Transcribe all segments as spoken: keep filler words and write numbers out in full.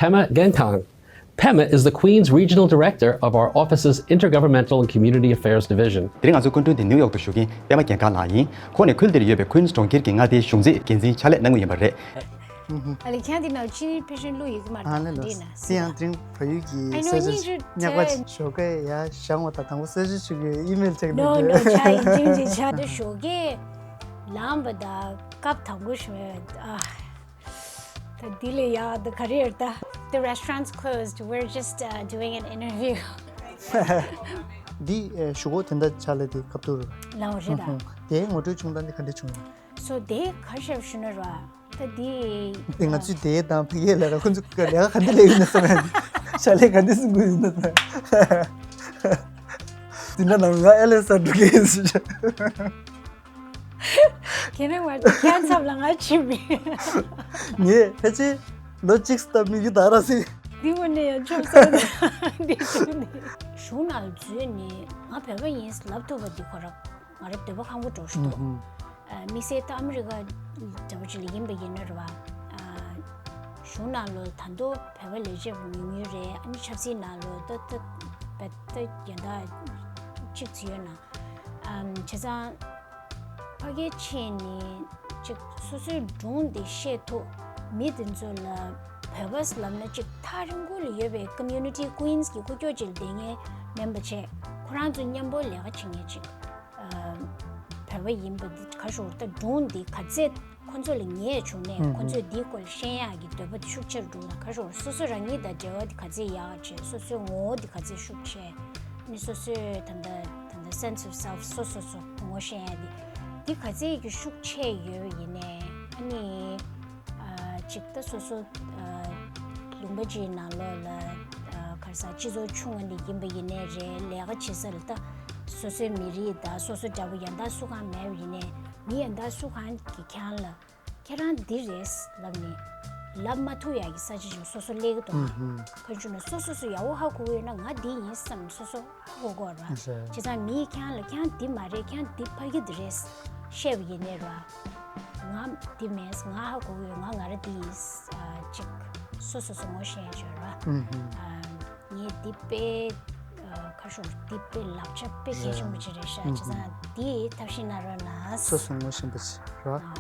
Pema Genkang. Pema is the Queen's Regional Director of our office's Intergovernmental and Community Affairs Division. དེ་རིང་ང་ཚོའི་སྐུ་མགྲོན་དེ་ནིའུ་ཡོག་ཏུ་བཞུགས་མཁན་པད་མ་རྒྱལ་ཁང་ལགས་ཡིན། ཁོང་ནི་ཁུལ་འདིར་ཡོད་པའི་ཁུན་སི་གྲོང་ཁྱེར་གྱི་མངའ་སྡེའི་གཞུང་འཛིན་འགན་འཛིན་ཕྱག་ལས་གནང་མུས་ཡིན་པ་རེད། ཨ་ལེ་ཁྱེད་འདི་ནང་ཕྱི་ཕེ་ཤན་ལུགས་ཡོད་ཀྱི་མ་རེད། ཨ་ལེ་ལོ། འདི་ན་དེ་ཡང་དེ་རིང་བལ་ཡུལ་གྱི་I know གསར་བརྗེ་you should ཉག་པ tell. ཞོགས་ཀས་ཡར་བཞེངས་པ་དང་དང་པོ་གསར་བརྗེ་ཞུ་གི་ཨི་མེལ་ཅིག No, ནས no, འདྲི། ཆ་ཡིན་ཅིང་ཅིག་ཆ་འདི་ཞོགས་ཀས་ལངས་པ་དང་སྐབས་དང་པོ་ཞུ་ཨ། ད་འདི་ལས་ཡག་འདི་ག་རེ་ཡོད་ད། The restaurant's closed. We're just uh, doing an interview. འདི་ཨེ་ཞུ་གོ་དེ་འདྲ་ཆ་ལས་དེ་སྐབས་ཐོག་ལངས་རེད་ད། དེའི་ངོ་སྤྲོད་བྱུང་སྟངས་འདི་ག་འདྲ་བྱུང་། So དེ་ག་རེ་བྱས་ཞུ་ན་ར། ད་འདི་དེ་ང་ཚོས་དེའི་དང་ཕ་གིའི་ལས་ཀ་ཁོ་ཚོ་ག་ལས་ཀ་ག་འདྲ་ལས་ཡིན་ན་བསམ་ཡ། ཞལ་ལས་ག་འདྲ་གསུང་གི་ཡིན་ན་བསམ་ཡ། དེ་འདྲ་ནང་ང་ཨེ་ལས་ས་འགྲོ་གི་ཡིན་ཟེར། ཁྱེད་རང་བར་དུ་ཁྱེད་ཚབ་ལ་ང་ཆི་མི། ངས་ཕལ་ཆེར་ལོ་གཅིག་སྟབས་མི་རྒྱུ་ད་ར་སི། འདི་ངོ་ནས་ཡང་ཆོག་ས་རེད། འདི་ཆོག་ནས། གཞུང་ནང་འཛུལ་ནས་ང་བོད་པ་ཡིན་ལབ་ཐུབ་པ་འདི་ཁོ་རང་ང་རང་འདོད་པ་ཁམ་པོ་འགྲོ་ཞིག་འདུག་ཨ། དམིགས་བསལ་ད་ཨ་མི་རི་ཀ་འདྲ་པོ་ཅིག་ལ་ཡིན་པ་ཡིན་ན་རེད་བ། ཨ། གཞུང་ནང་ལོ་ད་དུང་བོད་པ་ལས་བྱེད་པ་ཉུང་ཉུང་རེད། ཨ་ནི་ཆབ་སྲིད་ནང་ལོ་ད་ད་བད་ད་ཡན་ད་གཅིག་ཙམ་ཡོད་ན། ཨམ། བྱས་ཙང་ཕ་གིའི་ཆེད་ནས་ཅིག་སོ་སོའི་སྒྲུང་འདི་བཤད་ཐུབ་མི་དེ་ཚོ་ལ་བོད་པ་ལབ་ན་ཅིག་ཐག་རིང་པོ་ལ་ཡོད་པའི་community Queens གི་ཁུག་ཀྱོག་ཅིག་ལ་བསྡད་མཁན་མིན་པ་བྱས། ཁོ་རང་ཚོ་མཉམ་པོ་ལས་ཀ་བྱེད་མཁན་ཅིག་ཨ། བོད་པ་ཡིན་པ་འདི་ག་ཞོར་ད་སྒྲུང་འདི་ག་ཚད་ཁོ་ཚོ་ལ་ཉེས་བྱུང་ནས། ཨུ་ཁོ་ཚོས་འདིའི་སྐོར་ལ་ཤེས་ཡག་གི་འདོད་པ་དེ་ཤུགས་ཆེར་འགྲོ་ན། ཁ་ཤོར་སོ་སོ་རང་ཉིད་དང་འབྲེལ་བ་དེ་ག་ཚད་ཡག་བྱས། སོ་སོའི་ངོ་བོ་དེ་ག་ཚད་ཤུགས་ཆེ། ནི་སོ་སོའི་ད་ལྟ་ད་ལྟ་sense of self སོ་སོ་སོ་ངོ་ཤེས་ཡག་དེ་དེ་ག་ཚད་ཀྱི་ཤུགས་ཆེ་ཡོད་ཡིན་ནའི། ཨ་ནི་ཨ་ཅིག་ད་སོ་སོ་ཨ་ལུང་པ་ཅིག་ནང་ལོགས་ལ་ཨ་ག་རེ་ཟ། སྤྱི་ཚོགས་ཆུང་ངུ་ནས་ཡིན་པ་ཡིན་ནའི་རེད། ལས་ཀ་བྱེད་ས་ལ་ད་སོ་སོའི་མི་རིགས་དང་སོ་སོ་འདྲ་པོ་ཡང་དག་སུ་གང་མེད་པ་ཡིན་ནའི། མི་ཡང་དག་སུ་གང་གིས་ཁྱེད་རང་ལ་ཁྱེད་རང་འདི་རེད་ལབ་ནས་ལབ་མ་ཐུབ་ཡག་གི་ས་ཆ་ཞིག་སོ་སོ་སླེབས་ཀྱི་འདུག་ཨ། ཨུ་ཧུམ། ག་རེ་བྱུང་ན་སོ་སོ་སོ་ཡག་པོ་ཧ་གོ་གི་ཡོད་ན། ང་འདི་ཡིན་བསམ་སོ་སོ་ཧ་གོ་དགོས་རེད་བ། རེད། བྱས་ཙང་མིས་ཁྱེད་རང་ལ་ཁྱེད་རང་འདི་མ་རེད། ཁྱེད་རང་འདི་ཕ་གི་འདི་རེད་བཤད་པ་ཡིན་ནའི་རེད་བ། ང་འདི་མིན། ང་ཧ་གོ་གི་ཡོད། ང་ང་རང་འདི་ཡིན། ཨ་ཅིག་སོ་སོ་སོ་ངོ་ཤེས་ཡག་ཅིག་ཡོད་རེད་བ། ཨུ་ཧུམ། ཨ། ངས་འདི་དཔེ་ཨ་ཁ་ཤོར་འདི་དཔེ་ལག་ཆ་དཔེ་གལ་ཆེན་པོ་ཅིག་རེད་ཤག་བྱས་ཙང་འདི་ཐབས་ཤེས་གནང་རོགས་གནང་། སོ་སོ་ངོ་ཤེས་པ་ཅིག་རེད་བ། ཨ།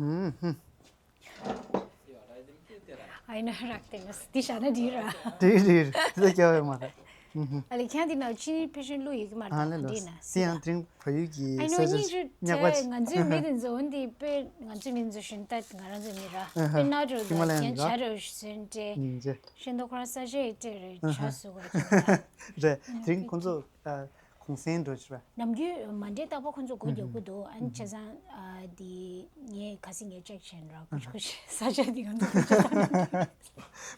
ཨུམ་ཧུམ། I know རག་དེ་ལ་འདི་བཞག་ན་འགྲིག་ར། འགྲིག་འགྲིག་འདི་སྐྱོ་བས་མ་རེད། ཨུམ་ཧུམ། ཨ་ལེ་ཁྱེད་འདི་ནང་ཕྱི་ཕེ་ཤན་ལུགས་ཡོད་ཀྱི་མ་རེད། ཨ་ལེ་ལོ། འདི་ན་སི་ཡང་དྲིན་བ་ཡུལ་གྱི་I know སོ་སོ་སྙིང་རྗེ་ཉག་པ་ཆེ། ང་ཚོའི་མི་དེ་ཚོ་འོན་ཏེ་དཔེ་ང་ཚོའི་མི་ཚོ་ཤིན་ཏུ་ང་རང་ཚོའི་མི་ར་ཨ་ཧ། དཔེ་ན་འགྲོ་ཧི་མ་ལ་ཡན་ཁྱེད་ར། ཆ་ར་ཤིན་ཏེ་ཉིན་རྗེ། ཤིན་ཏུ་ཁོ་རང་ས་ཆ་ཡི་ཏེ་རེ་ཨ་ཧ། ཆ་སུ་ག་ཅུ་ར། རེད། དེ་རིང་ཁོང་ཚོ་ཨ། གུང་སེང་འགྲོ་ཕྱིར་བ། ནམ་རྒྱུན་མ་འདྲེ་རྟག་པར་ཁོང་ཚོ་སྒོ་རྒྱག་གི་འདུག་ཨ་ནི་བྱས་ཙང་ཨ་འདི་ངས་ཁ་སང་ངས་ཅེག་བྱས་ནས་ར་ཁོ་ཚོ་ཁོ་ཚོ་ས་ཆ་འདི་ང་ཚོ་ཁོ་ཚོ་ད་ནི།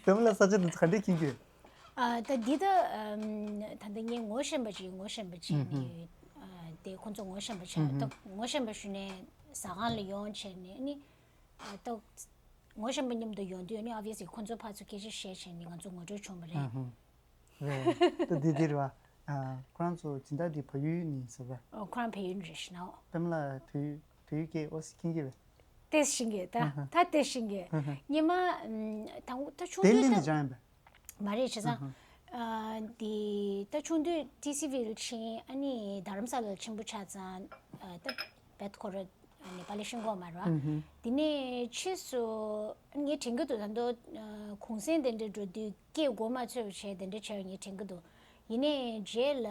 བེམ་ལ་ས་ཆ་འདི་ཚོ་ག་འདྲས་མཁྱེན་གྱི་ཡོད། ཨ་ད་འདི་ད་ཨམ་ད་ལྟ་ངས་ངོ་ཤེས་པ་ཅིག་ངོ་ཤེས་པ་ཅིག་ནི་ཨ་དེ་ཁོ་ཚོ་ངོ་ཤེས་པ་ཆགས། ད་ངོ་ཤེས་པ་ཞུས་ནས་ཟ་ཁང་ལ་ཡོང་བྱས་ནས་ནི་ཨ་ད་ངོ་ཤེས་པ་མཉམ་དུ་ཡོང་དུས་ནི་obviously་ཁོ་ཚོ་ཕར་ཚུར་སྐད་ཆ་བཤད་བྱས་ནས་ང་ཚོ་ངོ་སྤྲོད་བྱུང་བ་རེད། རེད། ད་འདི་འདིར་བ། ཨ། ཁོ་རང་ཚོ་སྦྱིན་བདག་འདི་བལ་ཡུལ་ནས་ཟེར་བ། ཨོ་ཁོ་རང་བལ་ཡུལ་ནས་རེད་ཤི་ན། ཨོ། པདྨ་ལགས་བལ་ཡུལ་བལ་ཡུལ་སྐད་ཨོ་སི་མཁྱེན་གྱི་རེད། ཏེ་ཤིང་གི་ད་ཨ་ཧ། ད་ཏེ་ཤིང་གི་ཨ་ཧ། ཉི་མ་ཨམ་ད་ད་ཆུང་དུས་ད་ལྡི་ལི་ནས་སྦྱངས་ཡིན་པས། མ་རེད་བྱས་ཙང་། ཨ་ཧ། ཨ་འདི་ད་ཆུང་དུས་ཊི་སི་ཝི་ལ་ཕྱིན། ཨ་ནི་རྡ་རམ་ས་ལ་ལ་ཆེན་པོ་ཆགས་ཙང་། ཨ་ད་བེད་ཁོ་ར་ཨ་ནི་པ་ལི་ཤིང་གོ་མ་ར། ཨ་ཧ། དེ་ནས་ཕྱིས་སུ་ངས་དྲན་གྱི་འདུག་ད་དུང་ཨ་གུང་སེང་དེ་འདྲ་འགྲོ་དུས་སྐད་གོ་མ་ཚོད་བྱས་དེ་འདྲ་བྱས་ངས་དྲན་གྱི་འདུག་ཡིན་ནའི་རྗེས་ལ་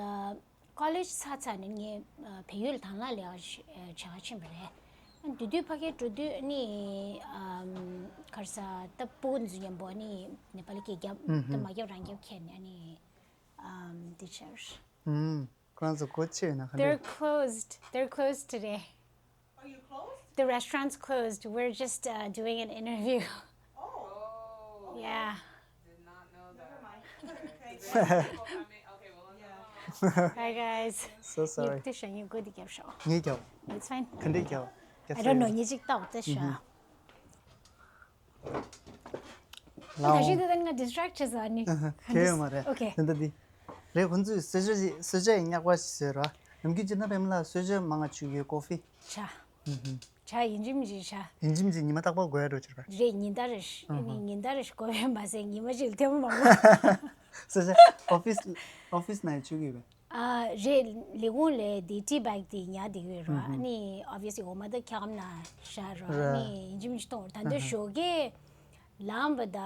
ཀོ་ལེཇ་ཚར་ཚར་ནས་ངས་ཨ་བལ་ཡུལ་ལ་དང་བླངས་ལས་ཀ་བྱེད་ག་ཕྱིན་པ་རེད། ཨ་དེ་དུས་ཕ་གིར་འགྲོ་དུས་ཨ་ནི་ཨམ་ག་རེ་ཟ་ད་སྤུ་གུ་འདི་ཚོ་མཉམ་པོ་ཨ་ནི་ནེ་པ་ལི་སྐད་རྒྱབ། ཨ་ཧ། ད་མ་རྒྱབ་རང་རྒྱབ་ཁྱེར་ནས་ཨ་ནི་ཨམ་འདི་བྱས། ཨུམ། ཁོ་རང་ཚོ་སྒོ་ཕྱེ་ཡོད་ན་ག་འདྲ། They're closed. They're closed today. Oh, you closed? The restaurant's closed. We're just uh, doing an interview. Oh. Yeah. Did not know that. Never mind. Okay. Thank you. Okay, well, yeah. Hi guys. So sorry. ངས་ཤོག་ངས་རྒྱབ། It's fine. ག་འདྲས་རྒྱབ། I don't know. ངས་ཅིག་ལྟ་བ་ལྟ་ཤོག་ཨུ་ཧུ། ད་ལའོ། ཤི་དེ་ད་ང་distract་བྱེད་ས་ནི། ཨ་ཧ། གལ་ཡོད་མ་རེད། Okay. དེ་འདྲ་འདི། རེད། ཁོང་ཚོས་གསོལ་ཇ་ཞིག་གསོལ་ཇ་ཡི་སྙེག་པ་ཞིག་བཟོས་ར། ནམ་རྒྱུན་སྤྱིར་བཏང་པད་མ་ལགས་གསོལ་ཇ་མང་ང་མཆོད་ཀྱི་ཡོད། ཀོ་ཧྥི། ཇ། ཨུ་ཧུ། ཇ་ཡིན་གཅིག་མིན་གཅིག་ཇ། ཡིན་གཅིག་མིན་གཅིག་ཉི་མ་རྟག་པར་དགོས་ཡ་འགྲོ་ཕྱིར་བ། རེད། ཉིན་ལྟར་རེ་ཞིག་ཨུ་ཧུ། ཉིན་ལྟར་རེ་ཞིག་དགོས་པས་མ་ཟད་ཉི་མ་གཅིག་ལ་ཐེངས་མ་མང་པོ། གསོལ་ཇ་ཨོ་ཕིས་ཨོ་ཕིས་ནང་ཡང་མཆོད་ཀྱི་ཡོད་པས། ཨ་རེད། ལས་ཁུངས་ལས་དེ་tea bag་དེ་ཉར་བསྡད་ཀྱི་ཡོད་ར། ཨ་ནི་obviously འོ་མ་ད་ཁྱག་ཨམ་ན་བཞག་ར། ཨ་ར། ནི་ཡིན་གཅིག་མིན་གཅིག་གཏོང་ར། ད་ལྟ་ཨ་ཧ། ཞོགས་ཀས་ལངས་པ་ད་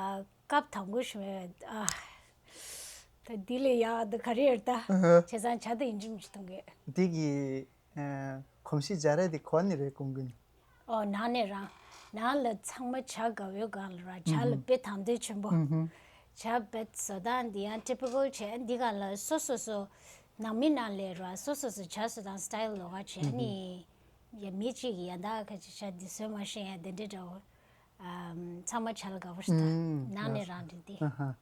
སྐབས་དང་པོ་ཞུ་བས་ཨ། ད་འདི་ལས་ཡག་ད་ག་རེ་ཡོད་ད། ཨ་ཧ། བྱས་ཙང་ཇ་ད་ཡིན་གཅིག་མིན་གཅིག་གཏོང་གི། འདི་གི་ཨ་གོམས་གཤིས་སྦྱར་ཡ་དེ་གོ་ནི་རེད་ཀུན་ཀུན། ཨོ་ནང་ནས་རང་། ནང་ལ་ཚང་མ་ཇ་དགའ་བོའི་སྒང་ལ་ར། ཇ་ལ་དཔེ་དང་དོད་ཆེན་པོ། ཨུ་ཧུ། ཇ་བེད་བཟོ་སྟངས་འདི་ཡང་typical་བྱས། འདི་ག་ལ་སོ་སོ་སོ་ནང་མི་ནང་ལས་ར་སོ་སོ་སོ་ཇ་བཟོ་སྟངས་style་ལོགས་ཀ་བྱས་ཨུ་ཧུ། ནི། ཡ་མི་གཅིག་གིས་ཡ་ད་ཁ་ཅིག་ཇ་འདི་བཟོས་མ་ཤེས་ཡ་དེ་འདྲ་འདྲ་བོ། ཨམ་ཚང་མ་ཇ་ལ་དགའ་བོ་ཞིག་ད། ཨུམ་ནང་ནས་རང་འདྲི་འདི། ཨ་ཧ།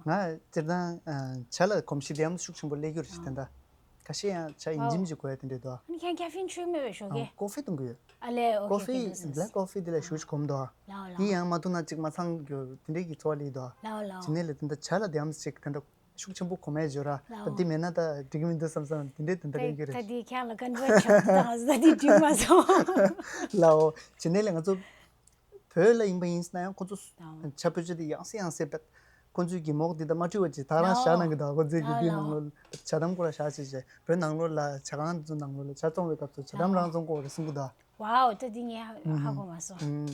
ང་སྤྱིར་བཏང་ཨ་ཇ་ལ་གོམས་གཤིས་དེ་ཡང་ཤུགས་ཆེན་པོ་སླེབས་ཀྱི་རེད་ཤག་དེ་འདྲ། ཁ་ཤས་ཡང་ཇ་ཡིན་གཅིག་མིན་གཅིག་དགོས་ཡ་དེ་འདྲ་འདུག་ཨ་ནི་ཁྱེད་caffeine་མཆོད་མེད་པའི་ཞོགས་ཀས། ཀོ་ཧྥི་འཐུང་གི་ཡོད། ཨ་ལས་ཨོ་ཀོ་ཧྥི་black coffee་དེ་ལ་ཞུ་ཞིག་གོམས་འདུག་ལའོ་ལའོ། ཡིན་ཡང་མ་འཐུང་ན་ཅིག་མ་ཚང་རྒྱུ་དེ་འདྲས་ཀྱི་ཚོར་བ་སླེབས་འདུག་ལའོ་ལའོ། ཇི་ནས་ལས་དེ་འདྲ་ཇ་ལ་དེ་ཡང་ཅིག་དེ་འདྲ་ཤུགས་ཆེན་པོ་གོམས་ཡ་བརྗོད་ར། ད་འདི་མེད་ན་ད་འགྲིག་གི་མི་འདུག་བསམ་བསམ་དེ་འདྲས་དེ་འདྲ་ལེན་གྱི་རེད། ད་འདི་ཁྱེད་ལ་convert་བྱུང་དང་ད་འདི་འགྲིག་མ་སོང་། ལའོ། ཇི་ནས་ལས་ང་ཚོ་བོད་ལ་ཡིན་པ་ཡིན་ན་ཡང་ཁོ་ཚོ་ཇ་ཕོ་ཆ་དེ་ཡང་སེ་ཡང་སེ་བེད། ཁོ་ཚོའི་གི་མོག་དེ་ད་མ་བཀྲུས་པ་ཅིག་ད་རང་བཞག་གནང་གི་འདུག་ཁོ་ཚོའི་གི་དེའི་ནང་ལོགས་ཇ་དམ་ཁོ་རང་བཞག་ཅིག་བྱས། བོད་ནང་ལོགས་ལ་ཇ་ཁང་དེ་ཚོ་ནང་ལོགས་ལ་ཇ་བཙོང་བའི་སྐབས་སུ་ཇ་དམ་རང་བཙོང་དགོས་རེད་གསུང་གི་འདུག Wow་ད་འདི་ངས་ཧ་གོ་མ་སོང་། ཨུམ།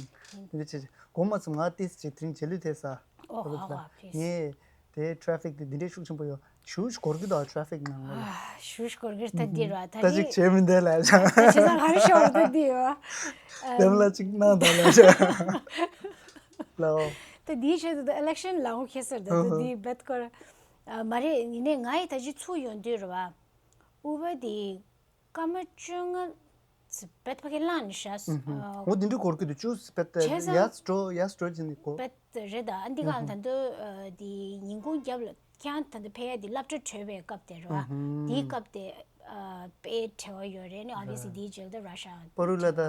དེ་འདྲ་བྱས་གོ་མ་ཚུགས། ང་ཏིས་ཅིག་དེ་རིང་རྗེས་ལུས་ཐེབས་ས། ཨོ་ཧ་ཧ་please། ངས་དེ་traffic་དེ་འདི་འདྲའི་ཤུགས་ཆེན་པོ་ཡོད། ཞུ་ཞུ་འགོར་གི་འདུག traffic་ནང་ལོགས་ལ། ཞུ་ཞུ་འགོར་གི་ད་འདི་ར་ད་ད་ཅིག་འདི་བྱས་མི་འདུག་ལབ་བྱ། ད་བྱས་ཙང་ཧར་ཤོར་ད་འདི་ཡོད། དེ་མ་ལ་ཅིག་གནང་དང་ལབ་བྱ། ལའོ། ད་འདིའི་ཆེད་དུ་ད་election་ལའོ་ཁེ་སར་ད་ད་འདི་བེད་སྐོར། ཨ་མ་རེད། ཡིན་ནའི་ང་ཡི་ད་ཅི་ཚུགས་ཡོང་དུས་ར་བ། ཨུ་བ་འདི། སྐར་མ་བཅོ་ལྔ་ཙམ་བེད་ཕ་གི་བླངས་ནས་བཞག་སོང་། ཨུ་ཧུམ། ཨ། འོ་དེ་འདྲ་འགོར་གི་འདུག་བཅུ་ཙམ་བེད་བྱས་ཙང་ཡར་འགྲོ་ཡར་འགྲོ་བྱས་ནས་འགོར། བེད་རེད་ད། ཨ་འདི་གང་ད་དུང་ཨ་དེ་ཉིན་གུང་རྒྱབ་ལ་ཁྱེད་རང་ད་དུང་ཕེབས་ཡ་དེ་སློབ་གྲྭ་གྲོལ་བའི་སྐབས་དེ་རེད་བ། ཨུ་ཧུམ། དེའི་སྐབས་དེ་ཨ་དཔེ་བྲེལ་བ་ཡོད་རེད། ཨ་ནི་obviously་དེའི་རྗེས་ལ་ད་ར་ཤ། པ་རུ་ལ་ད་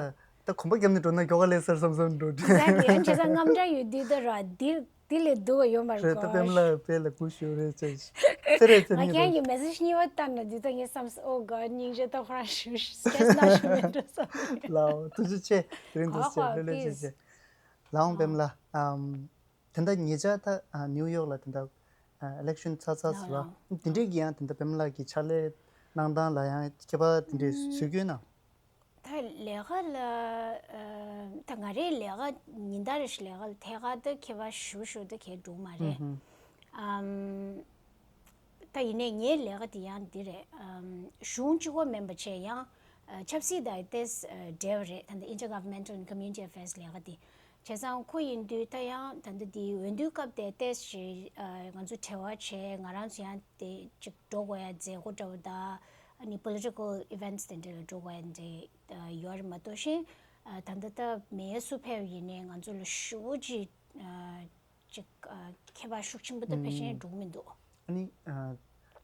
ད་གོམ་པ་བརྒྱབ་ནས་འགྲོ་ན་མགྱོགས་ག་ལེགས་སར་བསམ་བསམ་འགྲོ་དུས། Exactly། ཨ་ནི་བྱས་ཙང་དངངས་སྐྲག་ཡོད་དུས་ད་ར་འདི། དེ་ལས་སྡུག་པ་ཡོད་མ་རེད། རེད་ད་པད་མ་ལགས་དཔེ་ལ་སྐུ་ཞབས་རེད་ཅེས། ཚེ་རེ་ཚེ་ང་རིང་ཁྱེད་ཀྱི་message་གཉིས་པ་ལྟར་ན་འདི་ལྟ་ངས་བསམ་སོང་། Oh God སྙིང་རྗེ་ད་ཁོ་རང་ཞུ་stress་ན་ཞུ་མེད་འགྲོ་བསམ། ལའོ་ཐུགས་རྗེ་ཆེ། དེ་རིང་ཐུགས་རྗེ་ཆེ། ལྷོད་ལྷོད་བྱས་བྱས། ལའོ་པད་མ་ལགས་ཨམ། དེ་འདྲ་ཉེ་ཆར་ད་ཨ་ནིའུ་ཡོག་ལ་དེ་འདྲ་ཨ་election་ཚར་ཚར་ཟེར་བ། དེ་འདྲའི་གི་ཡང་དེ་འདྲ་པད་མ་ལགས་ཀྱི་ཕྱག་ལས་གནང་སྟངས་ལ་ཡང་ཁྱད་པར་དེ་འདྲའི་བཟོས་ཡོད་ན། ད་ལས་ཀ་ལ་ཨ་ད་ང་རའི་ལས་ཀ་ཉིན་ལྟར་རེ་བཞིན་ལས་ཀ་ལ་ཐད་ཀར་ད་ཁྱད་པར་ཞུ་ཞུ་ད་གས་འགྲོ་མ་རེད། ཨམ་ད་ཡིན་ནའི་ངའི་ལས་ཀ་དེ་ཡང་འདི་རེད། ཨམ་གཞུང་གཅིག་པོ་མིན་པ་བྱས་ཡང་ཨ་ཆབ་སྲིད་དང་ཏོག་ཙམ་འབྲེལ་བ་རེད། ད་ལྟ་Intergovernmental and Community Affairs་ལས་ཀ་དེ། བྱས་ཙང་ཁོ་ཡིན་དུས་ད་ཡང་ད་ལྟ་དེ་འོས་བསྡུའི་སྐབས་དེ་ཏོག་ཙམ་ཨ་ང་ཚོ་འབྲེལ་བ་བྱས། ང་རང་ཚོ་ཡང་དེ་ཅིག་འགྲོ་དགོས་ཡ་མཛད་སྒོ་འདྲ་བོ་དང་། ཨ་ནི་political events་དེ་འདྲ་ལ་འགྲོ་དགོས་ཡ་འདྲ་ཡོད་རེད་མ་གཏོགས་གཞན། ཨ་ད་ལྟ་ད་མེ་ཡར་སུ་ཕེབས་ཡིན་ནའི་ང་ཚོ་ལ་ཞེ་པོ་ཅིག་ཨ་ཅིག་ཨ་ཁྱད་པར་ཤུགས་ཆེན་པོ་ད་ཕལ་ཆེར་འགྲོ་གི་མི་འདུག་ཨ་ནི་ཨ་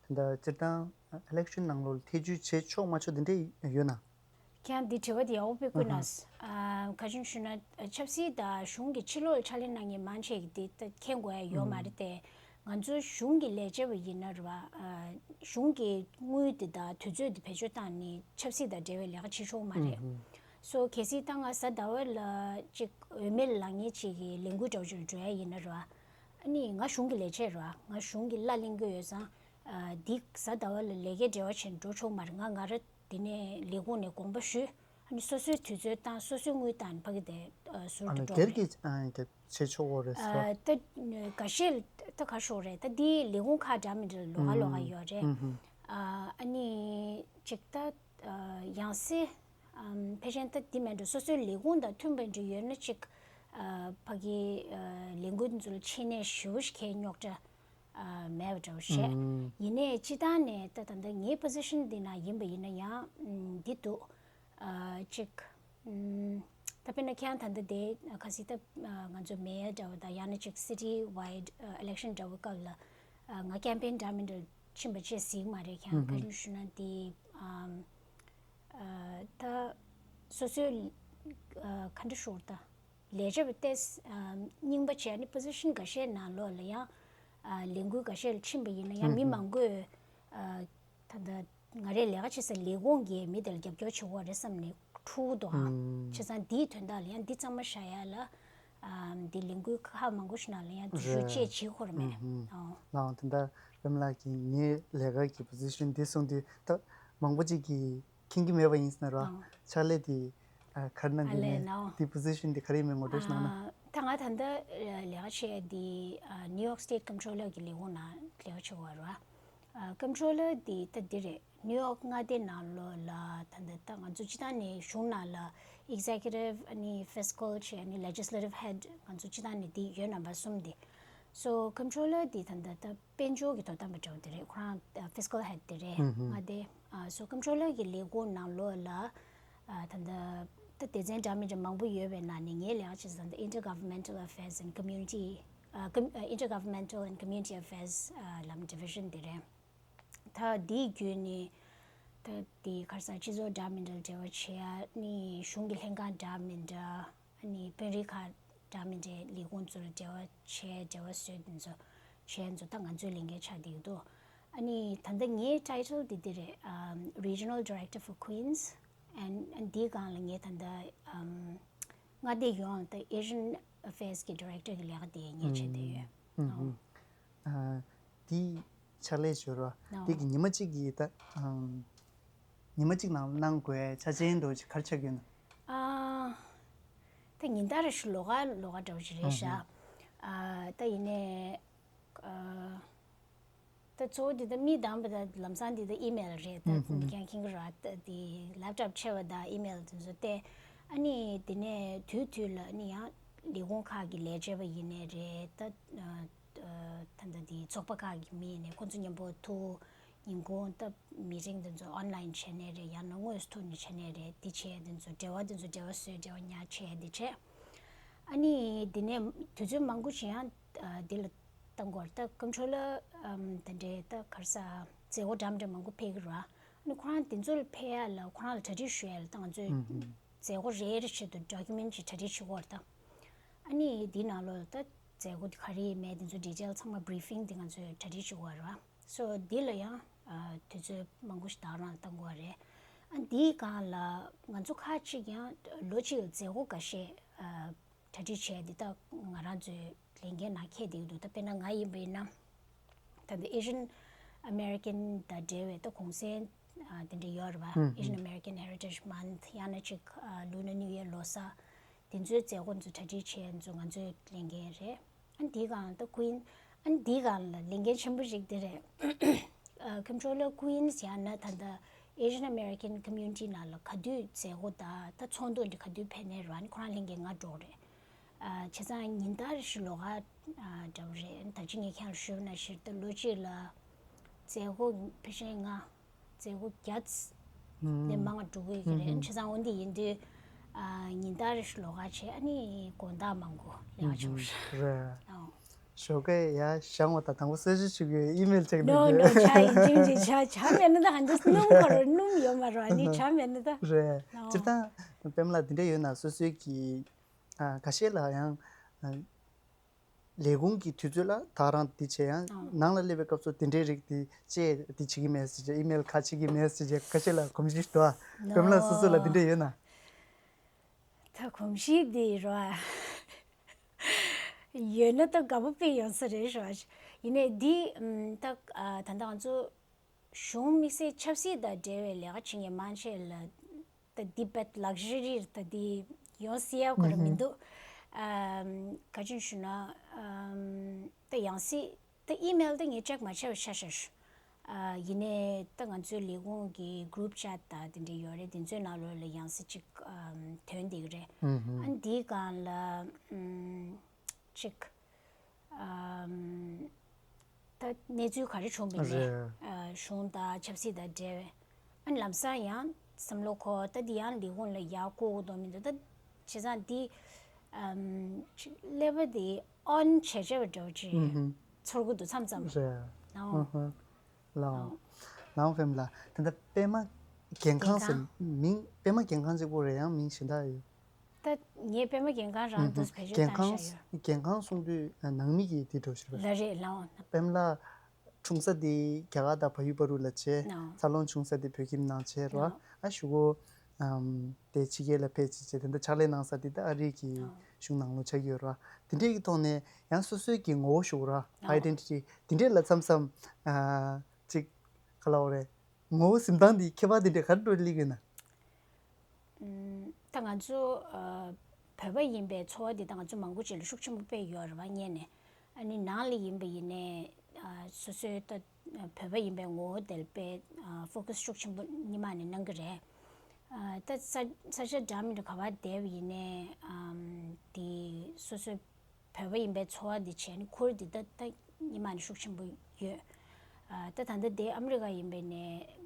ད་ལྟ་སྤྱིར་བཏང་election་ནང་ལོགས་ལ་ཐེ་བྱུས་བྱེད་ཆོག་མ་ཆོག་དེ་འདྲ་ཡོད་ན། ཁྱེད་རང་འདི་དྲི་བ་དེ་ཡག་པོ་དཔེ་བཀོད་གནང་སོང་། ཨ་ག་རེ་ཞུ་ན་ཆབ་སྲིད་དང་གཞུང་གི་ཕྱི་ལོགས་ལ་ཕྱག་ལས་གནང་མཁན་མང་ཆེ་གི་དེ་ད་མཁྱེན་དགོས་ཡ་ཡོད་མ་རེད་དེ། ང་ཚོ་གཞུང་གི་ལས་བྱེད་པ་ཡིན་ན་རེད་བ། ཨ་གཞུང་གི་དངུལ་དེ་དང་དུས་ཚོད་དེ་བེད་སྤྱོད་བཏང་ནས་ཆབ་སྲིད་དང་འབྲེལ་བའི་ལས་ཀ་བྱེད་ཆོག་མ་རེད། སོ་གལ་སྲིད་ད་ང་གཟའ་ཟླ་བ་ལ་ཅིག་འོས་མིར་ལངས་མཁན་ཅིག་གི་ལས་འགུལ་འདྲ་བོ་ཅིག་ལ་འགྲོ་ཡ་ཡིན་ན་རེད་བ། ཨ་ནི་ང་གཞུང་གི་ལས་བྱེད་རེད་བ། ང་གཞུང་གི་གླ་ལེན་གི་ཡོད་ཙང་། ཨ་འདི་གཟའ་ཟླ་བ་ལ་ལས་ཀའི་འབྲེལ་བ་བྱས་ནས་འགྲོ་ཆོག་མ་རེད། ང་ང་རང་དེ་ནས་ལས་ཁུངས་ནས་དགོངས་པ་ཞུས། ཨ་ནི་སོ་སོའི་དུས་ཚོད་བཏང་། སོ་སོའི་དངུལ་བཏང་ནས་ཕ་གི་དེ་ཨ་ཟུར་ཨ་དུ་ནི་འགྲོ་སྒེར་རེད། གྱི་ཨ་གི་བྱེད་ཆོག་གོ་རེད་ཟེར། ཨ་ད་འགའ་ཤས་ད་ག་ཤོག་རེད། ད་འདི་ལས་ཁུངས་ཁག་འདྲ་མི་འདྲ་ལ་ལོགས་ཀ་ལོགས་ཀ་ཡོད་རེད། ཨུམ་ཧུམ། ཨ་ཨ་ནི་ཅིག་ད་ཨ་ཡང་སེ་ཨམ་ཕལ་ཆེར་ད་འདི་མེད་འགྲོ། སོ་སོའི་ལས་ཁུངས་དང་མཐུན་པ་འདྲ་ཡོད་ན་ཅིག་ཨ་ཕ་གི་ཨ་ལས་འགུལ་འདི་ཚོ་ལ་ཕྱིན་ནས་ཞེ་པོ་ཞིག་གའི་རྙོག་དྲ་ཨ་མེད་པ་འདྲ་བོ་བཤད། ཨུམ། ཡིན་ནའི་སྤྱིར་བཏང་ནས་ད་ད་ལྟ་ངའི་པོ་སི་ཤན་འདི་ན་ཡིན་པ་ཡིན་ན་ཡང་ཨམ་འདི་འདུག་ཨ་ཅིག་ཨམ་ད་དཔེར་ན་ཁྱེད་རང་ད་ལྟ་དེ་ཁ་སང་ད་ཨ་ང་ཚོ་མེ་ཡར་འདྲ་བོ་དང་ཡང་ན་ཅིག་city wide election་འདྲ་བོའི་སྐབས་ལ་ཨ་ང་campaign་འདྲ་མི་འདྲ་ཕྱིན་པ་བཅས་གཟིགས་མ་རེད། ཁྱེད་རང་ཨུམ་ག་ཧུམ། རེ་ཞུ་ན་དེ་ཨམ་ཨ་ད་སོ་སོའི་ཨ་ག་འདྲ་ཞུ་ད། ལས་བྱེད་པ་ཏོག་ཙམ་རྙིང་པ་བྱས་ནས་པོ་སི་ཤན་འགའ་ཤས་ནང་ལོགས་ལ་ཡང་ལས་འགུལ་འགའ་ཤས་ལ་ཕྱིན་པ་ཡིན་ན་ཡང་མི་མང་པོས་ད་ལྟ་ང་རས་ལས་ཀ་བྱེད་སའི་ལས་ཁུངས་ཀྱིས་མི་དེ་ལ་རྒྱབ་སྐྱོར་བྱེད་དགོས་རེད་བསམ་ནས་འཁྲུག་འདུག་ཨང་། བྱས་ཙང་འདིའི་དོན་དག་ལ་ཡང་འདི་གཙང་མ་བཞག་ཡ་ལ་འདི་ལས་འགུལ་ཁག་མང་པོ་ཞིག་ནང་ལ་ཡང་འཛུལ་ཞུགས་བཅས་བྱེད་དགོས་རེད་མེད། ལའང་དེ་འདྲ་པད་མ་ལགས་ཀྱིས་ངའི་ལས་ཀ་གི་པོ་སི་ཤན་འདི་གསུངས་དུས་ད་མང་པོ་ཅིག་གིས་མཁྱེན་གྱི་མེད་པ་ཡིན་ཟེར་ན་རོ། ཨང་། ཕྱག་ལས་དེ་ཨ་ག་རེ་གནང་གི་ཨ་ལས་ཡིན་ནའང་། དེ་པོ་སི་ཤན་དེ་ག་རེ་ཡིན་མིན་ངོ་སྤྲོད་ཞིག་གནང་ན། ཨ་ད་ང་ད་ལྟ་ལས་ཀ་བྱེད་ཡ་དེ་ཨ་ནིའུ་ཡོག་སི་ཊེཊ་ཀམ་ཕྲོ་ལར་གྱི་ལས་ཁུངས་ནང་ལས་ཀ་བྱེད་དགོས་རེད་བ། ཨ་ཀམ་ཕྲོ་ལར་དེ་ད་འདི་རེད། ནིའུ་ཡོག་མངའ་སྡེ་ནང་ལོགས་ལ་ད་ལྟ་ད་ང་ཚོ་སྤྱི་བཏང་ནས་གཞུང་ནང་ལ་ཨེག་ཛེ་ཀུ་ཊིབ་ཨ་ནི་ཕིས་ཀལ་བྱས་ཨ་ནི་ལེ་ཇིས་ལེ་ཊིབ་ཧེཌ་ང་ཚོ་སྤྱི་བཏང་ནས་དེ་ཡོད་རྣམ་པ་གསུམ་དེ། སོ་ཀམ་ཕྲོ་ལར་དེ་ད་ལྟ་ད་དཔལ་འབྱོར་གྱི་དོ་དམ་པ་འདྲ་བོ་དེ་རེད། ཁོ་རང་ཕིས་ཀལ་ཧེཌ་དེ་རེད། ཨུ་ཧུམ། མངའ་སྡེ། ཨ་སོ་ཀམ་ཕྲོ་ལར་གྱི་ལས་ཁུངས་ནང་ལོགས་ལ་ཨ་ད་ལྟ་ད་སྡེ་ཚན་འདྲ་མི་འདྲ་མང་པོ་ཡོད་པའི་ནང་ནས་ངའི་ལས་ཀ་བྱེད་ས་འདི་Intergovernmental Affairs and Community ཨ་ཀམ་ཨ་Intergovernmental and Community Affairs ཨ་ལམ་ཌི་བི་ཤན་དེ་རེད། ད་དེའི་བརྒྱུད་ནས་ད་དེ་ག་རེ་ཟེར་སྤྱི་ཚོགས་འདྲ་མི་འདྲ་འབྲེལ་བ་བྱེད་ཡ་ནི་གཞུང་གི་ལྷན་ཁང་འདྲ་མི་འདྲ་ཨ་ནི་དཔོན་རིགས་ཁག་འདྲ་མི་འདྲའི་ལས་ཁུངས་ཚོ་ལ་འབྲེལ་བ་བྱས་འབྲེལ་བ་བཟོས་དེ་ཚོ་བྱས་ཚོ་ད་ང་ཚོའི་ལས་འགན་ཆགས་བསྡད་ཀྱི་འདུག་ཨ་ནི་ད་ལྟ་ངའི་ཊའི་ཊལ་དེ་འདི་རེད། ཨམ་Regional Director for Queens and and འདིའི་སྒང་ལ་ངས་ད་ལྟ་ཨམ་མངའ་སྡེ་ཡོངས་ལ་ད་Asian Affairs གི་Director གི་ལས་ཀ་དེ་ངས་བྱས་བསྡད་ཡོད། ཨུ་ཧུམ། ཨོ། ཨ་དེའི་ཕྱག་ལས་ཞུ་རོགས། ཨོ། དེ་གི་ཉི་མ་གཅིག་གི་ད་ཨམ་ཉི་མ་གཅིག་ནང་གནང་དགོས་ཆ་ཆེན་འདྲ་བོ་ཅིག་ག་རེ་ཆགས་ཀྱི་ཡོད་ན། ཨ་ད་ཉིན་ལྟར་ཞུ་ལོགས་ཀ་ལོགས་ཀ་འདྲ་བོ་ཅིག་རེད་ཤག་ཨ་ད་ཡིན་ནའི་ཨ་ད་གཙོ་བོ་འདི་ད་མི་དང་པོ་ད་ལམ་སང་འདི་ད་ཨི་མེལ་རེད། ད་ཨུ་ཧུམ། མི་རྐྱང་མཁྱེན་གི་ར་ད་འདི་ལེབ་ཊོབ་ཆེ་བ་དང་ཨི་མེལ་དེ་ཚོ་སྟེ། ཨ་ནི་དེ་ནས་དུས་དུས་ལ་ཨ་ནི་ཡང་ལས་ཁུངས་ཁག་གི་ལས་བྱེད་པ་ཡིན་ནའི་རེད། ད་ཨ་ད་ད་འདི་ཚོགས་པ་ཁག་གི་མི་ཡིན་ནའི་ཁོང་ཚོ་མཉམ་པོ་ཐུག་ཉིན་གུང་ད་མི་ཊིང་དེ་ཚོ་ཨོན་ལའིན་བྱས་ནའི་རེད། ཡང་ན་དངོས་སུ་ཐུག་ནས་བྱས་ནའི་རེད། འདི་བྱས་དེ་ཚོ་འབྲེལ་བ་དེ་ཚོ་འབྲེལ་བ་བཟོས་འབྲེལ་བ་ཉར་བྱས་འདི་བྱས། ཨ་ནི་དེ་ནས་དུས་ཚོད་མང་པོ་ཞིག་ཡང་ཨ་འདི་ལ་བཏང་གི་ཡོད་རེད། ད་ཀམ་ཕྲོ་ལར་ཨམ་དེ་འདྲའི་ད་ག་རེ་ཟེར་མཛད་སྒོ་འདྲ་མི་འདྲ་མང་པོ་ཕེབས་ཀྱི་རེད། ཨ་ནི་ཁོ་རང་དེ་ཚོ་ལ་ཕེབས་ཡ་ལ་ཁོ་རང་ལ་གྲ་སྒྲིག་ཞུ་ཡ་ལ་ད་ང་ཚོས་ཨུ་ཧུམ། མཛད་སྒོ་རེ་རེ་ཆེད་དུ་ཌོ་ཀུ་མེན་ཊི་ཅིག་གྲ་སྒྲིག་བྱེད་ཀྱི་ཡོད་རེད་ད། ཨ་ནི་འདི་ནང་ལོགས་ད་མཛད་སྒོ་དེ་ག་རེ་ཡིན་མིན་དེ་ཚོ་ཌི་ཊེལ་ཚང་མ་བྷི་རི་ཕིང་དེ་ང་ཚོས་གྲ་སྒྲིག་བྱེད་ཀྱི་ཡོད་རེད། སོ་འདི་ལ་ཡང་ཨ་དུས་ཚོད་མང་པོ་ཞིག་བདག་རང་ལ་བཏང་དགོས་པ་རེད། ཨ་འདིའི་སྒང་ལ་ང་ཚོ་ཁག་ཅིག་ཡང་ལོ་གཅིག་ལ་མཛད་སྒོ་འགའ་ཤས་ཨ་གྲ་སྒྲིག་བྱས་འདི་ད་ང་རང་ཚོའི་ལས་འགན་ནང་འཁེལ་བསྡད་ཀྱི་འདུག་ད་དཔེར་ན་ང་ཡིན་པ་ཡིན་ན་ད་ལྟ་Asian American དང་འབྲེལ་བའི་ད་གུང་སེང་ཨ་དེ་འདྲ་ཡོད་རེད་པ། ཨུ་ཧུམ། Asian American Heritage Month ཡང་ན་ཅིག་ཨ་Lunar New Year ལོ་གསར་དེ་ཚོའི་མཛད་སྒོ་ཚོ་གྲ་སྒྲིག་བྱས་ཚོ་ང་ཚོའི་ལས་འགན་རེད། ཨ་འདིའི་སྒང་ད་Queen ཨ་འདིའི་སྒང་ལ་ལས་འགན་ཆེན་པོ་ཞིག་དེ་རེད། ཨ་Comptroller Queens ཡང་ན་ད་ལྟ་Asian American Community ནང་ལ་ག་དུས་མཛད་སྒོ་དང་ད་ཚོགས་འདུ་འདི་ག་དུས་ཕེབས་ནའི་ར་ནི་ཁོ་རང་ལས་འགན་ང་སྒྲོག་རེད། ཨ་བྱས་ཙང་ཉིན་ལྟར་ཞུ་ལོགས་ཀ་ཨ་འདྲ་བོ་རེད། ད་ཅི་ངས་ཁྱེད་ལ་ཞུས་པ་ནང་བཞིན་ད་ལོ་གཅིག་ལ་མཛད་སྒོ་ཕལ་ཆེར་ལྔ་མཛད་སྒོ་བརྒྱ་ཙམ་ལས་མང་བ་འགྲོ་གི་ཡོད་ཀྱི་རེད། བྱས་ཙང་འོ་འདི་ཡིན་དུས་ཨ་ཉིན་ལྟར་ལོགས་ཀ་བྱས་ཨ་ནི་དགོང་དག་མང་པོ་ལས་ཀ་བྱུང་རེད། ཨོ། ཞོགས་ཀས་ཡར་བཞེངས་པ་དང་དང་པོ་གསལ་བཤད་ཞུ་གི་ཨི་མེལ་ཅིག་ནོ་འདུག་ནོ་ཇ་ཡིན་ཅིང་ཅིག་ཇ་ཇ་མེད་ན་ད་ཧ་འདི་སྣུམ་ཁོ་རོ་སྣུམ་ཡོད་མ་རོ་ཨ་ནི་ཇ་མེད་ན་ད། རེད། ཨོ། སྤྱིར་བཏང་པད་མ་ལགས་འདི་འདྲ་ཡོད་ན་སོ་སོའི་གི་ཨ་ཁ་ཤས་ལ་ཡང་ཨ་ལས་ཁུངས་ཀྱི་དུས་ཚོད་ལ་ད་རང་འདི་བྱས་ཡང་ཨང་། ནང་ལ་སླེབས་པའི་སྐབས་སུ་དེ་འདྲའི་རིགས་དེ་བཅད་དེ་བྱེད་ཀྱི་མེད་ཟེར་བྱས་ཨི་མེལ་ཁ་ཕྱེ་གི་མེད་ཟེར་བྱས་ཁ་ཤས་ལ་གོམས་གཤིས་འདུག་ཨ། ནོ། པད་མ་ལགས་སོ་སོ་ལ་དེ་འདྲ་ཡོད་ན། ད་གོམས་གཤིས་དེ་རོ་ཨ། ཡོད་ན་ད་དགའ་པོ་དཔེ་ཡོང་ས་རེད་རོ་ཨ། ཡིན་ནའི་འདི་ཨམ་ད་ཨ་ད་ལྟ་ང་ཚོ་གཞུང་དམིགས་བསལ་ཆབ་སྲིད་དང་འབྲེལ་བའི་ལས་ཀ་བྱེད་མཁན་མང་ཆེ་ལ། ད་འདི་དཔེ་ལག་ཞི་རི་ད་འདི་ཡོང་སྲིད་ཡག་ག་རེ་མི་འདུག་ཨམ། ག་ཅིག་ཞུ་ན་ཨམ། ད་ཡང་སྲིད་ད་ཨི་མེལ་ད་ངས་ཅེག་མ་བྱས་པ་ཤ་ཤ་ཞུ། ཨ་ཡིན་ནའི་ད་ང་ཚོའི་ལས་ཁུངས་ཀྱི་གུ་རུབ་ཆེཊ་ད་དེ་འདྲ་ཡོད་རེད། དེ་ཚོའི་ནང་ལོགས་ལ་ཡང་སྲིད་ཅིག་ཨམ། ཐོན་བསྡད་ཀྱི་རེད། ཨ་འདིའི་སྒང་ལ་ཨམ། ཅིག་ཨམ། ད་གནས་ཚུལ་ག་རེ་བྱུང་བ་ཡིན་ནའི་རེད། ཨ་གཞུང་དང་ཆབ་སྲིད་དང་འབྲེལ་བའི་ཨ་ནི་ལམ་སང་ཡང་བསམ་བློ་འཁོར། ད་འདི་ཡང་ལས་ཁུངས་ལ་ཡར་བསྐུར་དགོས་མི་འདུག་ད་བྱས་ཙང་འདི་ཨམ། ཀླད་པ་འདི་ཨོན་བྱས་བྱས་པ་འདྲ་བོ་ཅིག་ཚོར་གི་འདུག་མཚམས་མཚམས། རེད། ཨོ། ལའོ། ལའོ་ཧྥེམ་ལ་ད་ལྟ་པད་མ་རྒྱལ་ཁང་ཟེར་རྒྱལ་ཁང་། མིང་པད་མ་རྒྱལ་ཁང་གཅིག་པོ་རེད། ཡང་མིང་གཞན་དག་ཡོད། ད་ངས་པད་མ་རྒན་རྒན་རང་དུ་བེད་སྤྱོད་རྒན་བཏང་ཁང་བཞག་ཡོད། རྒན་ཁང་གསུང་དུས་ནང་མི་གི་དེ་འགྲོ་ཤེས་རེད་པས། ལ་རེད་ལའོ། པད་མ་ལགས་འཁྲུངས་ས་དེ་རྒྱ་གར་དང་བལ་ཡུལ་བར་དུ་ལ་བྱས། ཨོ། འཚར་ལོངས་བྱུང་ས་དེ་བོད་ཁྱིམ་ནང་བྱས་རེད་པ། ཨོ། ཨ་གཞུག་གུ་ཨམ་དེ་ཕྱི་རྒྱལ་ལ་ཕེབས་བྱས་བྱས་དེ་འདྲ་ཕྱག་ལས་གནང་ས་དེ་ད་ཨ་རི་གི་ཨོ་གཞུང་ནང་ལོགས་ཆགས་ཀྱི་ཡོད་རེད་པ། དེ་འདྲའི་གི་ཐོག་ནས་ཡང་སོ་སོའི་གི་ངོ་བོ་ཞུ་ར། ཨོ། ཨའི་ཌེན་ཊི་ཊི་དེ་འདྲས་ལ་མཚམས་མཚམས་ཨ་ཅིག་ག་ལབ་དགོས་རེད། ངོ་བོ་འཛིན་སྟངས་དེ་ཁྱད་པར་དེ་འདྲས་ག་རེ་འགྲོ་སླེབས་ཀྱི་ཡོད་ན། ཨུམ། ད་ང་ཚོ་ཨ་བོད་པ་ཡིན་པའི་ཚོར་བ་འདི་ད་ང་ཚོ་མང་པོ་ཅིག་ལ་ཤུགས་ཆེན་པོ་དཔེ་ཡོད་རེད་པ་སྔོན་ནས། ཨ་ནི་ནང་ལ་ཡིན་པ་ཡིན་ནའི་ཨ་སོ་སོའི་ད་བོད་པ་ཡིན་པའི་ངོ་བོ་དེ་ལ་དཔེ་ཨ་ཕོ་ཀ་སི་ཤུགས་ཆེན་པོ་སྔོན་མ་ནས་གནང་གི་རེད། ཨ་ད་ས་ས་ཆ་འདྲ་མི་འདྲ་ག་པར་བསྡད་པ་ཡིན་ནའི་ཨམ་དེ་སོ་སོའི་བོད་པ་ཡིན་པའི་ཚོར་བ་འདི་བྱས་ནས་ཁུར་འདི་ད་ད་སྔོན་མ་ནས་ཤུགས་ཆེན་པོ་ཡོད། ཨ་ད་ད་ལྟ་དེ་ཨ་མི་རི་ཀ་ཡིན་པ་ནས་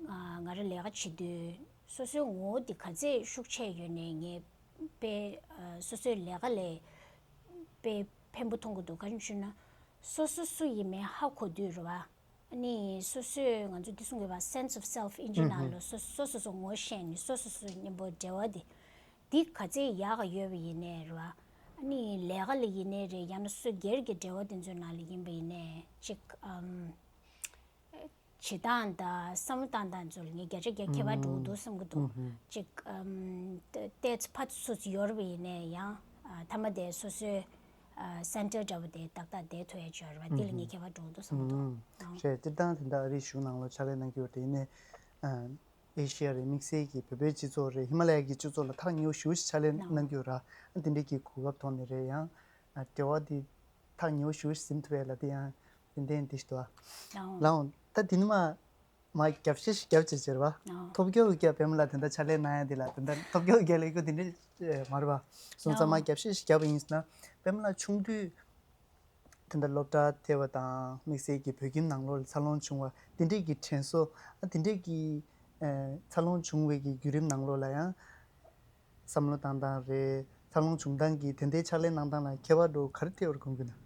ང་ང་རང་ལས་ཀ་བྱེད་དུས་སོ་སོའི་ངོ་བོ་འདི་ག་ཚད་ཤུགས་ཆེ་ཡོད་ནའི་ངས་དཔེ་ཨ་སོ་སོའི་ལས་ཀ་ལས་དཔེ་ཕན་པོ་མཐོང་གི་འདུག་ག་རེ་ཞུ་ན་སོ་སོ་སུ་ཡིན་མིན་ཧ་གོ་དུས་རེད་པ། ཨ་ནི་སོ་སོས་ང་ཚོ་འདི་གསུང་གི་པ་sense of self ཨིན་ཇི་ནང་ལ་སོ་སོ་སོ་སོ་ངོ་ཤེས་ནས་སོ་སོ་སོ་མཉམ་པོ་འབྲེལ་བ་འདི་འདི་ག་ཚད་ཡག་ག་ཡོད་པ་ཡིན་ནའི་རེད་པ། ཨ་ནི་ལས་ཀ་ལ་ཡིན་ནའི་རེད། ཡང་ན་སོ་སོ་སྒེར་གྱི་འབྲེལ་བ་དེ་ཚོའི་ནང་ལ་ཡིན་པ་ཡིན་ནའི་ཅིག་ཨམ་བྱེད་སྟངས་དང་བསམ་བློ་བཏང་སྟངས་ཚོ་ལ་ངས་བརྒྱ་ཆ་བརྒྱ་ཁྱད་པར་འགྲོ་གི་འདུག་བསམ་གྱི་འདུག་ཅིག་ཨམ་ཏོག་ཙམ་ཕར་ཚུར་ཡོད་པ་ཡིན་ནའི་ཡང་ཨ་མཐའ་མ་དེ་སོ་སོའི་ཨ་སེན་ཊར་འདྲ་པོ་དེ་ཏག་ཏག་བསྡད་ཐུབ་ཡ་ཅིག་ཡོད་རེད་པ། དེ་ལ་ངས་ཁྱད་པར་འགྲོ་གི་འདུག་བསམ་གྱི་འདུག་ཨང་། རེད། སྤྱིར་བཏང་དེ་འདྲ་ཨ་རིའི་གཞུང་ནང་ལོགས་ཕྱག་ལས་གནང་གི་ཡོད་རེད། ཡིན་ནའི་ཨ་ཨེ་ཤི་ཡ་རེད། དམིགས་བསལ་གྱི་བོད་པའི་སྤྱི་ཚོགས་རེད། ཧི་མ་ལ་ཡ་གི་སྤྱི་ཚོགས་ལ་ཐག་ཉེ་བོ་ཞེ་པོ་ཞིག་ཕྱག་ལས་གནང་གི་ཡོད་ར། ཨ་དེ་འདྲའི་གི་གོ་སྐབས་ཐོག་ནས་རེད། ཡང་ཨ་འབྲེལ་བ་དེ་ཐག་ཉེ་བོ་ཞེ་པོ་ཞིག་ཟིན་ཐུབ་ཡ་ལ་དེ་ཡང་ཏན་ཏན་དེ་ཞིག་འདུག་ཨ། ལའོ། ལའོ། ད་དེ་ནི་མ་མ་རྒྱབ་བཤད་ཞིག་རྒྱབ་བྱས་བྱས་ར་བ། ཨོ། ཐོབ་རྒྱལ་རྒྱལ་པད་མ་ལགས་དེ་འདྲ་ཕྱག་ལས་གནང་ཡ་དེ་ལ་དེ་འདྲ་ཐོབ་རྒྱལ་རྒྱལ་ལ་ཡི་གོ་དེ་འདྲ་མ་རེད་བ། སོང་ཙང་མ་ཨོ་རྒྱབ་བཤད་ཞིག་རྒྱབ་པ་ཡིན་ཟེར་ན། པད་མ་ལགས་ཆུང་དུས་དེ་འདྲ་སློབ་གྲྭ་ཐེ་བ་དང་དམིགས་བསལ་གྱི་བོད་ཁྱིམ་ནང་ལོགས་ལ་འཚར་ལོངས་བྱུང་བ་དེ་འདྲས་ཀྱི་དྲན་གསོ། ཨ་དེ་འདྲས་ཀྱི་ཨ་འཚར་ལོངས་བྱུང་བའི་གི་བརྒྱུད་རིམ་ནང་ལོགས་ལ་ཡང་བསམ་བློ་བཏང་སྟངས་རེད། འཚར་ལོངས་བྱུང་སྟངས་ཀྱི་དེ་འདྲའི་ཕྱག་ལས་གནང་སྟངས་ལ་ཁྱད་པར་འདྲ་བོ་ག་རེ་ཐེབས་པར་དགོངས་ཀྱི་འདུག་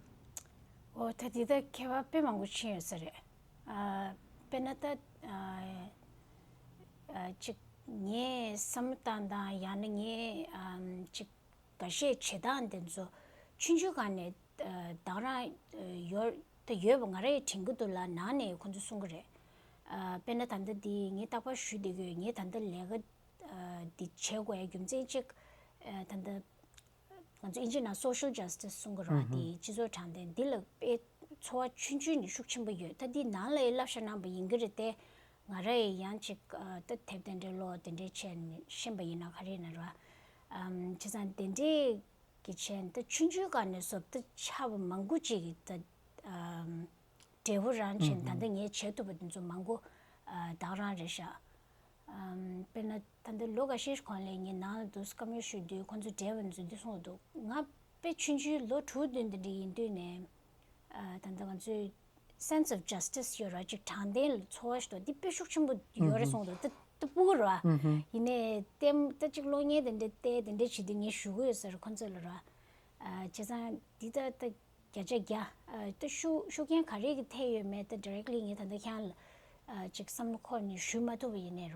ཨོ་ད་དེ་ད་ཁྱད་པར་དཔེ་མང་པོ་ཕྱིན་ཡོད་ས་རེད། ཨ་དཔེར་ན་ད་ཨ་ཨ་ཅིག་ངས་བསམ་བློ་བཏང་སྟངས་ཡང་ན་ངས་ཨམ་ཅིག་འགའ་ཤས་བྱེད་སྟངས་དེ་ཚོ་ཆུང་ཆུང་སྒང་ནས་ཨ་བདག་རང་ཨ་ཡོད་ད་ཡོད་པ་ང་རས་དྲན་གྱི་འདུག་ལ་ནང་ནས་ཁོང་ཚོས་གསུང་གི་རེད། ཨ་དཔེར་ན་ད་ལྟ་འདི་ངས་རྟག་པར་ཞུ་བསྡད་ཀྱི་ཡོད། ངས་ད་ལྟ་ལས་ཀ་ཨ་འདི་བྱེད་དགོས་ཡ་རྒྱུ་མཚན་གཅིག་ཨ་ད་ལྟ་ང་ཚོ་ཨིན་ཇི་ནང་social justice གསུང་གི་རེད་བ། ཨུ་ཧུམ། དེ་སྤྱི་ཚོགས་དྲང་བདེན་འདི་ལ་དཔེ་ཚོར་བ་ཆུང་ཆུང་ནས་ཤུགས་ཆེན་པོ་ཡོད། ད་འདི་ནང་ལ་ཡི་བསླབ་བྱ་གནང་པ་ཡིན་གྱི་རེད་དེ། ང་ར་ཡི་ཡང་ཅིག་ཨ་ད་དེབ་དེ་འདྲའི་ཀློག་དེ་འདྲའི་བྱས་ནས་ཤེས་པ་ཡིན་ན་ག་རེ་ཡིན་ན་རེད་བ། ཨམ་བྱས་ཙང་དེ་འདྲའི་གི་བྱས་ནས་ད་ཆུང་ཆུང་སྒང་ནས་བཟོ་ལྟ་ཆགས་པ་མང་པོ་ཅིག་གི་ད་ཨམ་འབྲས་བུ་རང་བྱས་ནས་ད་ལྟ་ངས་བྱེད་ཐུབ་པ་དེ་ཚོ་མང་པོ་ཨ་བདག་རང་རེད་ཤག་ཨམ་དཔེར་ན་ད་ལྟ་ལོ་འགའ་ཤས་གོང་ལ་ངས་ནང་ལ་འདུག་བཀའ་མོལ་ཞུ་དུས་ཁོང་ཚོ་བགྲེས་པ་ཚོས་འདི་གསུངས་འདུག་ང་དཔེ་ཆུང་ཆུང་ལོ་དྲུག་བདུན་དེ་འདྲ་ཡིན་དུས་ནས་ཨ་ད་ལྟ་ང་ཚོའི་sense of justice ཡོད་ར། ཅིག་དྲང་བདེན་ལ་ཚོར་བ་ཞིག་འདུག་འདི་དཔེ་ཤུགས་ཆེན་པོ་ཡོད་རེད་གསུངས་འདུག་ད་ད་སྤུ་གུ་ར། ཡིན་ནའི་ལྟད་ད་ཅིག་གློག་བརྙན་དེ་འདྲ་བལྟས་དེ་འདྲ་བྱེད་དུས་ངས་ཞུ་གི་ཡོད་ཟེར་ཁོང་ཚོ་ལ་ར། ཨ་བྱས་ཙང་འདི་ད་ད་བརྒྱ་ཆ་བརྒྱ། ཨ་ད་ཤུགས་ཤུགས་རྐྱེན་ག་རེ་གི་ཐེབས་ཡོད་མེད་ད་directly ངས་ད་ལྟ་ཁྱེད་རང་ལ་ཨ་ཅིག་བསམ་བློ་འཁོར་ནས་ཞུ་མ་ཐུབ་པ་ཡིན་ནའི་ར།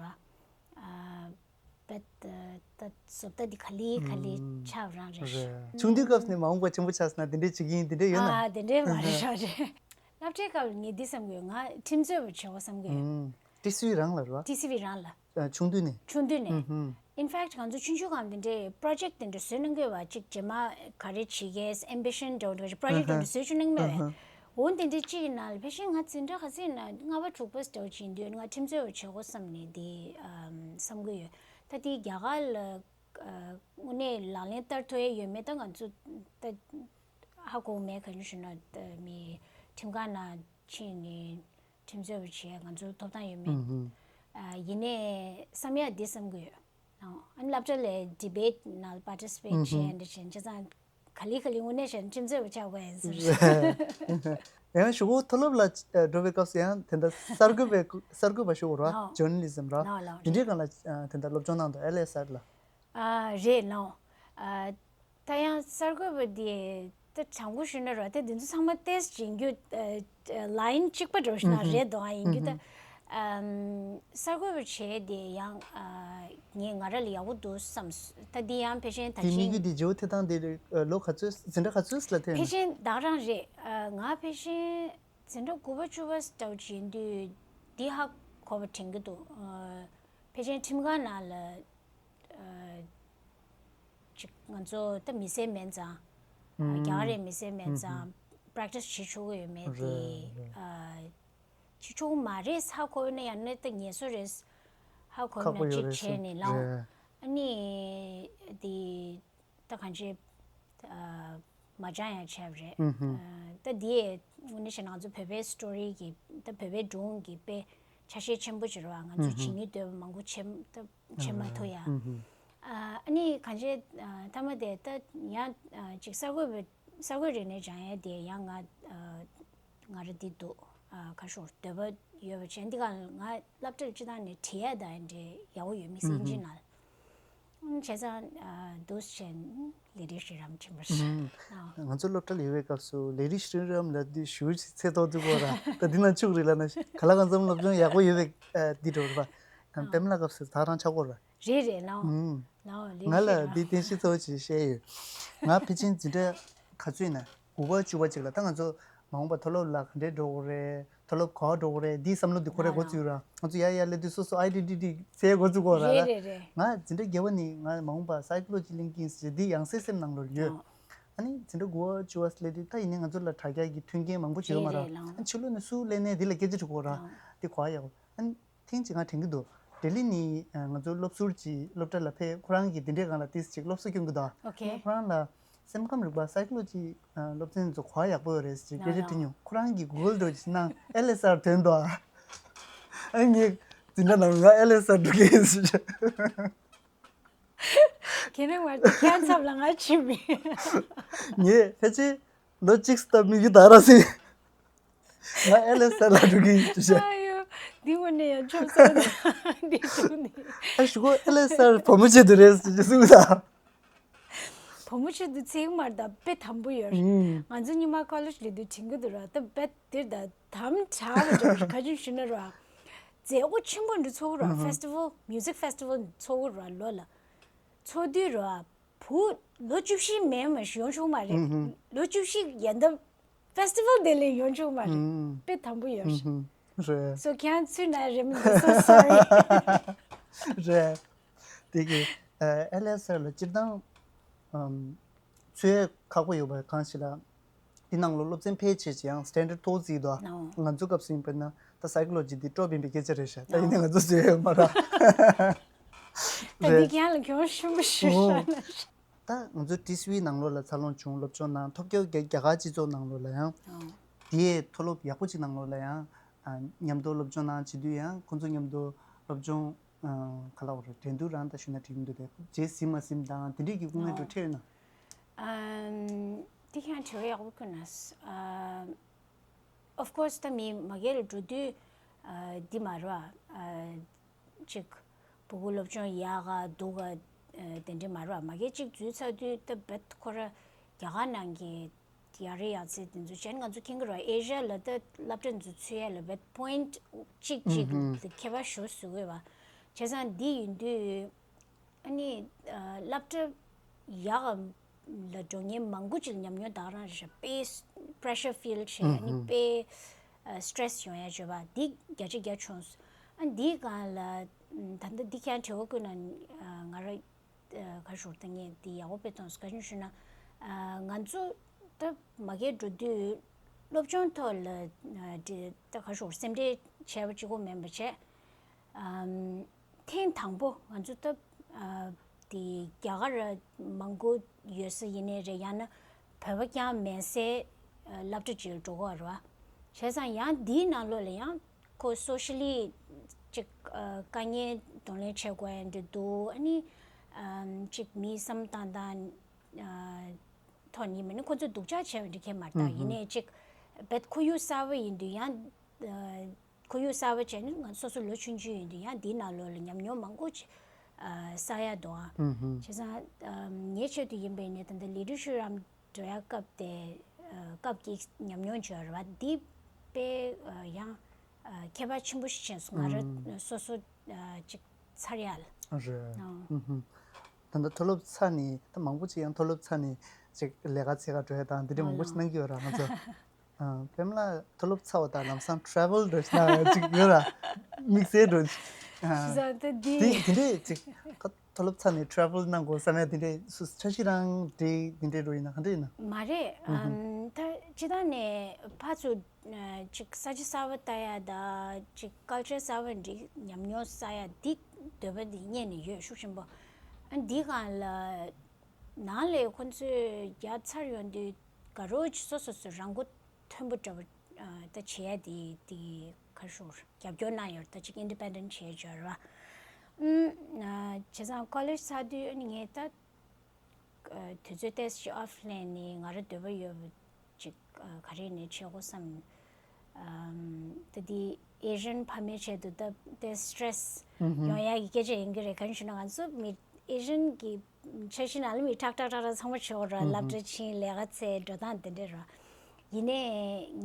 ཨ་but ད་བཟོ་ལྟ་འདི་ག་ལེ་ག་ལེ་ཆགས་རང་རེད་ཤག་རེད། ཆུང་དུས་སྐབས་ནས་མ་འོངས་པ་ཆེན་པོ་ཆགས་སོང་ན་དེ་འདྲས་བྱེད་ཀྱི་ཡིན་དེ་འདྲས་ཡོད་ན། ཨ་དེ་འདྲས་མ་རེད་ཤག་རེད། སློབ་གྲྭའི་སྐབས་ལ་ངས་འདི་བསམ་གྱི་ཡོད། ང་ཁྲིམས་རྩོད་པ་བྱེད་དགོས་བསམ་གྱི་ཡོད། ཨུམ། ཊི་སི་ཝི་རང་ལ་རེད་བ། ཊི་སི་ཝི་རང་ལ། ཨ་ཆུང་དུས་ནས། ཆུང་དུས་ནས། ཨུ་ཧུམ། In fact ང་ཚོ་ཆུང་ཆུང་སྒང་དེ་འདྲའི་project དེ་འདྲ་བཟོས་གནང་གི་ཡོད་པ། གཅིག་རྗེས་མ་ག་རེ་བྱེད་ཀྱི་ambition འདྲ་བོ་འདྲ་བོ་project དེ་འདྲ་བཟོས་བཅུག་གནང་གི་མེད་པས། འོ་དེ་འདྲའི་གཅིག་གི་ནང་ལ་ཕལ་ཆེར་ང་འཛིན་གྲྭ་ག་ཚོད་ཡིན་ན་ལྔ་པ་དྲུག་པ་འདྲ་བོ་ཅིག་ཡིན་དུས་ང་ཁྲིམས་རྩོད་པ་བྱེད་དགོས་བསམ་ནས་འདི་ཨམ་བསམ་གི་ཡོད། ད་དེ་རྒྱ་གར་ལ་ཨ་དངོས་གནས་ལག་ལེན་བསྟར་ཐུབ་ཡ་ཡོད་མེད་ད་ང་ཚོ་ད་ཧ་གོ་མེད། ག་རེ་ཞུ་ན་ད་མི་ཁྲིམས་ཁང་ནང་ཕྱིན་ནས་ཁྲིམས་རྩོད་པ་བྱེད་ཡ་ང་ཚོ་ཐོབ་ཐང་ཡོད་མེད། ཨུ་ཧུམ། ཨ་ཡིན་ནའི་བསམ་ཡ་འདི་བསམ་གི་ཡོད། ཨ་ནི་སློབ་གྲྭ་ལ་debate ནང་participate བྱས་འདི་བྱས་བྱས་ཙང་ག་ལེ་ག་ལེ་དངོས་གནས་བྱས་ན་ཁྲིམས་རྩོད་པ་ཆགས་དགོས་ཡིན་ཟེར། ཡང་གཞུག་གུ་མཐོ་སློབ་ལ་འགྲོ་བའི་སྐབས་སུ་ཡང་དེ་འདྲ་གསར་འགོད་པའི་གསར་འགོད་པ་ཞུ་དགོས་ར། ཨོ། Journalism ར། ཨོ་ལགས། འདི་འདྲའི་སྒང་ལ་དེ་འདྲ་སློབ་སྦྱོང་གནང་འདུག L S R ལ། ཨ་རེད་ལགས། ཨ་ད་ཡང་གསར་འགོད་པ་དེ་ད་དྲང་པོ་ཞུས་ན་ར་ད་འདི་ཚོ་ཚང་མ་ཏོག་ཙམ་ཡིན་རྒྱུ་ལའིན་གཅིག་པ་འདྲ་བོ་ཞིག་ན་རེད་འདུག་ཨ་ཡིན་རྒྱུ་ད། ཨམ། གསར་འགོད་པ་བྱས་དེ་ཡང་ཨ། ངས་ང་ར་ལ་ཡག་པོ་འདུག་བསམ། ད་འདི་ཡང་ཕལ་ཆེར་ད་དེ་ནི་གཞིན་གི་དེ་ཇོ་ཐེ་ཐང་དེ་ལོ་ག་ཚོད་འཛིན་གྲྭ་ག་ཚོད་ལ་ཐོན་ཕལ་ནས། ཆེར་བདག་རང་རེད། ཨ། ང་ཕལ་ཆེར་འཛིན་གྲྭ་དགུ་པ་བཅུ་པ་འདྲ་བོ་ཅིག་ཡིན་དུས་འདི་ཧ་གོ་བ་དྲན་གྱི་འདུག་ཨ། ཕལ་ཆེར་ཁྲིམས་ཁང་ནང་ལ་ཨ། ཅིག་ང་ཚོ་ད་མི་སེར་མེད་ཙང་། ཨ། རྒྱ་གར་རེད་མི་སེར་མེད་ཙང་པ་རེག་ཊི་སི་བྱེད་ཆོག་གི་ཡོད་མེད་དེ། རེད་རེད། ཨ། བྱེད་ཆོག་མ་རེད་ཧ་གོ་ན་ཡང་ན་ད་ངལ་གསོ་རེད་ཧ་གོ་ཁག་པོ་ན་ཅིག་ཡོད་རེད་བྱས་ནས་ལངས། རེད། ཨ་ནི་དེ་ད་གང་ཅི་ཨ། མ་སྦྱང་ཡང་བྱས་པ་རེད། ཨ། ད་དེ་དངོས་གནས་བྱས་ན་ང་ཚོ་བོད་པའི་སི་ཊོ་རི་གི་ད་བོད་པའི་སྒྲུང་གི་དཔེ་ཆ་ཤས་ཆེན་པོ་ཅིག་རེད་བ། ང་ཚོ་བྱེད་སྙིང་འདོད་པ་མང་པོ་བྱེད་ད་བྱེད་མ་ཐུབ་ཡ། ཨ། ཨ་ནི་གང་ཅི་ཨ། མཐའ་མ་དེ་ད་ཡང་ཨ། ཅིག་གསར་འགོད་པའི་གསར་འགོད་རིག་གནས་སྦྱང་ཡས་དེ་ཡང་ང་ཨ། ང་ར་འདི་འདུག་ཨ། ཁ་ཤོར་འདོད་པ་ཡོད་པ་བྱས་འདི་ག་ང་སློབ་གྲྭར་སྤྱི་བཏང་ནས་བྲིས་ཡས་དང་འདྲེ་ཡག་པོ་ཡོད་མི་སྲིད་ཨིན་ཇི་ནང་། བྱས་ཙང་ཨ། འདུག་བྱས་ལི་རི་ཤྲི་རམ་ཕྱིན་པ་རེད། ང་ཚོ་སློབ་གྲྭ་ལ་ཡོད་པའི་སྐབས་སུ་ལི་རི་ཤྲི་རམ་ལ་འདི་ཞུ་ཚེ་ཐོག་འདུག་གོ་ར། ད་འདི་ན་ཕྱུགས་རིགས་ལ་ན་ག་ལ་གང་འཚམ་སློབ་སྦྱོང་ཡག་པོ་ཡོད་པའི་འདི་འགྲོ་ར། གང་པེམ་ལ་སྐབས་སུ་ད་རང་ཆགས་གོ་ར། རེད་རེད་ལའོ། ཨུམ། ལའོ་ལི་ང་ལ་ཤེས་འདི་རྟེན་གཞི་གཙོ་བོ་ཅིག་བཤད་ཡོད། ང་ཕལ་ཆེར་འཛིན་གྲྭ་ག་ཚོད་ཡིན་ན་དགུ་པ་བཅུ་པ་ཅིག་ལ་ད་ང་ཚོ་མ་འོངས་པ་མཐོ་སློབ་ལ་ག་འདྲས་འགྲོ་དགོས་རེད། མཐོ་སློབ་ག་པར་འགྲོ་དགོས་རེད་འདིའི་བསམ་བློ་འདི་ཁོ་རེ་འགོ་ཚུགས་ར། ང་ཚོ་ཡ་ཡ་སླེབས་དུས་སོ་སོ་ཨའི་ཌེན་ཊི་ཊི་བཙལ་འགོ་ཚུགས་དགོས་ར། རེད་རེད་རེད། ང་འཛིན་གྲྭ་བརྒྱད་པ་ནས་ང་མ་འོངས་པ་སའི་ཀོ་ལོ་ཇི་གླེང་གིན་ཟེར་འདི་ཡང་སེ་སེམས་ནང་ལོགས་ཡོད། ཨ་ནི་འཛིན་གྲྭ་དགུ་པ་བཅུ་པ་སླེབས་དུས་ད་ཡིན་ནའི་ང་ཚོ་ལ་དྲ་རྒྱ་གི་མཐུན་རྐྱེན་མང་པོ་ཅིག་ཡོད་མ་ར། རེད་རེད་ལའོ། ཨ་ཕྱི་ལོགས་ནས་སུ་སླེབས་ནའི་འདི་ལ་སྐད་ཆ་དྲི་དགོས་ར། ལའོ། འདི་གོ་ཡག་པོ། ཨ་ནི། ཐེངས་གཅིག་ང་དྲན་གྱི་འདུག་ལྡི་ལི་ནས་ང་ཚོ་སློབ་ཟུར་གྱི་སློབ་གྲྭ་ལ་ཕེབས་ཁོ་རང་གིས་འདི་འདྲའི་སྒང་ལ་ཏིས་ཅིག་སློབ་གསོ་སྐྱོན་གྱི་འདུག་ཨོ་ཁེ། ཁོ་རང་ལ་སེམས་ཁམས་རིག་པ་སའི་ཀོ་ལོ་ཇི་སློབ་ཚན་ཚོ་གོ་བ་ཡག་པོ་ཡོད་རེད་ཅེས་སྐད་ཆ་དྲིས་མྱོང་། ཁོ་རང་གིས་གུ་གལ་འགྲོ་ཅིག་ནང་ཨེལ་ཨེས་ཨར་དོན་དུ་ཨ་ངས་འཛིན་གྲྭ་ནང་ང་ཨེལ་ཨེས་ཨར་འགྲོ་གི་ཡིན་ཟེར། ཁྱེད་རང་བར་དུ་ཁྱེད་ཚབ་ལ་ང་ཕྱིན་མིན། ངས་ཕལ་ཆེར་ལོ་གཅིག་སྟབས་མི་ཡུ་ད་ར་སེ། ང་ཨེལ་ཨེས་ཨར་ལ་འགྲོ་གི་ཡིན་ཞུ་བྱས། ཨ་ཡོ། འདི་ངོ་ནས་ཡང་ཆོག་ས་འདི་ཐུག་ནས། ཨ་ཞུ་གོ་ཨེལ་ཨེས་ཨར་བུ་མོ་ཆེད་དུ་རེད་ཟེར་གྱི་གསུངས་ད། བུ་མོ་ཆེད་དུ་ཚིག་མར་ད་དཔེ་དམ་པོ་ཡོད། ང་ཚོ་ཉི་མ་ཀོ་ལེཇ་ལ་དུས་དྲན་གི་འདུག་ར་ད་དཔེ་དེར་ད་དམ་དྲག་པ་འགྲོ་ག་ཅུང་ཞུ་ན་ར། མཛད་སྒོ་ཆེན་པོ་འདྲ་ཚོགས་ར་ཧྥེ་སི་ཊི་ཝལ་མིའུ་ཟིག་ཧྥེ་སི་ཊི་ཝལ་ཚོགས་ར་ལོ་ལ། ཚོགས་དུས་ར། བུ་ལོ་བཅུ་བཞི་མེད་མ་ཞིག་ཡོང་ཆོག་མ་རེད། ལོ་བཅུ་བཞི་ཡན་ད་ཧྥེ་སི་ཊི་ཝལ་དེ་ལས་ཡོང་ཆོག་མ་རེད། དཔེ་དམ་པོ་ཡོད་རེད། རེད། སོ་ཁྱེད་ཚུད་ན་རེད་མི་འདུག so sorry། རེད། དེ་གི་ཨེལ་ཨེས་ཨར་ལ་སྤྱིར་བཏང་ཚུད་ཁག་པོ་ཡོད་པ་གང་ཞིག་ལ། དེ་ནང་ལོ་སློབ་ཚན་ཕལ་ཆེར་ཅིག་ཡང་སི་ཊན་ཌར་ཌི་མཐོ་བོ་བརྩིས་འདུག་ང་ཚོ་སྐབས་སུ་ཡིན་པ་ན་ད་སའི་ཀོ་ལོ་ཇི་དེ་ཀྲོབ་ཡིན་པའི་སྐད་ཆ་རེད་ཤག་ད་ཡིན་ནའི་ང་ཚོ་བཟོས་ཡོད་མ་རེད། ད་འདི་རེད། ཁྱེད་ལ་གྱོང་ཤུགས་མི་ཤུགས་ཤ་ན། ད་ང་ཚོ་ཊི་སི་ཝི་ནང་ལོགས་ལ་འཚར་ལོངས་བྱུང་སློབ་སྦྱོང་གནང་ཐོབ་སྐྱོ་རྒྱ་རྒྱ་གར་སྤྱི་ཚོགས་ནང་ལོགས་ལ་ཡང་དེའི་མཐོ་སློབ་ཡག་པོ་ཅིག་ནང་ལོགས་ལ་ཡང་མཉམ་དུ་སློབ་སྦྱོང་གནང་བྱེད་དུས་ཡང་ཁོང་ཚོ་མཉམ་དུ་སློབ་སྦྱོང་ག་ལ་བར་འགྲན་བསྡུར་རང་ད་ཞུ་ན་འགྲིག་གི་འདུག་དེ་རྗེས་ཟིན་མ་ཟིན་དང་དེ་འདྲས་ཀྱི་དཀའ་ངལ་འགྲོ་ཁྲེལ་ན། ཨམ། དེ་ཁྱེད་དྲི་བ་ཡག་པོ་བསྐུར་ན། ཨ། of course ད་མི་མ་སྒེར་ལ་འགྲོ་དུས་ཨ་འདི་མ་རེད་བ། ཨ་ཅིག་སྤུ་གུ་སློབ་སྦྱོང་ཡག་ག་སྡུག་ག་ཨ་དེ་འདྲ་མ་རེད་བ། མ་སྒེར་གཅིག་འཛུལ་ཚར་དུས་ད་རྦད་ཁོ་ར་རྒྱ་གར་ནང་གི་ཡ་རེ་ཡ་ཚེ་དེ་ཚོ་བྱས་ན་ང་ཚོ་མཁྱེན་གི་རེད་བ། ཨེ་ཤ་ཡ་ལ་ད་སློབ་གྲྭ་འཛུལ་ཚུད་ཡ་ལ་རྦད་པོ་ཡིན་ཊི་གཅིག་གཅིག་གི་ཁྱད་པར་ཞེ་པོ་བཟོ་གི་ཡོད་བ། བྱས་ཙང་འདི་ཡིན་དུས། ཨ་ནི་ཨ་སློབ་གྲྭ་ཡག་ག་ལ་འགྲོ་མཁན་མང་པོ་ཅིག་ཉམས་མྱོང་ད་ག་རང་རེད་ཤག་དཔེ་པེ་རེ་ཤར་ཕིལ་བྱས་ཨ་ནི་དཔེ་ཨ་སི་ཊེ་རེ་སི་ཡོང་ཡ་བྱས་པ་འདི་བརྒྱ་ཆ་བརྒྱ་བྱུང་སོང་། ཨ་འདིའི་སྒང་ལ་ད་ལྟ་འདི་ཁྱེད་དྲི་བ་བཀོད་ན་ཨ་ང་ར་ཨ་ག་ཞུ་ད་ངས་འདི་ཡག་པོ་དཔེ་མཐོང་སོང་། ག་ཞུ་ཞུ་ན་ཨ་ང་ཚོ་ད་མ་སྒེར་འགྲོ་དུས་སློབ་སྦྱོང་ཐོག་ལ་ཨ་འདི་ད་ག་ཞུ་སེམས་ཁྲལ་བྱས་པ་གཅིག་པོ་མིན་པ་བྱས། ཨམ། ཐེངས་དང་པོ་ང་ཚོ་ད་ཨ་དེ་རྒྱ་གར་མང་པོ་ཡོད་ས་ཡིན་ནའི་རེད། ཡང་ན་བོད་པ་རྐྱང་མེད་སའི་ཨ་སློབ་གྲྭ་ཅིག་ལ་འགྲོ་གི་ཡོད་རེད་བ། བྱས་ཙང་ཡང་འདིའི་ནང་ལོགས་ལ་ཡང་ཁོ་སོ་ཤ་ལི་ཅིག་ཨ་དཀའ་ངལ་གདོང་ལེན་བྱེད་དགོས་ཡ་འདྲ་འདུག་ཨ་ནི་ཨམ་ཅིག་མིའི་བསམ་སྟངས་དང་ཨ་ཐོག་ནས་མིན་ན་ཁོ་ཚོས་སྡུག་ཅག་བྱས་པ་འདྲ་ཁྱད་མ་རེད་ད། ཡིན་ནའི་ཅིག་རྦད་ཁོར་ཡུག་གསར་པ་ཡིན་དུས་ཡང་ཨ་ཁོར་ཡུག་གསར་པ་བྱས་ནས་ང་སོ་སོ་ལོ་ཆུང་ཆུང་ཡིན་དུས་ཡང་འདིའི་ནང་ལོགས་ལ་ཉམས་མྱོང་མང་པོ་ཅིག་ཨ་བསགས་ཡ་འདུག་ཨ། ཨུམ་ཧུམ། བྱས་ཙང་ཨ་ངའི་ཆེད་དུ་ཡིན་པའི་ནས་ད་ལྟ་ལི་རི་ཤུ་རམ་འགྲོ་ཡ་སྐབས་དེ་ཨ་སྐབས་ཀྱི་ཉམས་མྱོང་བརྗོད་ར་བ་འདི་དཔེ་ཨ་ཡང་ ཨ། ཁྱད་པར་ཆེན་པོ་ཞིག་བྱས་སོང་། ང་རང་སོ་སོ་ཨ་ཅིག་ཚར་ཡག་ལ། རེད། ཨ། ཨུ་ཧུམ། ད་ལྟ་མཐོ་སློབ་ཚར་ནས། ད་མང་པོ་ཅིག་ཡང་མཐོ་སློབ་ཚར་ནས་ཅིག་ལས་ཀ་འཚོལ་ག་འགྲོ་ཡ་དང་དེ་འདྲ་མང་པོ་ཞིག་གནང་གི་ཡོད་ར། ང་ཚོ། ཨ། པདྨ་ལགས་མཐོ་སློབ་ཚར་བ་དང་ལམ་སང་travel་འགྲོ་ཞིག་གནང་ཡ་ཅིག་ཡོད་ར། དམིགས་བསལ་འགྲོ་ཞིག་ཨ། བྱས་ཙང་ད་འདི། དེ་དེ་འདྲས་ཅིག་ཁ། མཐོ་སློབ་ཚར་ནས་travel་གནང་དགོས་བསམ་ཡ་དེ་འདྲས་སུ་འཆར་གཞི་རང་འདྲ་དེ་འདྲས་འགྲོ་ཡིན་ན་ག་འདྲས་ཡིན་ན། མ་རེད། ཨུ་ཧུམ། ཨམ། ད་སྤྱིར་བཏང་ནས་ཕར་ཚུར་ཨ་ཅིག་ས་ཆ་གསར་པ་ལྟ་ཡ་དང་ཅིག་culture་གསར་པ་འདྲ་ཉམས་མྱོང་བསགས་ཡ་འདི་འདོད་པ་འདི་རྙེད་ནས་ཡོད་ཤུགས་ཆེན་པོ། ཨ། འདི་སྒང་ལ་ནང་ལ་ཁོང་ཚོས་རྒྱབ་ཚར་ཡོང་དུས་དགའ་རབ་ཅིག་སོ་སོ་སོ་རང་མགོ་ཐོན་པོ་འདྲ་བོ་ཨ་ད་བྱེད་ཡ་དེ་དེ་ག་རེ་ཞུ། རྒྱབ་སྐྱོར་གནང་ཡོད་རེད། ད་ཅིག་independent་བྱེད་ཡ་ཅིག་ཡོད་རེད་པ། ཨུམ། ཨ། བྱས་ཙང་college་ཚར་དུས་ཨ་ནི་ངས་ད་ཨ་དུས་ཚོད་ཏོག་ཙམ་ཅིག་off་ལེན་ནས་ང་རང་འདོད་པ་ཡོད་པ་ཅིག་ཨ་ག་རེ་ནས་བྱེད་དགོས་བསམ། ཨམ། ད་འདི་Asian་ཕ་མའི་ཆེད་དུ་ད་དེ་stress་ཨུ་ཧུམ། ཡོང་ཡ་གི་སྐད་ཆ་ཡིན་གྱི་རེད། ག་རེ་ཞུ་ན་ང་ཚོ་མི་Asian་གི་འཆར་གཞི་ནང་ལ་མི་ཁྲག་ཁྲག་ཁྲག་ཁྲག་ཚང་མ་བྱེད་དགོས་རེད། ཨུ་ཧུམ། སློབ་གྲྭ་ཕྱིན། ལས་ཀ་འཚོལ། འགྲོ་སྟངས་དེ་འདྲ་རེད། ཡིན་ནའི་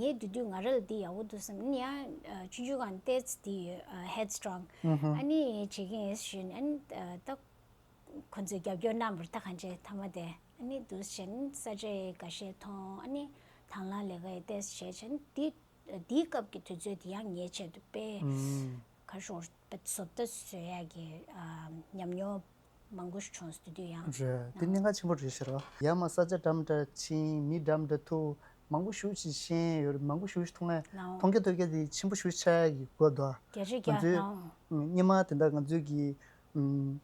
ངས་འདི་དུས་ང་རང་ལ་འདི་ཡག་པོ་འདུག་བསམ། ཡང་ཨ་ཆུང་ཆུང་སྒང་ནས་ཏོག་ཙམ་འདི་ཡོད། ཨ་headstrong། ཨུ་ཧུམ། ཨ་ནི་བྱེད་ཀྱི་ཡིན་ཞུས་ནས། ཨ་ནི་ཨ་ད་ཁོ་ཚོས་རྒྱབ་སྐྱོར་གནང་བར་ད་གང་བྱས་མཐའ་མ་དེ། ཨ་ནི་འདུག་སེ་བྱས་ནས་ས་ཆ་ཡི་འགའ་ཤས་མཐོང་། ཨ་ནི་དང་བླངས་ལས་ཀ་ཡི་ཏོག་ཙམ་བྱས་བྱས་ནས་འདི་འདིའི་སྐབས་ཀྱི་དུས་ཚོད་དེ་ཡང་ངའི་ཆེད་དུ་དཔེ་ཨུམ། ག་རེ་ཞུ། དཔེ་བཟོ་ལྟ་བཟོ་ཡག་གི་ཨ་ཉམས་མྱོང་མང་པོ་ཞིག་བྱུང་སོང་། དེ་དུས་ཡང་། རེད། དེ་གནད་འགག་ཆེན་པོ་རེད་ཤག་ར། ཡར་མར་ས་ཆ་འདྲ་མི་འདྲ་ཕྱིན། མི་འདྲ་མི་འདྲ་ཐུག་མང་པོ་ཞེ་པོ་ཅིག་ཤེས་ཡོད་རེད། མང་པོ་ཞེ་པོ་ཅིག་མཐོང་ཡ། ལའོ། མཐོང་རྒྱ་ཐོས་རྒྱ་དེ་ཆེན་པོ་ཞེ་པོ་ཅིག་ཆགས་ཡག་གི་སྐབས་དུ། བརྒྱ་ཆ་བརྒྱ། ང་ཚོའི། ལའོ། སྔོན་མ་དེ་འདྲ་ང་ཚོའི་གི་ཨུམ།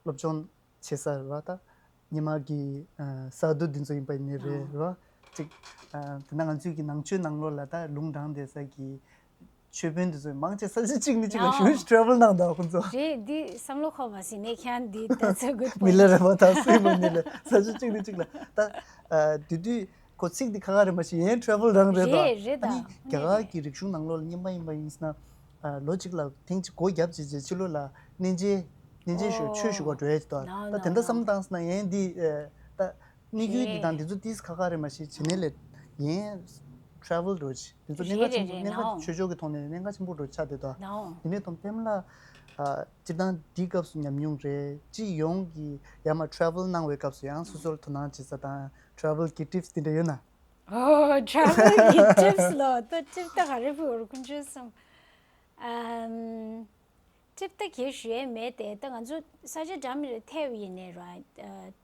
སློབ་སྦྱོང་བྱེད་ས་རེད་པ། ད་སྔོན་མ་གི་ཨ་ས་རྡོ་འདི་ཚོ་ཡིན་པ་ཡིན་ནའི་རེད། ཨ། རེད་པ། ཅིག་ཨ་དེ་ན་ང་ཚོའི་གི་ནང་ཆོས་ནང་ལོགས་ལ་ད་ལུང་དྲངས་བསྡད་ས་གི་ཆོས་དཔོན་འདི་ཚོ་མང་ཆེ་ས་ཆ་གཅིག་ནས་གཅིག་ལ། ཨ། ཞེ་པོ་ཅིག་travel་གནང་འདུག་ཁོང་ཚོ། རེད། འདི་བསམ་བློ་འཁོར་བ་ཟིན་ནས་ཁྱང་འདི་ད་ཚོད་good point། མི་ལ་རེ་བ་ད་སུས་མ་ནི་ལ་ས་ཆ་གཅིག་ནས་གཅིག་ལ། ད་ཨ་དེ་དུས་ཁོ་ཚིག་འདི་ཁ་ཁ་རེད་མ་གཞི་ཡན་travel་རང་རེད་དོ། རེད་རེད་ད། ཨ་ནི་རྒྱ་གར་གི་རིག་གཞུང་ནང་ལོགས་ལ་སྔོན་མ་ཡིན་པ་ཡིན་ན། ཨ་ལོ་གཅིག་ལ་ཐེངས་གཅིག་སྒོ་བརྒྱབ་བྱས་བྱས་ཕྱི་ལོགས་ལ་གནས་མཇལ་གནས་མཇལ་ཞུ། ཨོ། ཆོས་ཞུ་བར་འགྲོ་ཡས་ཅིག་དོ། ད་དེ་འདྲ་བསམ་བཏང་སོང་ན་ཡན་འདི་ཨ་ད་གནས་ཡུལ་འདི་དང་འདི་ཚོ་ཏིས་ཁ་ཁ་རེད་མ་གཞི་བྱེད་ནས་ལས་ཡན་travel་འགྲོ་ཅིག་འདི་ཚོ་གནད་འགག་ཆེན་པོ། རེད་རེད་རེད། གནད་ནའོ། འགག་ཆོས་ཕྱོགས་ཀྱི་ཐོག་ནས་གནད་འགག་ཆེན་པོ་འགྲོ་ཆགས་བསྡད་དོ། ནའོ། ཡིན་ནའི་དང་པདྨ་ལགས་ཨ་སྤྱིར་བཏང་འདིའི་སྐབས་སུ་ཉམས་མྱོང་རེད། སྤྱི་ཡོངས་ཀྱི་ཡར་མར་travel་གནང་བའི་སྐབས་སུ་ཡང་སོ་སོར་དོ་སྣང་བྱེད་ས་དང་travel་གི་tips་དེ་འདྲ་ཡོད་ན། ཨོ། travel་གི་tips་ལོ། ད་tips་ད་ག་རེ་ཕུལ་དགོས་རེད་ཁོང་ཚོས་བསམ། ཨམ། tips་ད་གས་ཞུ་ཡས་མེད་དེ། ད་ང་ཚོ་ས་ཆ་འདྲ་མི་འདྲ་ཐད་པ་ཡིན་ནའི་ར། ཨ་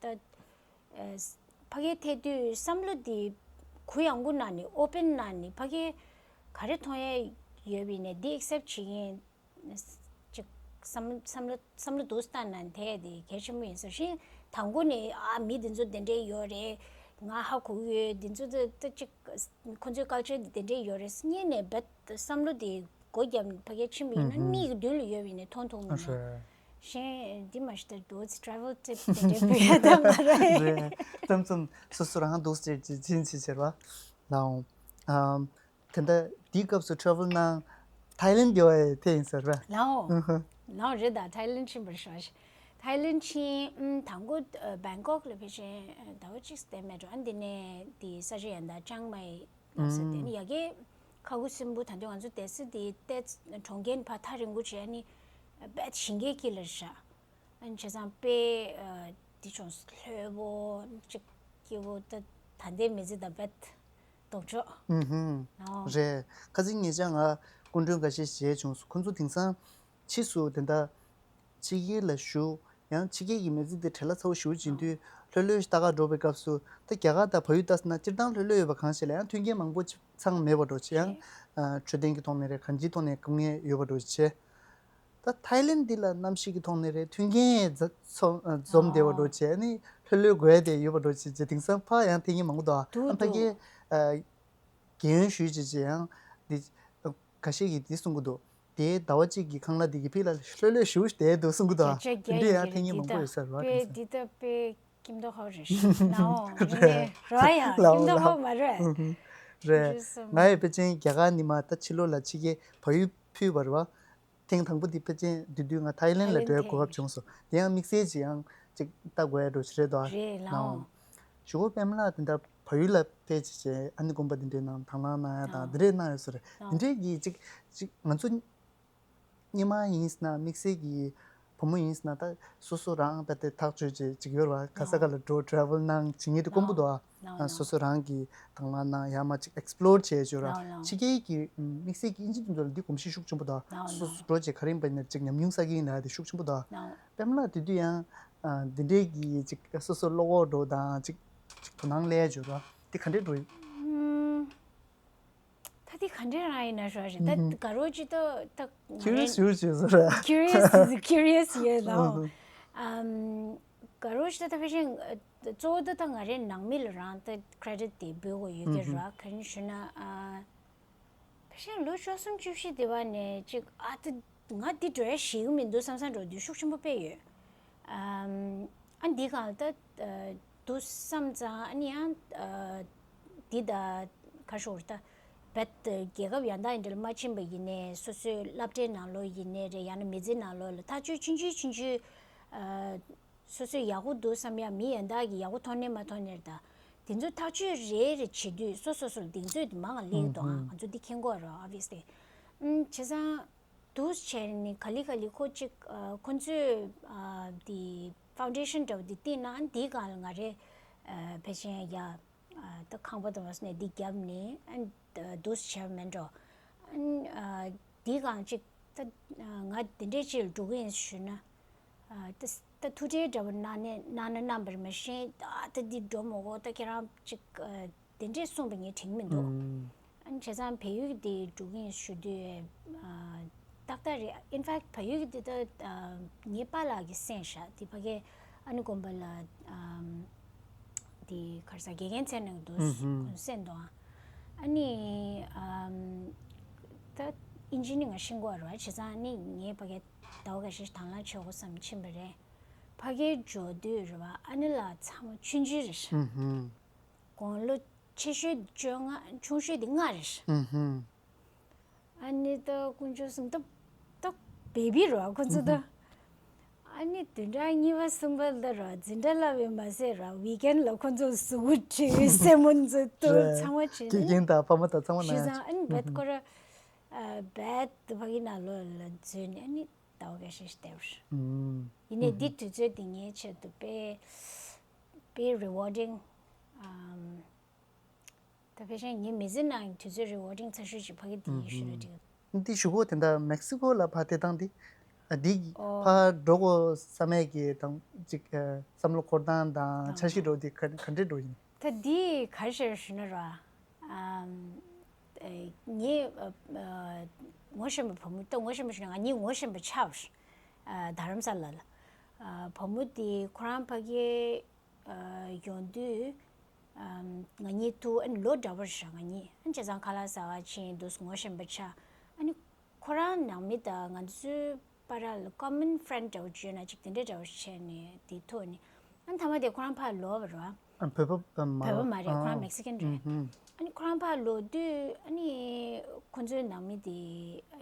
ད་ཨ་ཕ་གིར་ཐད་དུས་བསམ་བློ་འདི་གུ་ཡངས་པོ་གནང་ནས་open་གནང་ནས་ཕ་གིར་ག་རེ་མཐོང་ཡས་ཡོད་པ་ཡིན་ནའི་འདི་accept་བྱེད་མཁན་ཅིག་བསམ་བསམ་བློ་བསམ་བློ་འདུག་སེ་བཏང་ན་དེ་དེ་གལ་ཆེན་པོ་ཡིན་ས་རེད། གཞན་དང་པོ་ནས་ཨ་མི་འདི་ཚོ་དེ་འདྲས་ཡོད་རེད། ང་ཧ་གོ་གི་ཡོད། འདི་ཚོ་ད་ད་ཅིག་ཁོ་ཚོའི་culture་འདི་དེ་འདྲས་ཡོད་རེད་སྙད་ནས་བེད་བསམ་བློ་དེ་སྒོ་བརྒྱབ་ནས་ཕ་གིར་ཕྱིན་པ་ཡིན་ན། ཨུ་ཧུམ། མིག་གི་མདུན་ལ་ཡོད་པ་ཡིན་ནའི་མཐོང་ཐུབ་མིན་ན། རེད། གཞན་འདི་མ་གཞི་ད་འདུག་སེ་travel tip་དེ་འདྲས་ཕུལ་ཡ་ད་མ་རེད། རེད། ཙམ་ཙམ་སོ་སོ་རང་འདུག་སེ་ཅིག་ཕྱིན་ཅིག་བྱེད་པ་ལའོ། ཨམ། དེ་འདྲ་དེའི་སྐབས་སུ་travel་གནང་། ཐའི་ལེན་དེ་བ་ཡི་ཐད་ཡིན་ཟེར་བ། ལའོ། ཨུ་ཧུ། ལའོ་རེད་ད། ཐའི་ལེན་ཕྱིན་པར་ཤོག་ཐའི་ལེན་ཕྱིན། ཨམ། དང་པོ་ཨ་བེང་ཀོག་ལ་ཕེབས་ཤིང་ཟླ་བ་གཅིག་བསྡད་མེད་འགྲོ། ཨ་འདི་ནས་དེ་ས་ཆ་ཡན་ད་ཅང་མའི་ལབ་ས་དེ་ནི་ཡ་གི་ཁ་ཁུ་སིམ་པོ། ད་དུང་ང་ཚོ་བསྡད་ས་དེ་ཏེ་གྲོང་ཁྱེར་ཕར་ཐག་རིང་པོ་བྱས་ནི་བེད་ཞིང་ཁའི་དཀྱིལ་ལ་བཞག་ཨ་ནི་བྱས་ཙང་དཔེ་ཨ་འདི་བྱུང་། ལྷོད་པོ་ཅིག་སྐྱིད་པོ། ད་ད་ལྟའི་མི་ཚེ་དང་རྦད་ལྡོག་ཕྱོགས། ཨུ་ཧུམ། ཨོ། རེད། ཁ་སང་ཉེ་ཆར་ང་སྐུ་མགྲོན་འགའ་ཤས་མཇལ་བྱུང་སོང་། ཁོང་ཚོ་དེང་སང་ཕྱིས་སུ་དེ་འདྲ་ཕྱི་རྒྱལ་ལ་བཞུགས། ཡང་ཕྱི་རྒྱལ་གྱི་མི་ཚེ་དེ་བྲེལ་བ་ཚ་པོ་ཞེ་པོ་ཅིག་ཡིན་དུས་ལྷོད་ལྷོད་ལྟ་ག་འགྲོ་བའི་སྐབས་སུ། ད་རྒྱ་གར་དང་བལ་ཡུལ་ལྟ་སོང་ན་སྤྱིར་བཏང་ལྷོད་ལྷོད་ཡོད་པ་གང་ཞིག་ལ་ཡང་མཐུན་རྐྱེན་མང་པོ་ཅིག་ཚང་མེད་པ་འདྲ་བོ་ཅིག་ཡང་ཨ་འཕྲོད་བསྟེན་གྱི་ཐོག་ནས་རེད། གང་ཅིའི་ཐོག་ནས་དཀའ་ངལ་ཡོད་པ་འདྲ་བོ་ཅིག་བྱས། ད་ཐའི་ལེན་འདི་ལ་གནམ་གཤིས་ཀྱི་ཐོག་ནས་རེད། མཐུན་རྐྱེན་ཡང་འཛོམས་བསྡད་པ་འདྲ་བོ་བྱས། ཨ་ནི་ལྷོད་ལྷོད་དགོས་ཡ་དེ་ཡོད་པ་འདྲ་བོ་ཅིག་བྱས། དེང་སང་ཕར་ཡང་ཐད་མཁན་མང་པོ་འདུག་འདུག་ཨ། ཕ་གིའི་ཨ་རྒན་ཡོལ་ཞུས་བྱས་བྱས་ཡང་འདི་ཁ་ཤས་ཀྱིས་འདི་གསུང་གི་འདུག་དེའི་ཟླ་བ་གཅིག་གི་ཁང་གླ་འདི་གི་ཕི་ལ་ལྷོད་ལྷོད་ཞེ་པོ་ཞིག་བསྡད་འདུག་གསུང་གི་འདུག་ཨ། བརྒྱ་ཆ་བརྒྱ། འདི་ཡང་ཡིན་གྱི་ཐད་མཁན་རེད། མང་པོ་ཡོད་ས་རེད་པ། དེང་སང་དཔེ་འདི་ད་དཔེ་ཀིམ་དོ་ཧོ་རེད་ཤག་ནའོ། རེད། རེད་ཡ། ལའོ་ཀིམ་དོ་ཧོ་ལའོ། མ་རེད། ཨུ་ཧུ། རེད། ང་ཡི་ཕལ་ཆེར་རྒྱ་གར་ནས་མར་ད་ཕྱི་ལོགས་ལ་ཕྱི་རྒྱལ་བལ་ཡུལ་ཕུད་པ་རེད་པ། ཐེངས་དང་པོ་འདི་ཕལ་ཆེར་བསྡུས་བསྡུས་ང་ཐའི་ལེན་ལ་ཐའི་ལེན་འགྲོ་ཡའི་གོ་སྐབས་བྱུང་སོང་། དེ་ཡང་དམིགས་བསལ་ཅིག་ཡང་ཅིག་ལྟ་དགོས་ཡ་འདྲ་ཞིག་རེད་དོ། རེད་ལའོ། ནའོ། གཞུག་གུ་པདྨ་ལགས་དེ་འདྲ་ བལ་ཡུལ་ལ་ཕེབས་བྱས་བྱས་ཨ་ནི་དགོན་པ་འདི་འདྲའི་ནང་དང་བླངས་གནང་ཡ་དང་འདི་འདྲའི་གནང་ཡོད་ས་རེད། འདི་འདྲའི་གི་ཅིག་ཅིག་ང་ཚོ་སྔོན་མ་ཡིན་ཟེར་ན་དམིགས་བསལ་གྱི་བུ་མོ་ཡིན་ཟེར་ན་ད་སོ་སོ་རང་ད་དེ་ཐག་གཅོད་བྱས་ཅིག་ཡོད་རེད་བ། ག་ས་ག་ལ་འགྲོ་travel་གནང་བྱེད་མཁན་དེ་དཀོན་པོ་འདུག་ཨ། སོ་སོ་རང་གི་དང་བླངས་གནང་ཡ་མ་ཅིག་explore་བྱས་ཡོད་རེད། ཕྱི་རྒྱལ་གྱི་དམིགས་བསལ་གྱི་ཨིན་ཇི་དེ་ཚོ་ལ་འདི་གོམས་གཤིས་ཤུགས་ཆེན་པོ་འདུག་ཨ། སོ་སོ་འགྲོ་བྱས་ག་རེ་ཡིན་པ་ཡིན་ན་ཅིག་ཉམས་མྱོང་བསགས་ཀྱི་ཡིན་ན་དེ་ཤུགས་ཆེན་པོ་འདུག་ཨ། པདྨ་ལགས་དེ་དུས་ཡང་འདི་འདྲའི་གི་ཅིག་སོ་སོ་བློ་ཁོག་འགྲོ་དང་ཅིག་ཅིག་དོ་སྣང་སླེབས་ཡ་ཡོད་རེད། དེ་ག་འདྲས་འགྲོ་ཡིན། ད་དེ་ག་འདྲས་རང་ཡིན་ན་ཧྲ་རེད། ད་དགའ་རོགས་ཅི་ད་ད་ང་རེ་Curious་ཡོད་བྱས་ཟེར་ར། Curious is curious ཡོད་ལ། ཨམ། དགའ་རོགས་ཅི་ད་ད་ཕལ་ཆེར་གཙོ་བོ་ད་ད་ང་རེ་ནང་མི་ལ་རང་ད་credit་དེ་འབུལ་དགོས་ཡོད་དེ་ར། ག་རེ་ཞུ་ན་ཨ། ཕལ་ཆེར་ལོ་བཅུ་གསུམ་བཅུ་བཞི་དེ་བ་ནས་ཅིག་ཨ་ད་ང་འདི་འགྲོ་ཡ་ཞིག་མི་འདུག་བསམ་བསམ་འགྲོ་དུས་ཤུགས་ཆེན་པོ་དཔེ་ཡོད། ཨམ། ཨ་འདི་གང་ལ་ད་འདུག་བསམ་ཙང་ཨ་ནི་ཡང་འདི་ད་ག་ཤོར་ད་བད་རྒྱལ་ཁབ་ཡང་དག་ཡིན་འདྲ་ལ་མ་ཕྱིན་པ་ཡིན་ནའི་སོ་སོའི་སློབ་གྲྭའི་ནང་ལོགས་ཡིན་ནའི་རེད། ཡང་ན་མི་ཚེའི་ནང་ལོགས་ལ་ཐག་གཅོད་ཆུང་ཆུང་ཆུང་ཆུང་ཨ། སོ་སོས་ཡག་པོ་འདུག་བསམ་ཡ་མི་ཡན་དག་གིས་ཡག་པོ་མཐོང་ནའི་མ་མཐོང་ནའི་རེད་ད། དེ་ཚོ་ཐག་གཅོད་རེ་རེ་བྱེད་དུས་སོ་སོ་སོར་གདེང་ཚོད་དེ་མང་ང་སླེབས་ཀྱི་འདུག་ཨང་། ང་ཚོ་འདི་མཁྱེན་གྱི་ཡོད་རེད་obviously། ཨུམ། བྱས་ཙང་འདུག་བྱས་ནས་ག་ལེ་ག་ལེ་ཁོ་གཅིག་ཨ། ཁོ་ཚོས་ཨ། འདི་foundation འདྲ་བོ་འདི་བཏིང་ན་འདིའི་སྒང་ལ་ང་རེ་ཨ། ཕལ་ཆེར་ཡ། ཨ། ད་ཁང་པ་དང་བ་སོ་ནས་འདི་བརྒྱབ་ནས་ཨ། འདུག་བྱས་པ་མིན་འགྲོ། ཨ། འདི་གང་ཅིག་ད་ང་འདི་འདྲས་ཅིག་ལ་འགྲོ་གི་ཡིན་ཞུས་ན། ཨ། ད་ད་ཐུགས་ཁྲལ་འདྲ་བོ་གནང་ནས་གནང་ན་གནང་བར་མ་ཤེས། ད་ད་འདི་འགྲོ་མི་དགོས། ད་ཁྱེད་རང་ཅིག་ཨ། དེ་འདྲས་གསུངས་པ་ངས་དྲན་གྱི་མི་འདུག་ཨ་ནི་བྱས་ཙང་བལ་ཡུལ་འདི་འགྲོ་གི་ཡིན་ཞུ་དུས་ཨ། ཏག་ཏག་རེད། In fact བལ་ཡུལ་འདི་ད་ཨ། ངའི་པཱ་ལགས་ཀྱི་སེམས་ཤག་འདི་ཕ་གི་ཨ་ནི་དགོན་པ་ལ་ཨམ། འདི་ག་རེ་ཟ་དགེ་རྒན་འཚོལ་གནང་གི་འདུག་ཁོང་སེམས་དང་ཨ་ནི་ཨམ། ད་ཨིན་ཇི་ནི་ང་ཤེས་ཀྱི་ཡོད་རེད་བ། བྱས་ཙང་ཨ་ནི་ངའི་ཕ་གི་ཟླ་བ་འགའ་ཤས་ཤིག་དང་བླངས་བྱེད་དགོས་བསམ་ཕྱིན་པ་རེད། ཕ་གིར་འབྱོར་དུས་རེད་བ། ཨ་ནི་ལགས་ཚང་མ་ཆུང་ཆུང་རེད། དགུང་ལོ་ཆེ་ཤོས་བཅོ་ལྔ། ཆུང་ཤོས་དེ་ལྔ་རེད། ཨ་ནི་ད་དཀོན་མཆོག་གསུམ་ད་ད་བེ་བི་རེད་བ་ཁོ་ཚོ་ད། ཨ་ནི་བདུན་ཕྲག་གཉིས་པ་གསུམ་པ་ལ་ར་འཛིན་གྲྭ་བསླབ་པའི་མ་ཟད་ར་weekend ལ་ཁོ་ཚོ་གཟུགས་པོ་བྲེགས་སེན་མོ་ཚོ་ཏོ་རེད། ཚང་མ་བྱས་སྐྱེས་ནས་རྒན་དང་ཕ་མ་དང་ཚང་མ་ན་བྱས་ཙང་ཨ་ནི་བད་ཁོ་ར་བད་ཕ་གི་ནང་ལོགས་ལ་འཛུལ་ནས་ཨ་ནི་ཟླ་བ་འགའ་ཤས་ཤིག་བསྡད་པ་རེད། ཡིན་ནའི་འདི་དུས་ཚོད་འདི་ངའི་ཆེད་དུ་དཔེ་དཔེ་rewarding ཨམ། ད་ཕལ་ཆེར་ངའི་མི་ཚེ་ནང་དུས་ཚོད་rewarding ཚ་ཤོས་ཅིག་ཕ་གི་དེ་ཡིན་ཞུ་ན་འགྲིག་འདི་ཞུ་གོ་དེ་འདྲ་མེག་སི་ཀོ་ལ་ཕར་དེ་དང་འདི་ཨ་འདི་ཨོ། ཕར་འགྲོ་དགོས་བསམ་ཡས་ཀྱི་དང་ཅིག་ཨ། བསམ་བློ་འཁོར་སྟངས་དང་འཆར་གཞི་འགྲོ་འདི་ག་ག་འདྲས་འགྲོ་ཡིན། ད་འདི་ག་རེ་བྱས་ཞུ་ན་ར་ཨམ། ཨེ། ངའི་ཨ། ཨ། ངོ་ཤེས་པའི་བུ་མོ་ད་ངོ་ཤེས་པ་ཞུ་ན་ང་གཉིས་ངོ་ཤེས་པ་ཆགས་པ་རེད། ཨ། རྡ་རམ་ས་ལ་ལ་ཨ། བུ་མོ་དེ་ཁོ་རང་ཕ་གི་ཨ། ཡོང་དུས་ཨམ། ང་གཉིས་ཐུག་ཨ་ནི་ལོ་འདྲ་བོ་རེད་ཤག་ང་གཉིས་ཨ་ནི་བྱས་ཙང་ཁ་ལག་ཟ་བ་ཕྱིན་འདུག་ངོ་ཤེས་པ་ཆགས། ཨ་ནི་ཁོ་རང་ནང་མི་དང་ང་ཚོའི་བར་ལ་common friend འདྲ་བོ་ཅིག་ཡོད་ན་ཅིག་དེ་འདྲ་འདྲ་བོ་བྱས་ནས་དེ་ཐུག་ནས་ཨ་ནི་མཐའ་མ་དེ་ཁོ་རང་ཕར་ལོག་པ་རེད་བ། ཨ། བོད་པ་མ་བོད་པ་རེད། མ་རེད། ཁོ་རང་ཨ། Mexican རེད། ཨ་ནི་ཁོ་རང་ཕར་ལོག་དུས་ཨ་ནི་ཁོ་ཚོའི་ནང་མི་དེ་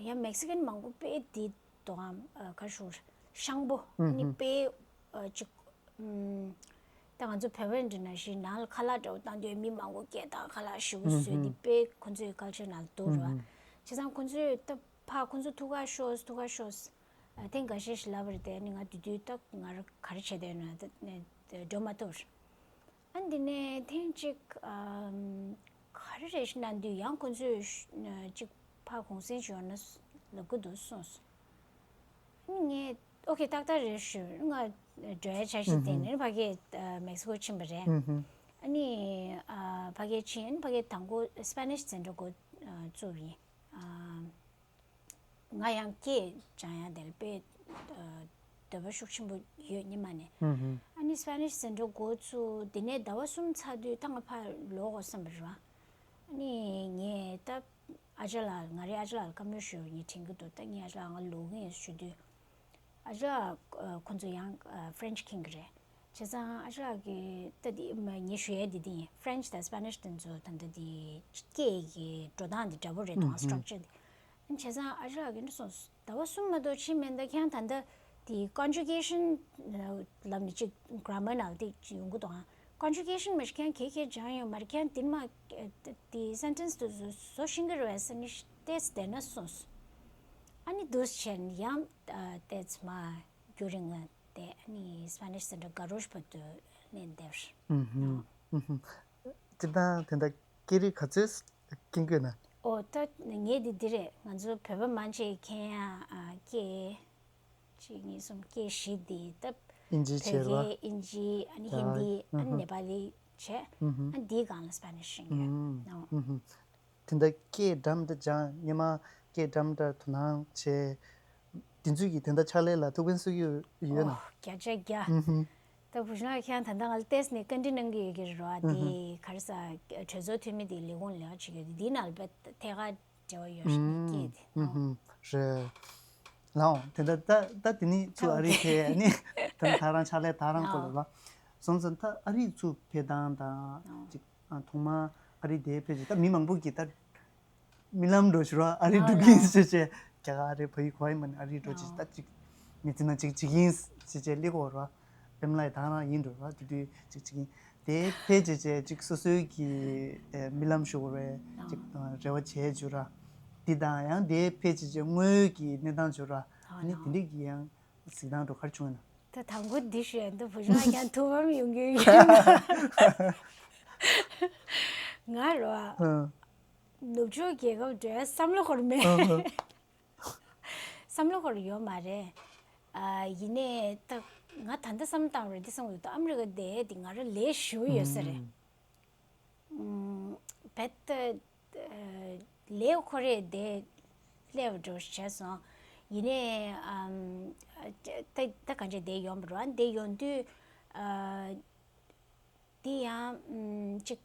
ཡང་Mexican མང་པོ་དཔེ་དེ་དོ་ཨམ། ཨ། ག་རེ་ཞུ། ཤང་པོ་ཨ་ནི་དཔེ་ཨ། ཅིག་ཨམ། ད་ང་ཚོ་བོད་པ་འདྲ་ནང་བཞིན་ནང་ལ་ཁ་ལག་འདྲ་བོ་བཏང་དུས་མི་མང་པོ་སྐད་བཏང་ཁ་ལག་ཞེ་པོ་བཟོས་ཏེ་དཔེ་ཁོ་ཚོའི་culture ནང་ལ་འདུག་རེད་བ། བྱས་ཙང་ཁོ་ཚོས་ད་ཕར་ཁོ་ཚོ་ཐུག་ག་ཤོག་ཐུག་ག་ཤོག་ཨ། ཐེངས་འགའ་ཤས་ཤིག་ལབ་པ་རེད་དེ་ཨ་ནི་ང་དེ་དུས་ད་ང་རང་ག་རེ་བྱས་བསྡད་ཡོད་ན་ད་འགྲོ་མ་ཐུབ། ཨ་འདི་ནས་ཐེངས་གཅིག་ཨམ། ག་རེ་རེད་ཤག་ན་འདུག་ཡང་ཁོ་ཚོས་ཨ། གཅིག་ཕར་གུང་སེང་ཞིག་ཡོང་ན་ལབ་ཀྱི་འདུག་གསུངས་སོང་། ཨ་ནི་ངས་ཨོ་ཁེ་ཏག་ཏག་རེད་ཞུས། ང་འགྲོ་ཡ་འཆར་གཞི་བཏིང་ནས་ཕ་གིར་ཨ། མེག་སི་ཀོ་ཕྱིན་པ་རེད། ཨ་ནི་ཨ། ཕ་གིར་ཕྱིན་ཨ་ནི་ཕ་གིར་དང་པོ་Spanish འཛིན་གྲྭ་འགོ་ཨ། བཙུགས་པ་ཡིན། ཨ། ང་ཡང་སྐད་སྦྱང་ཡ་དེ་ལ་དཔེ་ཨ། འདོད་པ་ཤུགས་ཆེན་པོ་ཡོད་སྔོན་མ་ནས། ཨ་ནི་Spanish འཛིན་གྲྭ་འགོ་བཙུགས་དེ་ནས་ཟླ་བ་གསུམ་ཚར་དུས་ད་ང་ཕར་ལོག་དགོས་བསམ་པ་རེད་བ། ཨ་ནི་ངས་ད་ཨ་ཅག་ལགས་ང་རའི་ཨ་ཅག་ལགས་ལ་བཀའ་མོལ་ཞུ་ངས་དྲན་གྱི་འདུག་ད་ངས་ཨ་ཅག་ལགས་ང་ལོག་གི་ཡིན་ཞུ་དུས་ཨ་ཅག་ལགས་ཁོང་ཚོ་ཡང་French མཁྱེན་གྱི་རེད། བྱས་ཙང་ཨ་ཅག་ལགས་ཀྱིས་ད་དེ་ངས་ཞུ་ཡ་དེ་དེ་ཡིན། French དང་Spanish དེ་ཚོ་ད་ལྟ་དེ་སྐད་ཀྱི་འགྲོ་སྟངས་དེ་འདྲ་པོ་རེད་དང་structure དེ། བྱས་ཙང་ཨ་ཅག་གིས་འདི་གསུངས། ཟླ་བ་གསུམ་མ་གཏོགས་ཕྱིན་མེད་ད། ཁྱེད་རང་ད་ལྟ་དེ་conjugation ལབ་ནས་ཅིག་grammar ནང་ལ་དེ་ཅིག་ཡོང་གི་འདུག་ཨང་ Conjugation མ་ཤེས་མཁན་གེ་གེ་སྦྱང་ཡོད་མ་རེད། ཁྱེད་འདི་མ་དེ་sentence་དུ་བཟོ་བཟོ་ཤེས་ཀྱི་རེད་ཟེར་ནས་ཏེས་བསྡད་ན་སོང་། ཨ་ནི་འདུག་བྱས་ནས་ཡང་ཏེས་མ་རྒྱུན་རིང་ལ་བསྡད། ཨ་ནི་Spanish Center་ག་རོ་ཤ་བར་དུ་ལེན་བསྡད། ཨུ་ཧུམ། ཨུ་ཧུམ། སྤྱིར་བཏང་དེ་འདྲ་སྐད་རིགས་ག་ཚོད་སྐྱེ་དགོས་ན། ཨོ་ད་ངས་འདི་འདི་རེད། ང་ཚོ་བོད་པ་མང་ཆེ་མཁྱེན་ཡ་ཨ་སྐད་གཅིག་གཉིས་གསུམ་སྐད་བཞི་འདི་སྟབས། ཨིན་ཇི་བོད་བྱས་པ། སྐད་ཨིན་ཇི་ཨ་ནི་ཧིན་དི་ཨ་ནི་ནེ་པ་ལི་བྱས། ཨ་འདིའི་སྒང་ལ་སྤེ་ནིཤ་ཤེས་ཀྱི་ཡོད། ཨོ། དེ་འདྲ་སྐད་འགྲམ་དུ་སྦྱང་སྔོན་མ་སྐད་འགྲམ་དུ་དོ་སྣང་བྱས། དེ་ཚོས་ཀྱི་དེ་འདྲ་ཕྱག་ལས་ལ་ཐུགས་ཕན་གསོས་ཀྱི་ཡོད་ན། ཨོ་བརྒྱ་ཆ་བརྒྱ། ད་བུ་ཆུང་ཁྱེད་ད་ལྟ་ང་ལ་ཏེས་ནས་བཀའ་འདྲི་གནང་གི་ཡོད་ཀྱི་རེད་བ། དེ་ག་རེ་ཟ་གྲོས་ཚོགས་འཐུས་མི་དེ་ལས་ཁུངས་ལས་ཀ་བྱེད་ཀྱི་ཡོད་དེ་འདི་ནང་ལ་དཔེ་ཐད་ཀར་འབྲེལ་བ་ཡོད་རེད་སྐད་དེ། ཨུམ་ཧུམ། རེད། ལའོ་དེ་འདྲ་ད་ད་དེ་ནི་ཚུ་ཨ་རི་ཁའི་ནི་ད་ད་རང་ཕྱག་ལས་ད་རང་སྐོར་ལ་ལ་སོང་ཙང་ད་ཨ་རི་ཚུ་ཕེབས་སྟངས་དང་ཅིག་ཨ་ཐོག་མ་ཨ་རི་དེ་ཕེབས་ཅིག་ད་མི་མང་པོ་གིས་ད་རྨི་ལམ་འགྲོ་ཞུ་ར་ཨ་རི་འགྲོ་གིན་ཟེར་བྱས་རྒྱ་གར་ཨ་རི་བོད་ཡིག་གོ་ཡི་མ་ནི་ཨ་རི་འགྲོ་ཅིག་ད་ཅིག་མི་ཚེ་ན་ཅིག་བྱེད་ཀྱིན་ཟེར་བྱས་ལི་གོ་ར། ཨེམ་ལའི་དང་རང་ཡིན་འགྲོ་ར་དེ་དུས་ཅིག་ཅིག་ཡིན། དེ་ཕལ་ཆེར་ཆེ་ཅིག་སོ་སོའི་གི་ཨེ་རྨི་ལམ་ཞུ་བ་རེད་ཅིག་རེ་བ་བྱས་བྱུ་ར། འདི་དང་ཡང་དེ་ཕལ་ཆེར་ཆེ་དངོས་ཀྱི་གནས་སྟངས་བྱུ་ར། ཨ་ནི་དེ་འདྲས་ཀྱི་ཡང་གཟིགས་སྟངས་འགྲོ་གར་བྱུང་ན། ད་དང་པོ་འདི་ཞུ་ཡ་འདི་བུ་ཆུང་ཡང་ཐུགས་ཕམ་ཡོང་གི་ཡོད། ང་རོ་ཨ། ནུབ་ཕྱོགས་རྒྱལ་ཁབ་འགྲོ་ཡ་བསམ་བློ་འཁོར་མེད། བསམ་བློ་འཁོར་ཡོད་མ་རེད། ཨ་ཡིན་ནའི་ད་ང་ད་ལྟ་བསམ་བཏང་རེད་འདི་བསམ་གི་འདུག་ཨ་མི་རི་ཀ་བསྡད་དེ་ང་རང་ལས་ཞུ་ཡོད་ས་རེད། ཨུམ། བེད་ད་ལས་ཁོ་རེ་བསྡད་སླེབས་འགྲོ་བྱས་སོང་། ཡིན་ནའི་ཨམ། ད་ད་གང་ཅི་བསྡད་ཡོང་བ་རེད་བསྡད་ཡོང་དུས་ཨ། འདི་ཡང་ཨམ་ཅིག་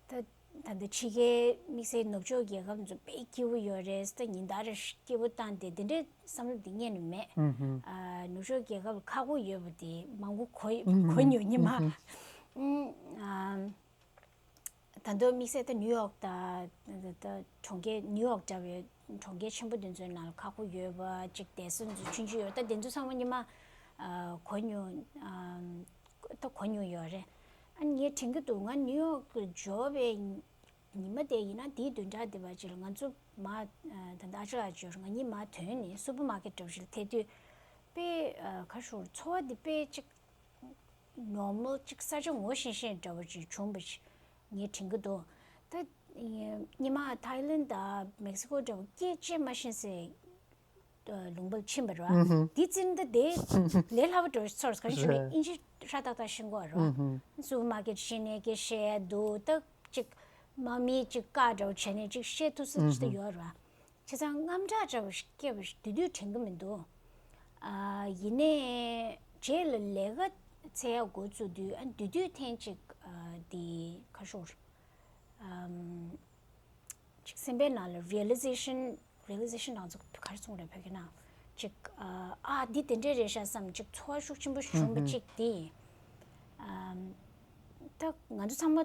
ད་ད་ལྟ་ཕྱི་རྒྱལ་དམིགས་བསལ་ནུབ་ཕྱོགས་རྒྱལ་ཁབ་ཚོ་དཔེ་སྐྱིད་པོ་ཡོད་རེད། ད་ཉིན་ལྟར་སྐྱིད་པོ་བཏང་སྟེ་འདི་འདྲའི་བསམ་བློ་འདི་རྙེད་ནི་མེད། ཨ་ནུབ་ཕྱོགས་རྒྱལ་ཁབ་ཁག་པོ་ཡོད་པ་དེ་མང་པོ་གོ་གོ་མྱོང་ཉི་མ། ཨམ། ད་དུང་དམིགས་བསལ་ད་ནིའུ་ཡོག་དང་ད་ད་གྲོང་ཁྱེར་ནིའུ་ཡོག་འདྲ་བའི་གྲོང་ཁྱེར་ཆེན་པོ་དེ་ཚོའི་ནང་ལ་ཁག་པོ་ཡོད་པ་ཅིག་བསྡད་ས་ཚོ་ཆུང་ཆུང་ཡོད་ད་དེ་ཚོ་ཚང་མ་ཉི་མ་ཨ་གོ་མྱོང་ཨ། ད་གོ་མྱོང་ཡོད་རེད། ཨ་ངས་དྲན་གྱི་འདུག་ང་ནིའུ་ཡོག་ཏུ་འབྱོར་བའི་ཉི་མ་དེ་ཡིན་ན་དེའི་བདུན་ཕྲག་དེ་བར་ཅིག་ལ་ང་ཚོ་མ་ད་ལྟ་ཨ་ཅག་ལ་འབྱོར་ང་གཉིས་མ་ཐོན་ནས་སུ་པར་མར་ཀེཊ་འདྲ་བོ་ཞིག་ལ་ཐད་དུས་དཔེ་ག་ཞུ་འཚོ་བ་འདི་དཔེ་ཅིག་ནོར་མལ་ཅིག་ས་ཆ་ངོ་ཤེས་ཤེས་འདྲ་བོ་ཅིག་བྱུང་བ་ཞིག་ངས་དྲན་གྱི་འདུག་ད་སྔོན་མ་ཐའི་ལེན་དང་མེག་སི་ཀོ་འདྲ་བོ་སྐད་ཅིག་མ་ཤེས་སའི་ལུང་པར་ཕྱིན་པ་རེད་བ། དེ་ཙམ་ད་དེ་ལས་སླ་པོ་འདྲ་བོ་ཚོར་ག་རེ་ཞུ་ན་ཨིན་ཇི་ཧྲ་ཏག་ཏག་ཤེས་ཀྱི་ཡོད་རེད་བ། སུ་པར་མར་ཀེཊ་ཕྱིན་ནས་སྐད་བཤད་ཡ་འདུག་ད་ཅིག་དམག་མིའི་ཅིག་བཀའ་འདྲ་བོ་བྱས་ནས་ཅིག་བཤད་ཐུབ་ས་ཅིག་ད་ཡོད་རེད་བ། བྱས་ཙང་དངངས་སྐྲག་འདྲ་བོ་ཞིག་སྐྱེས་པ་ཞིག་དེ་དུས་དྲན་གྱི་མི་འདུག་ཨ་ཡིན་ནའི་རྗེས་ལ་ལས་ཀ་འཚོལ་ཡ་འགོ་བཙུགས་དུས་ཨ་དེ་དུས་ཐེངས་གཅིག་ཨ་དེ་ཁ་ཤོར། ཨམ། ཅིག་སེམས་པའི་ནང་ལ་realization realization ནང་ཚོ་ག་རེ་གསུངས་རེད་བོད་སྐད་ནང་ཅིག་ཨ་ཨ་འདི་དེ་འདྲས་རེད་ཤག་བསམ་ཅིག་ཚོར་བ་ཤུགས་ཆེན་པོ་བྱུང་བ་ཅིག་དེ་ཡིན། ཨམ། ད་ང་ཚོ་ཚང་མ་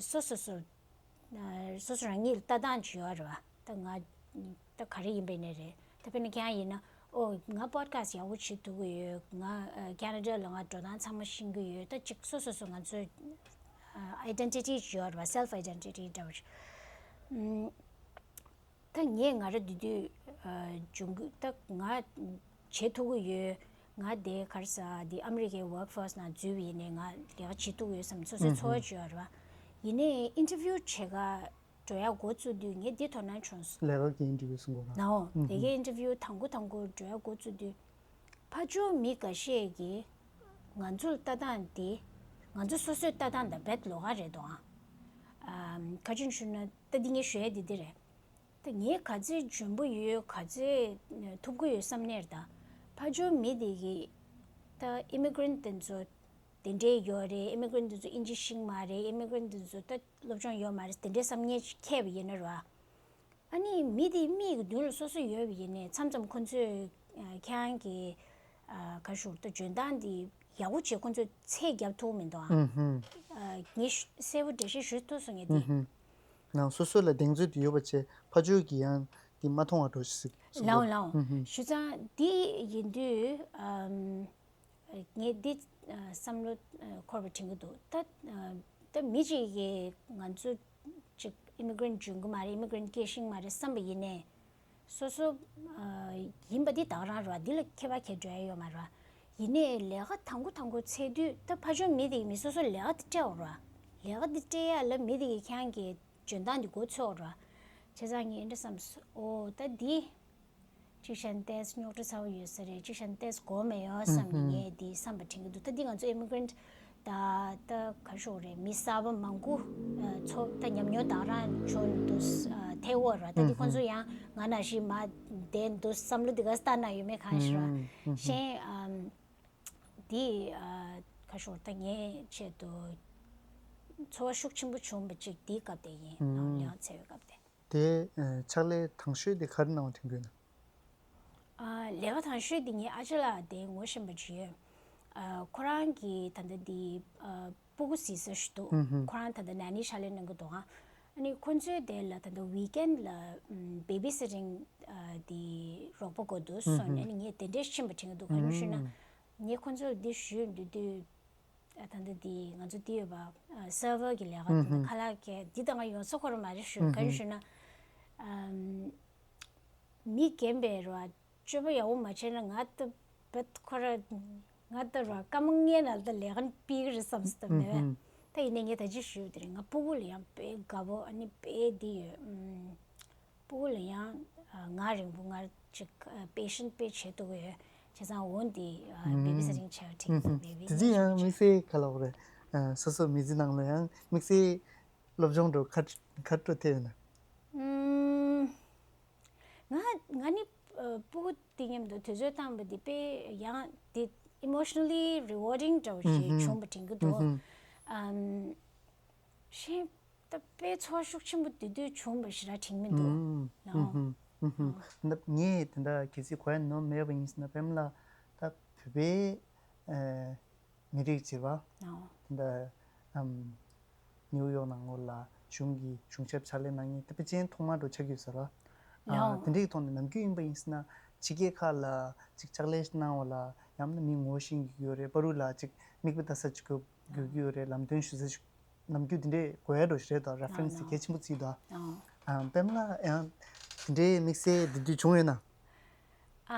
སོ་སོ་སོ་སོ་སོ་རང་ཉིད་ལ་ལྟ་སྟངས་ཅིག་ཡོད་རེད་བ། ད་ང་ད་ག་རེ་ཡིན་པའི་ནས་རེད། ད་དཔེར་ན་ཁྱེད་རང་ཡིན་ན་ཨོ་ང་པོ་ཌི་ཁ་སི་ཡག་པོ་བྱེད་ཐུབ་ཀྱི་ཡོད། ང་ཁེ་ན་ཌ་ལ་ང་འགྲོ་སྟངས་ཚང་མ་ཤེས་ཀྱི་ཡོད། ད་ཅིག་སོ་སོ་སོ་ང་ཚོའི་ཨའི་ཌེན་ཊི་ཊི་ཅིག་ཡོད་རེད་བ། སེལ་ཕི་ཨའི་ཌེན་ཊི་ཊི་འདྲ་བོ་ཅིག་ད་ངས་ང་རང་དེ་དུས་ཨ་འབྱུང་ད་ང་བྱེད་ཐུབ་ཀྱི་ཡོད། ང་དེ་ག་རེ་ཟ་དེ་ཨ་མི་རི་ཀའི་ཝརྐ་ཕོར་སི་ནང་འཛུལ་བ་ཡིན་ནའི་ང་ལས་ཀ་བྱེད་ཐུབ་ཀྱི་ཡོད་བསམ་སོ་སོའི་ཚོར་བ་ཅིག་ཡོད་རེད་བ། ཡིན་ནའི་ཨིན་ཊར་བིའུ་བྱེད་ག་འགྲོ་ཡ་འགོ་བཙུགས་དུས་ངས་འདི་དོ་སྣང་བྱུང་སོང་། ལས་ཀ་གི་ཨིན་ཊར་བིའུ་སོང་གོ་ན། ནའོ་ལས་ཀའི་ཨིན་ཊར་བིའུ་དང་པོ་དང་པོ་འགྲོ་ཡ་འགོ་བཙུགས་དུས་ཕར་ཕྱོགས་མི་འགའ་ཤས་ཀྱིས་ང་ཚོར་ལྟ་སྟངས་འདི་ང་ཚོ་སོ་སོའི་ལྟ་སྟངས་དང་རྦད་ལོགས་ཀ་རེད་དོ་ཨ། ཨམ། ག་ཅི་ཞུ་ན་ད་འདི་ངས་ཞུ་ཡ་འདི་འདི་རེད། ད་ངས་ག་ཚོད་འཇོན་པོ་ཡོད་ག་ཚོད་ཐུབ་ཀྱི་ཡོད་བསམ་ནས་ད་ཕར་ཕྱོགས་མི་དེ་གིས་ད་ཨི་མི་གྷི་རེན་ཊི་དེ་ཚོ་དེ་འདྲས་ཡོད་རེད། ཨི་མི་གྷི་རེན་ཊི་དེ་ཚོ་ཨིན་ཇི་ཤེས་ཀྱི་མ་རེད། ཨི་མི་གྷི་རེན་ཊི་དེ་ཚོ་ད་སློབ་སྦྱོང་ཡོད་མ་རེད་དེ་འདྲས་བསམ་ཉེས་ཅིག་འཁྱེར་བ་ཡིན་ན་ར། ཨ་ནི་མི་དེ་མིག་གི་མདུན་ལ་སོ་སོ་ཡོད་པ་ཡིན་ནའི་མཚམས་མཚམས་ཁོ་ཚོས་ཨ་ཁྱེད་རང་གི་ཨ་ག་ཞུ་ད་འཇོན་ཐང་དེ་ཡག་པོ་བྱེད་ཁོ་ཚོས་ཚད་རྒྱབ་ཐུབ་མི་འདུག་ཨ། ཨུ་ཧུམ། ཨ་ངས་གསལ་པོ་འགྲེལ་བཤད་ཞུ་ཐུབ་སོང་ངས་དེ། ཨུ་ཧུམ། ནང་སོ་སོ་ལ་གདེང་ཚོད་དེ་ཡོད་པ་བྱས་ཕར་ཕྱོགས་ཀྱི་ཡང་དེ་མ་མཐོང་བ་འགྲོ་ཞིག་ཟེར་གྱི་ལའོ་ལའོ། ཨུ་ཧུམ། ཞུ་ཙང་དེ་ཡིན་དུས་ཨམ། ངས་འདི་ བསམ་བློ་འཁོར་བ་དྲན་གྱི་འདུག་ད་ད་མི་གཅིག་གིས་ང་ཚོ་ཅིག་ཨི་མི་གྷི་རེན་ཊི་འཇོན་གྱི་མ་རེད། ཨི་མི་གྷི་རེན་ཊི་སྐྱེས་ཤིང་མ་རེད་བསམ་པ་ཡིན་ནའི། སོ་སོ་ཡིན་པ་འདི་དག་རང་རེད་བ། འདི་ལ་ཁྱད་པར་ག་འགྲོ་ཡ་ཡོད་མ་རེད་བ། ཡིན་ནའི་ལས་ཀ་དང་པོ་དང་པོ་ཚེ་དུས་ད་ཕ་ཆུང་མི་དེ་གིས་མི་སོ་སོ་ལས་ཀ་དེ་སྤྲད་འོ་རེད་བ། ལས་ཀ་དེ་སྤྲད་ཡ་ལ་མི་དེ་གིས་ཁྱེད་རང་གི་འཇོན་ཐང་འདི་མགོ་ཚོས་འོ་རེད་བ། བྱས་ཙང་ངས་འདི་འདྲ་བསམས་སོང་། ཨོ་ད་འདི་ཅིག་བྱས་ན་ཏོག་ཙམ་རྙོག་དྲ་ཚ་བོ་ཡོད་ས་རེད། ཅིག་བྱས་ན་ཏོག་ཙམ་དགོས་མེད་ཡོད་བསམ་ནས་ངས་འདི་བསམ་པ་དྲན་གྱི་འདུག་ད་འདི་ང་ཚོ་ཨི་མི་གྷི་རེན་ཊི་ད་ད་ག་ཤོག་རེད། མི་གསར་པ་མང་པོ་ཚོ་ད་ཉམས་མྱོང་དག་རང་བྱུང་འདུག་ཐལ་བོ་ར། ད་འདི་ཁོང་ཚོ་ཡང་ང་ནང་བཞིན་མ་བསྡད་འདུག་བསམ་བློ་འདི་ག་ལྟ་ན་ཡོད་མེད་གང་ཤེས་ར། གཞན་འདི་ག་ཤོག་ད་ངའི་ཆེད་དུ་ཚོར་བ་ཤུགས་ཆེན་པོ་བྱུང་བ་ཅིག་འདིའི་སྐབས་དེ་ཡིན། ལས་ཀ་འཚོལ་བའི་སྐབས་དེ། དེ་ཕྱག་ལས་དང་ཤོས་དེ་ག་རེ་གནང་བ་དྲན་གྱི་ཡོད་ན། ལས་ཀ་དང་ཤོས་དེ་ངའི་ཨ་ཅག་ལགས་དེ་ངོ་ཤེས་པ་ཅིག་ཡོད། ཁོ་རང་གིས་ད་ལྟ་དེ་སྤུ་གུ་གཟིགས་ས་ཞིག་འདུག་ཁོ་རང་ད་ལྟ་ནན་ནི་ཕྱག་ལས་གནང་གི་འདུག་ཨ་ནི་ཁོ་ཚོའི་དེ་ལ་ད་ལྟ་ཝིག་ཨེན་ལ་བེ་བི་སི་ཊིང་དེ་རོགས་པ་དགོས་འདུག་གསུངས་ནས། ཨ་ནི་ངས་དེ་འདྲས་ཕྱིན་པ་དྲན་གྱི་འདུག་གང་ཡིན་ཞུས་ན། ངས་ཁོ་ཚོར་འདི་ཞུས་འདུག་དུས། ད་ལྟ་འདི་ང་ཚོ་འདི་ཡོད་པ། སར་ཝར་གྱི་ལས་ཀ་དེ་ཁ་ལག་གས་འདི་ད་ང་ཡོང་ས་ཁོ་རང་མ་རེད་ཞུ། ག་རེ་ཞུ་ན། མི་རྒན་པས་ར་སྤྱོད་པ་ཡག་པོ་མ་བྱས་ན་ང་ད་བད་ཁོ་ར་ང་ད་ར་སྐར་མ་ལྔའི་ནང་ད་ལས་ཀ་སྤེལ་གི་རེད་བསམ་སོང་། ད་མེད་པས། ད་ཡིན་ནའི་ངས་ད་ཅི་ཞུ་དེ་རེད། ང་སྤུ་གུ་ལ་ཡང་དཔེ་དགའ་པོ། ཨ་ནི་དཔེ་འདི་ཡོད། སྤུ་གུ་ལ་ཡང་ང་རིང་པོ་ང་ཅིག་པེ་ཤན་དཔེ་བྱེད་ཐུབ་ཀྱི་ཡོད། བྱས་ཙང་འོ་འདི་བེ་བི་སི་ཊིང་བྱས་པ་འགྲིག་འདུག་བེ་བི་དེ་ཚོ་ཡང་དམིགས་བསལ་ག་ལབ་དགོས་རེད། སོ་སོ་མི་ཚེ་ནང་ལ་ཡང་དམིགས་བསལ་སློབ་སྦྱོང་འགྲོ་ཁ་ཁ་སྤྲོད་ཐེབས་ཡོད་ན། ང་ང་ནི་སྤུ་གུ་དེ་མཉམ་དུ་དུས་ཚོད་བཏང་བ་འདི་དཔེ་ཡང་དེ་ཨི་མོ་ཤི་ན་ལི་རི་ཝར་ཌིང་འདྲ་བོ་ཞིག་བྱུང་བ་དྲན་གྱི་འདུག་ཨམ། གཞན་ད་དཔེ་ཚོར་ཤུགས་ཆེན་པོ་དེ་དུས་བྱུང་བ་ཞེ་དྲག་དྲན་མི་འདུག་ཨང་། ཨང་། ད་ངས་དེ་འདྲ་གལ་སྲིད་གོ་ཡ་ནོར་མེད་པ་ཡིན་ཟེར་ན། པདྨ་ལགས་ད་བོད་པའི་ཨེ་མི་རིགས་ཅིག་རེད་བ། ཨང་། དེ་འདྲ་ཨམ་ནིའུ་ཡོག་ནང་ལོགས་ལ་གཞུང་གི་གཞུང་ཞབས་ཕྱག་ལས་གནང་མཁན་དེ་དཔེ་ཅན་ཐོག་མ་འདྲ་ཆགས་ཀྱི་ཡོད་ས་རེད་བ། ཨ་ཡང་། དེ་འདྲའི་ཐོག་ནས་ནམ་རྒྱུན་ཡིན་པ་ཡིན་ཟེར་ན་ཕྱི་རྒྱལ་ཁག་ལ་ཅིག་ཕྱག་ལས་གནང་བ་ལ་ཡང་ན་མི་ངོ་ཤེས་ཀྱི་ཡོད་རེད། བར་དུ་ལ་ཅིག་མིག་དཔེ་ལྟ་ས་ཅིག་དགོས་དགོས་ཀྱི་ཡོད་རེད། ལམ་སྟོན་ཞུ་ས་ཅིག་ནམ་རྒྱུན་དེ་འདྲའི་དགོས་ཡ་འདྲ་ཞིག་རེད་དོ། རེ་ཕ་རེན་སི་དེ་གལ་ཆེན་པོ་བརྩིས་དོ། ཨང་། ཨ། པདྨ་ལགས་ཡང་དེ་འདྲའི་དམིགས་བསལ་དེ་དུས་བྱུང་ཡོད་ན།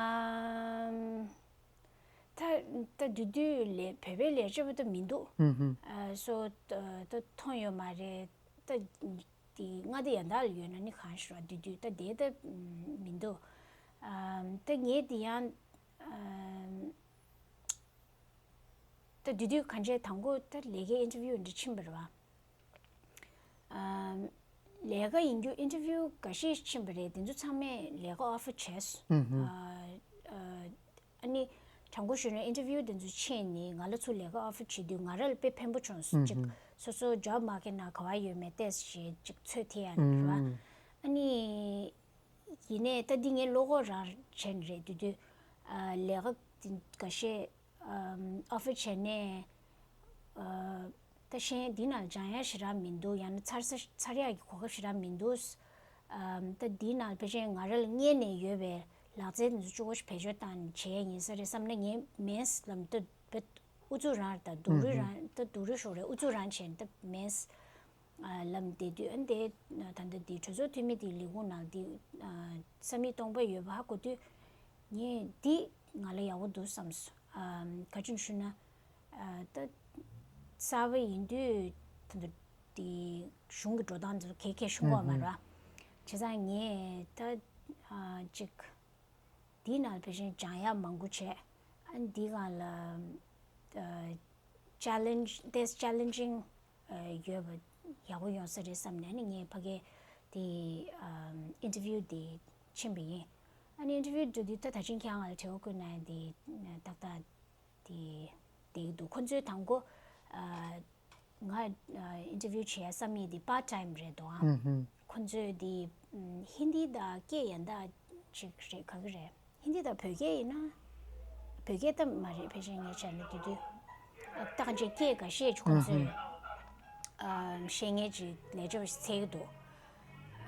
ཨམ། ད་ད་དེ་དུས་ལས་བོད་པའི་ལས་བྱེད་པ་ད་མི་འདུག་ཨ། སོ་ད་ད་མཐོང་ཡོད་མ་རེད། ད་དེ་མངའ་སྡེ་ཡན་དག་ལ་ཡོད་ན་ནི་གང་ཞིག་རེད། དེ་དུས་ད་དེ་ད་མི་འདུག་ཨམ། ད་ངས་དེ་ཡང་ཨམ། ད་དེ་དུས་གང་བྱས་དང་པོ་ད་ལས་ཀའི་ཨིན་ཊར་བིའུ་འདི་ཕྱིན་པ་རེད་བ། ཨམ། ལས་ཀ་ཡིན་རྒྱུ་ཨིན་ཊར་བིའུ་འགའ་ཤས་ཕྱིན་པ་རེད། དེ་ཚོ་ཚང་མས་ལས་ཀ་ཨོ་ཕར་བྱས་སོང་། ཨ། ཨ་ནི་དྲང་པོ་ཞུས་ན་ཨིན་ཊར་བིའུ་དེ་ཚོ་ཕྱིན་ནས་ང་ལ་ཚུར་ལས་ཀ་ཨོ་ཕར་བྱེད་དུས་ང་རང་ལ་དཔེ་ཕན་པོ་བྱུང་སོང་། ཅིག་སོ་སོ་ཇོབ་མར་ཀེཊ་ནང་ག་བ་ཡོད་མེད་ཏོག་ཙམ་ཅིག་ཚོད་ཐིག་ཡ་ནི་རེད་བ། ཨ་ནི། ཡིན་ནའི་ད་འདི་ངས་བློ་ཁོག་རང་བྱས་ནས་རེད། དེ་དུས་ཨ་ལས་ཀ་འདི་འགའ་ཤས་ཨམ་ཨོ་ཕར་བྱས་ནས་ཨ་ད་གཞན་འདི་ནང་སྦྱང་ཡ་ཞེ་དྲག་མི་འདུག་ཡང་ན་ཚར་ས་ཚར་ཡག་གི་གོ་སྐབས་ཞེ་དྲག་མི་འདུག་ཨམ་ད་འདི་ནང་ཕལ་ཆེར་ང་རང་ལ་སྔོན་ནས་ཡོད་པའི་ལག་རྩལ་འདི་ཚོ་ཅིག་པོ་ཞིག་བེད་སྤྱོད་བཏང་ནས་བྱས་ཡིན་ས་རེད་བསམ་ན། ངས་མེད་ལབ་ད་བེད་ཨུ་ཚུགས་རང་རེད། ད་སྡུག་རུས་རང་ད་སྡུག་རུས་ཤོར་རེད། ཨུ་ཚུགས་རང་བྱས་ནས་ད་མེད། ཨ་ལམ་བདེ་དུས། ཨ་ནི་དེ་ད་ལྟ་དེ་གྲོས་ཚོགས་འཐུས་མི་དེའི་ལས་ཁུངས་ནང་དེ་ཨ་ས་མིག་སྟོང་པ་ཡོད་པ་ཧ་གོ་དུས། ངས་འདི་ང་ལ་ཡག་པོ་འདུག་བསམས་སོང་། ཨ་ག་ཅུང་ཞུ་ན། ཨ་ད་གསར་པ་ཡིན་དུས་ད་ལྟ་དེ་གཞུང་གི་འགྲོ་སྟངས་དེ་ག་གས་ཤོང་གོ་མ་རེད། བྱས་ཙང་ངས་ད་ཨ་ཅིག་འདི་ནང་ཕལ་ཆེར་སྦྱང་ཡག་མང་པོ་བྱས། ཨ་འདི་སྒང་ལ་ཨ་ཆེ་ལེན་ཇི་ཏོག་ཙམ་ཆེ་ལེན་ཇིང་ཡོད་པ་ཡག་པོ་ཡོང་ས་རེད་བསམ་ནས། ཨ་ནི་ངས་ཕ་གིར་དེ་ཨ་ཨིན་ཊར་བིའུ་དེ་ཕྱིན་པ་ཡིན། ཨ་ནི་ཨིན་ཊར་བིའུ་འགྲོ་དུས་ད་ད་ཅིང་ཁྱེད་རང་ལ་དྲི་བ་བཀོད་ན་དེ་ཏག་ཏག་དེ་བསྡད་ཀྱི་འདུག་ཁོ་ཚོས་དང་པོ་ཨ། ང་ཨ་ཨིན་ཊར་བིའུ་བྱེད་ཡ་བསམ་ཡས་དེ་པར་ཊ་ཊའིམ་རེད་འདུག་ཨང་། ཧུམ་ཧུམ། ཁོ་ཚོས་དེ་ཨམ་ཧིན་དི་དང་སྐད་ཡན་དག་ཅིག་རེད། ག་གི་རེད། ཧིན་དི་དང་བོད་སྐད་ཡིན་ན། བོད་སྐད་ད་མ་རེད། ཕལ་ཆེར་ངས་བྱས་ན་དེ་དུས་ཨ་ད་གང་ཅིག་སྐད་འགའ་ཤས་ཅིག་ཁོ་ཚོས་ཧུམ་ཧུམ། ཨམ་ཤེས་མཁན་ཅིག་ལས་བྱེད་པ་ཞིག་འཚོལ་གྱི་འདུག་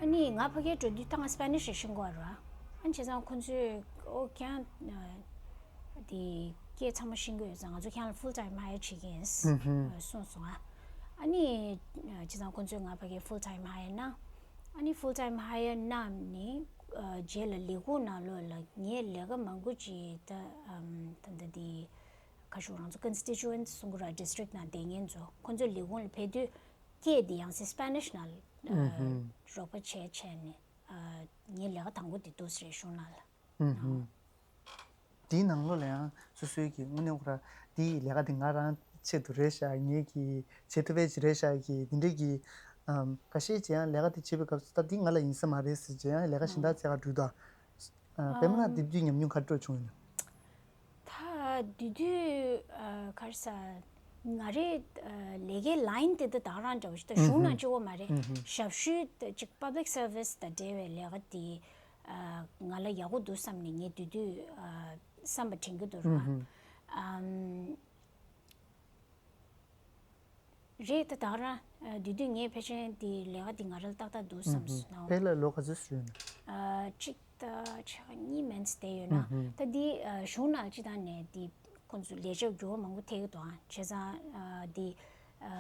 ཨ་ནི་ང་ཕ་གིར་འགྲོ་དུས་ད་ང་སི་པེ་ནིཤ་རེ་ཤེས་ཀྱི་ཡོད་རེད། ཨ་ནི་བྱས་ཙང་ཁོ་ཚོས་ཨོ་ཁྱེད་རང་ཨ་དེ་སྐད་ སྐད་ཚང་མ་ཤེས་ཀྱི་ཡོད་ཙང་ང་ཚོ་ཁྱེད་རང་ལ་full time hire བྱེད་ཀྱི་ཡིན་ཨུ་ཧུམ། གསུངས་སོང་ཨ། ཨ་ནི་བྱས་ཙང་ཁོང་ཚོས་ང་ཕ་གིར་full time hire གནང་། ཨ་ནི་full time hire གནང་ནི་རྗེས་ལ་ལས་ཁུངས་ནང་ལོགས་ལ་ངས་ལས་ཀ་མང་པོ་ཅིག་ད་ད་ད་འདི་ག་ཞུ་རང་ཚོ་constituent གསུང་གི་ར་district ནང་བསྡད་མཁན་ཚོ་ཁོང་ཚོ་ལས་ཁུངས་ལ་ཕེབས་དུས་སྐད་འདི་ཡང་སེ་Spanish ནང་ཨུ་ཧུམ། རོགས་པ་བྱས་བྱས་ནས་ངའི་ལས་ཀ་དང་པོ་འདི་འདུག་ཟེར་གཞུང་ནང་ལ། ཨུ་ཧུམ། དེའི་ནང་ལོགས་ལ་ཡང་སོ་སོའི་གི་དངོས་གནས་ཁོ་ར་དེའི་ལས་ཀ་དེ་ང་རང་ཆེད་དུ་རེད་ཤག་ངེད་ཀྱི་བྱེད་ཐུབ་པའི་ཅིག་རེད་ཤག་གི་དེ་འདྲའི་གི་ཨམ་ཁ་ཤས་ཀྱིས་ཡང་ལས་ཀ་དེ་བྱེད་པའི་སྐབས་སུ་ད་འདི་ང་ལ་ཡིན་ས་མ་རེད་ཟེར་ཅིག་ཡང་ལས་ཀ་གཞན་དག་བཙལ་ག་འགྲོ་དུས་ཨ་པད་མ་ལགས་དེ་དུས་ཉམས་མྱོང་ག་འདྲ་བྱུང་ཡོད་ན། ད་དེ་དུས་ཨ་ག་རེ་ཟ། ང་རེ་ཨ་ལས་ཀའི་line དེ་ད་ད་རང་འདྲ་བོ་ཞིག་ད་གཞུང་ནང་གཅིག་པོ་མ་རེད། ཞབས་ཞུའི་ད་ཅིག་public service དང་འབྲེལ་བའི་ལས་ཀ་དེ་ཨ་ང་ལ་ཡག་པོ་འདུག་བསམ་ནས་ངས་དེ་དུས་ཨ་བསམ་པ་དྲན་གྱི་འདུག་ར། ཨམ། རེད་ད་ད་རང་ཨ་དེ་དུས་ངས་ཕལ་ཆེར་དེ་ལས་ཀ་དེ་ང་རང་ལ་ཏག་ཏག་འདུག་བསམ་སོང་ན། དཔེ་ལ་ལོ་ག་ཚོད་སོང་ཡོད་ན། ཨ་གཅིག་ད་ཕྱེད་ཀ་གཉིས་མན་ཙམ་བསྡད་ཡོད་ན། ད་འདི་ཨ་གཞུང་ནང་སྤྱི་བཏང་ནས་འདི་ཁོང་ཚོ་ལས་བྱེད་འགྱུར་བ་མང་པོ་ཐེབས་ཀྱི་འདུག་ཨ། བྱས་ཙང་ཨ་འདི་ཨ་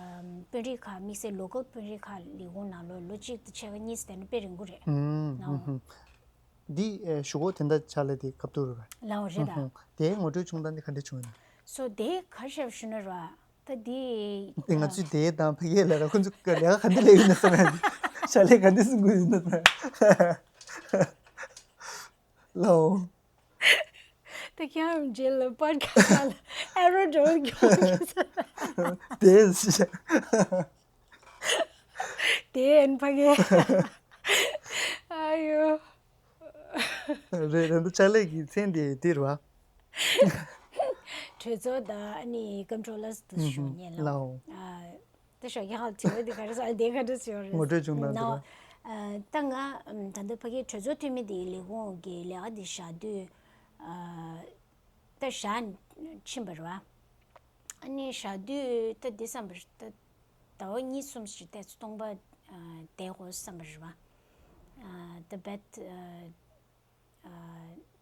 དཔོན་རིགས་ཁག་དམིགས་བསལ་local དཔོན་རིགས་ཁག་ལས་ཁུངས་ནང་ལོ་ལོ་གཅིག་དང་ཕྱེད་ཀ་གཉིས་བསྡད་ན་དཔེ་རིང་པོ་རེད། ཨུམ་ནའོ། ཨུམ། འདི་ཨེ་ཞུ་སྒོ་དེ་འདྲ་ཆགས་ལས་དེ་སྐབས་ཐོག་རེད་པས། ལའོ་རེད་ད། ཨུམ། དེའི་ངོ་སྤྲོད་བྱུང་སྟངས་འདི་ག་འདྲ་བྱུང་ཡོད་ན། སོ་དེ་ག་རེ་བྱས་ཞུ་ན་ར། ད་འདི། དེ་ང་ཚོས་དེ་དང་ཕ་གིའི་ལས་ཀ་ཁོ་ཚོ་ག་ལས་ཀ་ག་འདྲ་ལས་ཡོད་ན་བསམ་ཡ་འདི། ཞལ་ལས་ག་འདྲ་གསུང་གི་ཡོད་ན་བསམ་ཡ། ལའོ། ད་ཁྱེད་རང་རྗེས་ལ་podcast ལ་error འགྲོ་གི་ཡོད་ས། དེ་ཞེས། དེ་ཨན་ཕ་གི། ཨ་ཡོ། རེད་རེད་འདུག་ཕྱག་ལས་ཀྱི་མཚན་དེ་དེ་རེད་པ། གྲོས་ཚོགས་དང་ཨ་ནི་comptrollers དུ་ཞུ་ཉན་ལ། ལའོ། ཨ། ད་ཞོགས་ཀྱི་ཧ་ལ་དྲི་བ་འདི་ག་རེ་ཟེར་དེ་ག་འདྲ་ཞིག་ཡོད་རེད། ངོ་སྤྲོད་བྱུང་ན་འདུག་ནའོ། ཨ་ད་ང་ཨམ་ད་ལྟ་ཕ་གིའི་གྲོས་ཚོགས་འཐུས་མི་དེའི་ལས་ཁུངས་ཀྱི་ལས་ཀ་འདི་བཞག་དུས་ཨ་ད་བཞག་ཕྱིན་པ་རེད་པ། ཨ་ནི་བཞག་དུས་ད་འདི་བསམ་པ་རེད་ད། ཟླ་བ་གཉིས་གསུམ་ཞིག་ཏོག་ཙམ་སྟོང་པ་ཨ་བསྡད་དགོས་བསམ་པ་རེད་པ། ཨ་ད་བད་ཨ་ཨ་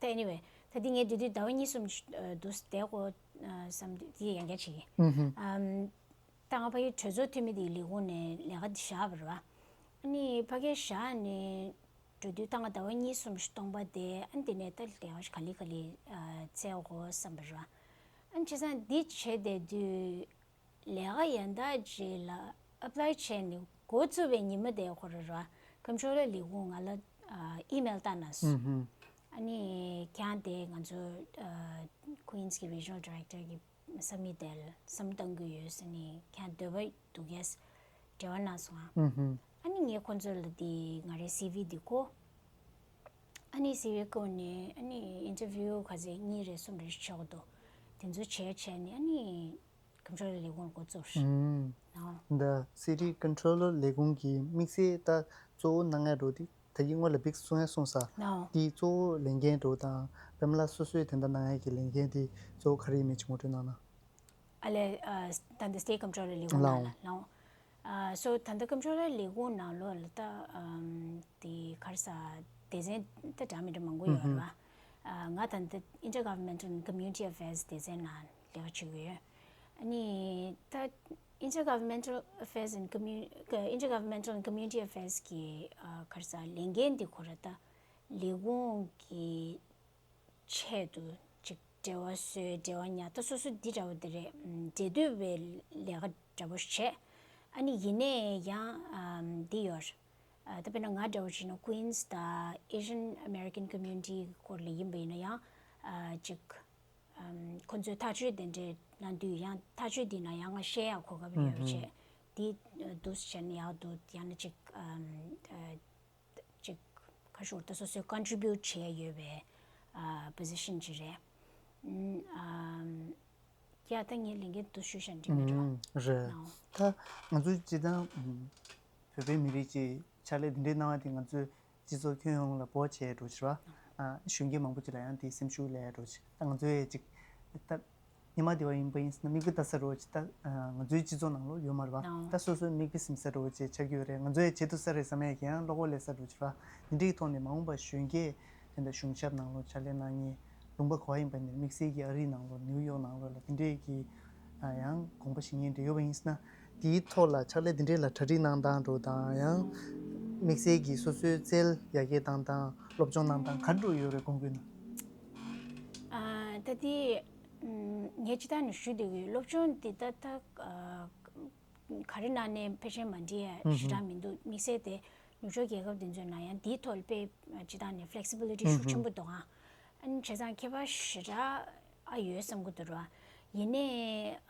ད་anyway ད་འདི་ངས་དེ་དུས་ཟླ་བ་གཉིས་གསུམ་ཞིག་ཨ་འདུག་བསྡད་དགོས་ཨ་བསམ་དུས་འདི་ཡང་བསྐྱར་བྱེད་ཀྱི། ཨུམ་ཧུམ། ཨམ། ད་ང་ཕ་གིའི་གྲོས་ཚོགས་འཐུས་མི་དེའི་ལས་ཁུངས་ནས་ལས་ཀ་འདི་བཞག་པ་རེད་པ། ཨ་ནི་ཕ་གིར་བཞག་ནས་འགྲོ་དུས་ད་ང་ཟླ་བ་གཉིས་གསུམ་ཞིག་སྟོང་པ་བསྡད་ཨ་ནི་དེ་ནས་ད་ལས་ཀ་ཞིག་ག་ལེ་ག་ལེ་ཨ་བཙལ་དགོས་བསམ་པ་རེད་པ། ཨ་ནི་བྱས་ཙང་འདི་བྱས་བསྡད་དུས། ལས་ཀ་ཡན་དག་ཅིག་ལ་apply བྱས་ནས་འགོ་བཙུགས་པའི་ཉི་མ་དེ་ཁོ་རང་ར་comptroller ལས་ཁུངས་ང་ལ་ཨ་email བཏང་གནང་སོང་། ཨུ་ཧུམ། ཨ་ནི་ཁྱེད་རང་དེ་ང་ཚོ་ཨ་Queens གི་regional director གི་བསམ་ཡིག་དེ་ལ་བསམ་བློ་གཏོང་གི་ཡོད་ཟེར་ནས་ཁྱེད་རང་འདོད་པ་འདུག་གས་འབྲེལ་བ་གནང་སོང་ཨ། ཨུ་ཧུམ། ཨ་ནི་ངས་ཁོ་ཚོ་ལ་དེ་ང་རའི་C V དེ་བསྐུར། ཨ་ནི་C V བསྐུར་ནས་ཨ་ནི་interview ག་ཚོད་གཉིས་རེ་གསུམ་རེ་བྱེད་དགོས་འདུག་དེ་ཚོ་བྱས་བྱས་ནས་ཨ་ནི། comptroller ལས་ཁུངས་འགོ་བཙུགས། ཨུམ། ཨོ། འདི་city comptroller ལས་ཁུངས་ཀྱི་དམིགས་བསལ་ད་གཙོ་བོ་གནང་ཡ་འགྲོ་དེ་ད་གིན་སྔོན་ལ་བིག་གསུང་ཡ་གསུངས་ས། ཨོ། དེའི་གཙོ་བོ་ལས་འགན་འགྲོ་དང་པད་མ་ལགས་སོ་སོའི་དེ་འདྲ་གནང་ཡ་གི་ལས་འགན་དེ་གཙོ་བོ་ག་རེ་ཡིན་མིན་ཅིག་ངོ་སྤྲོད་གནང་ན། ཨ་ལས་ཨ་ད་ལྟ་state comptroller ལས་ཁུངས་ནང་ལ་ལའོ། ཨ་so ད་ལྟ་comptroller ལས་ཁུངས་ནང་ལོགས་ལ་ད་ཨམ་དེ་ག་རེ་ཟ་སྡེ་ཚན་ད་འདྲ་མི་འདྲ་མང་པོ་ཡོད་རེད་པ། ཨ་ང་ད་ལྟ་intergovernmental and community affairs སྡེ་ཚན་ནང་ལས་ཀ་བྱེད་ཀྱི་ཡོད། ཨ་ནི་ད་intergovernmental affairs and commu- intergovernmental and community affairs གི་ཨ་ག་རེ་ཟ་ལས་འགན་འདི་ཁོ་ར་ད་ལས་ཁུངས་ཀྱི་ཆེད་དུ་ཅིག་འབྲེལ་བ་བཟོས་འབྲེལ་བ་ཉར་ད་སོ་སོ་འདི་འདྲ་བོ་འདི་རེད། འབྲེལ་མཐུད་པའི་ལས་ཀ་འདྲ་བོ་བྱས། ཨ་ནི་ཡིན་ནའི་ཡང་ཨམ་འདི་ཡོད། ཨ་ད་དཔེར་ན་ང་འདྲ་བོ་བྱས་ན་Queens དང་Asian American community སྐོར་ལ་ཡིན་པ་ཡིན་ན་ཡང་ཨ་ཅིག་ཨམ་ཁོ་ཚོས་ཐག་གཅོད་དེ་འདྲས་གནང་དུས་ཡང་ཐག་གཅོད་འདི་ན་ཡང་ང་བཤད་ཡག་གོ་སྐབས་ཡོད་པ་བྱས། འདི་འདུག་སེ་བྱས་ན་ཡག་འདུག་ཡང་ན་ཅིག་ཨམ་ཨ། ཅིག་ཁ་ཤོར་ད་སོ་སོའི་contribute བྱས་ཡོད་པའི་ཨ་position ཅིག་རེད། ཨམ་ཨམ་ཡ་ད་ངས་ལས་འགན་དུ་ཞུ་བཞག་འགྲིག་མེད་འགྲོ། ཨམ་རེད། ནའོ། ད་ང་ཚོའི་སྤྱི་བཏང་ཨམ་བོད་པའི་མི་རིགས་ཀྱི་ཕྱག་ལས་འདི་འདྲའི་གནང་བ་དེ་ང་ཚོའི་སྤྱི་ཚོགས་ཁྱོན་ཡོངས་ལ་སྤོབས་པ་བྱས་འགྲོ་ཕྱིར་བ། ཨ་གཞོན་སྐྱེས་མང་པོ་ཅིག་ལ་ཡང་དེའི་སེམས་ཤུགས་སླེབས་འགྲོ་ཕྱིར་ད་ང་ཚོའི་ཅིག་ད། ཉི་མ་དེ་བ་ཡིན་པ་ཡིན་ཟེར་ན་མིག་དཔེ་ལྟ་ས་རོ་ཅིག་ད་ང་ཚོའི་སྤྱི་ཚོགས་ནང་ལོགས་ཡོད་མ་རེད་བ། ད་སོ་སོའི་མིག་དཔེ་ཟིན་ས་རོ་ཅིག་ཆགས་ཀྱི་ཡོད་རེད། ང་ཚོས་བྱེད་ཐུབ་ས་རེད་བསམ་ཡས་ཀྱི་ཡང་བློ་ཁོག་སླེབས་ས་རོ་ཅིག་ར། འདི་འདྲའི་ཐོག་ནས་མ་འོངས་པ་གཞོན་སྐྱེས་དེ་འདྲ་གཞུང་ཞབས་ནང་ལོགས་ཕྱག་ལས་གནང་མཁན་ ལུང་པ་ག་པར་ཡིན་པ་ནས་དམིགས་བསལ་གྱི་ཨ་རིའི་ནང་ལོགས་ནིའུ་ཡོག་ནང་ལོགས་ལ་དེ་འདྲས་ཀྱི་ཨ་ཡང་དགོངས་པ་བཞེས་མཁན་འདྲ་ཡོད་པ་ཡིན་ན། དེའི་ཐོག་ལ་ཕྱག་ལས་དེ་འདྲས་ལ་གྲ་སྒྲིག་གནང་སྟངས་འདྲ་དང་ཡང་དམིགས་བསལ་གྱི་སོ་སོའི་རྩལ་ཡར་རྒྱས་བཏང་སྟངས་སློབ་སྦྱོང་གནང་སྟངས་ག་འདྲ་ཡོད་རེད་དགོངས་དགོས་ན། ཨ་ད་དེ་ངས་སྤྱི་བཏང་ནས་ཞུ་བདེ་གི་སློབ་སྦྱོང་འདི་ད་ད་ག་རེ་གནང་ནས་ཕལ་ཆེར་མ་འགྲིག་ཡ་ཞེ་དྲག་མི་འདུག་དམིགས་བསལ་དེ་ནུབ་ཕྱོགས་རྒྱལ་ཁབ་དེ་ཚོའི་ནང་ཡང་འདིའི་ཐོག་ལ་དཔེ་སྤྱི་བཏང་ནས་ཕླེག་སི་བི་ལི་ཊི་ཤུགས་ཆེན་པོ་འདུག་ཨང་། ཨ་ནི་བྱས་ཙང་ཁྱད་པར་ཞེ་དྲག་ཨ་ཡོད་བསམ་གི་འདུག་ར། ཡིན་ནའི་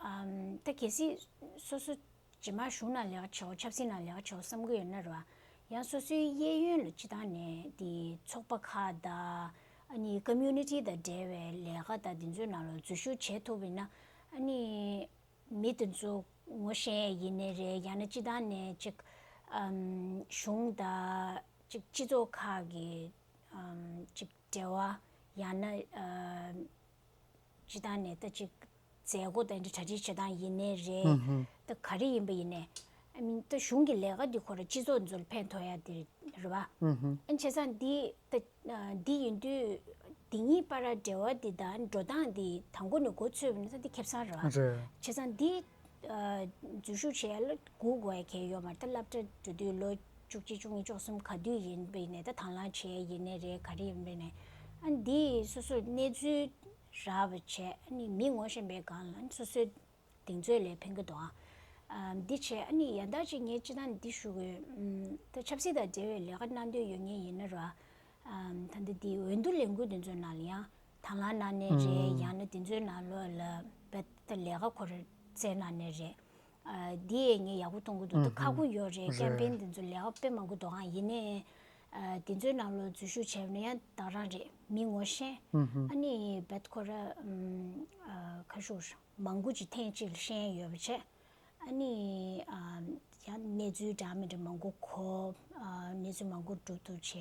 ཨམ་ད་གལ་སྲིད་སོ་སོ་རྗེས་མ་གཞུང་ནང་ལས་ཀ་བྱེད་འོ་ཆབ་སྲིད་ནང་ལས་ཀ་བྱེད་འོ་བསམ་གི་ཡོད་ན་ར། ཡང་སོ་སོའི་གཡས་གཡོན་ལ་སྤྱི་བཏང་ནས་དེ་ཚོགས་པ་ཁག་དང་ཨ་ནི་ཀོ་མིའུ་ནི་ཊི་དང་འབྲེལ་བའི་ལས་ཀ་དང་དེ་ཚོའི་ནང་ལ་འཛུལ་ཞུགས་བྱེད་ཐུབ་པ་ཡིན་ན། ཨ་ནི་མི་དེ་ཚོ་ངོ་ཤེས་ཡིན་ནའི་རེད། ཡང་ན་སྤྱི་བཏང་ནས་ཅིག་ཨམ་གཞུང་དང་ཅིག་སྤྱི་ཚོགས་ཁག་གི་ཨམ་ཅིག་འབྲེལ་བ། ཡང་ན་ཨམ་སྤྱི་བཏང་ནས་ད་ཅིག་མཛད་སྒོ་དང་འདི་གྲ་སྒྲིག་བྱེད་སྟངས་ཡིན་ནའི་རེད། ད་ག་རེ་ཡིན་པ་ཡིན་ནའི་ཨ་མིན་ད་གཞུང་གི་ལས་ཀ་འདི་ཁོ་ར་སྤྱི་ཚོགས་འདི་ཚོ་ལ་ཕན་ཐོགས་ཡ་དེ་རེད་བ། ཨ་བྱས་ཙང་འདི་ད་འདི་ཡིན་དུས་འདི་གཉིས་བར་འབྲེལ་བ་འདི་དང་འགྲོ་སྟངས་འདི་དང་པོ་ནས་འགོ་ཚུགས་པ་ཡིན་ན་ད་འདི་ཁེ་བཟང་རེད་བ། རེད། བྱས་ཙང་འདི་འཛུལ་ཞུགས་བྱེད་ཡ་ལ་སྒུག་དགོས་ཡ་གལ་ཡོད་མ་རེད། ད་སློབ་གྲྭ་འགྲོ་དུས་ལོ་བཅུ་གཅིག་བཅུ་གཉིས་བཅུ་གསུམ་ག་དུས་ཡིན་པ་ཡིན་ནའི་ད་དང་བླངས་བྱེད་ཡ་ཡིན་ནའི་རེད། ག་རེ་ཡིན་པ་ཡིན་ནའི་ཨ་འདི་སོ་སོ་གནས་ཚུལ་རག་པ་བྱས། ཨ་ནི་མི་ངོ་ཤེས་པའི་སྒང་ལ་ཨ་ནི་སོ་སོའི་གདེང་ཚོད་ལ་ཕན་གི་འདུག་ཨ། འདི་བྱས་ཨ་ནི་ཡང་དག་ཅིག་ངས་སྤྱི་བཏང་འདི་ཞུ་དགོས། ད་ཆབ་སྲིད་དང་འབྲེལ་བའི་ལས་ཀ་གནང་འདོད་ཡོད་མཁན་ཡིན་ན་ར། ད་འདི་འདི་འོས་བསྡུ་ལས་འགུལ་འདི་ཚོའི་ནང་ལ་ཡང་དང་བླངས་གནང་ནའི་རེད། ཡང་ན་འདི་ཚོའི་ནང་ལོགས་ལ་བེད་ད་ལས་ཀ་ཁོ་ར་བཙལ་གནང་ནའི་རེད། འདི་ཡས་ངས་ཡག་པོ་གཏོང་གི་འདུག་ད་ཁག་པོ་ཡོད་རེད། ཀེམ་པེན་འདི་ཚོ་ལས་ཀ་དཔེ་མང་པོ་འདུག་ཨང་། ཡིན་ནའི་འདི་ཚོའི་ནང་ལོགས་འཛུལ་ཞུགས་བྱས་པ་ན་ཡང་བདག་རང་རེད། མི་ངོ་ཤེས། ཨ་ནི་བེད་ཁོ་ར་ཁ་ཤུར་མང་པོ་ཅིག་ཐེངས་གཅིག་ལ་ཤེས་ཡོད་པ་བྱས། ཨ་ནི་ཡང་གནས་ཚུལ་འདྲ་མི་འདྲ་མང་པོ་གོ། གནས་ཚུལ་མང་པོ་སྒྲུབ་ཐུབ་བྱས་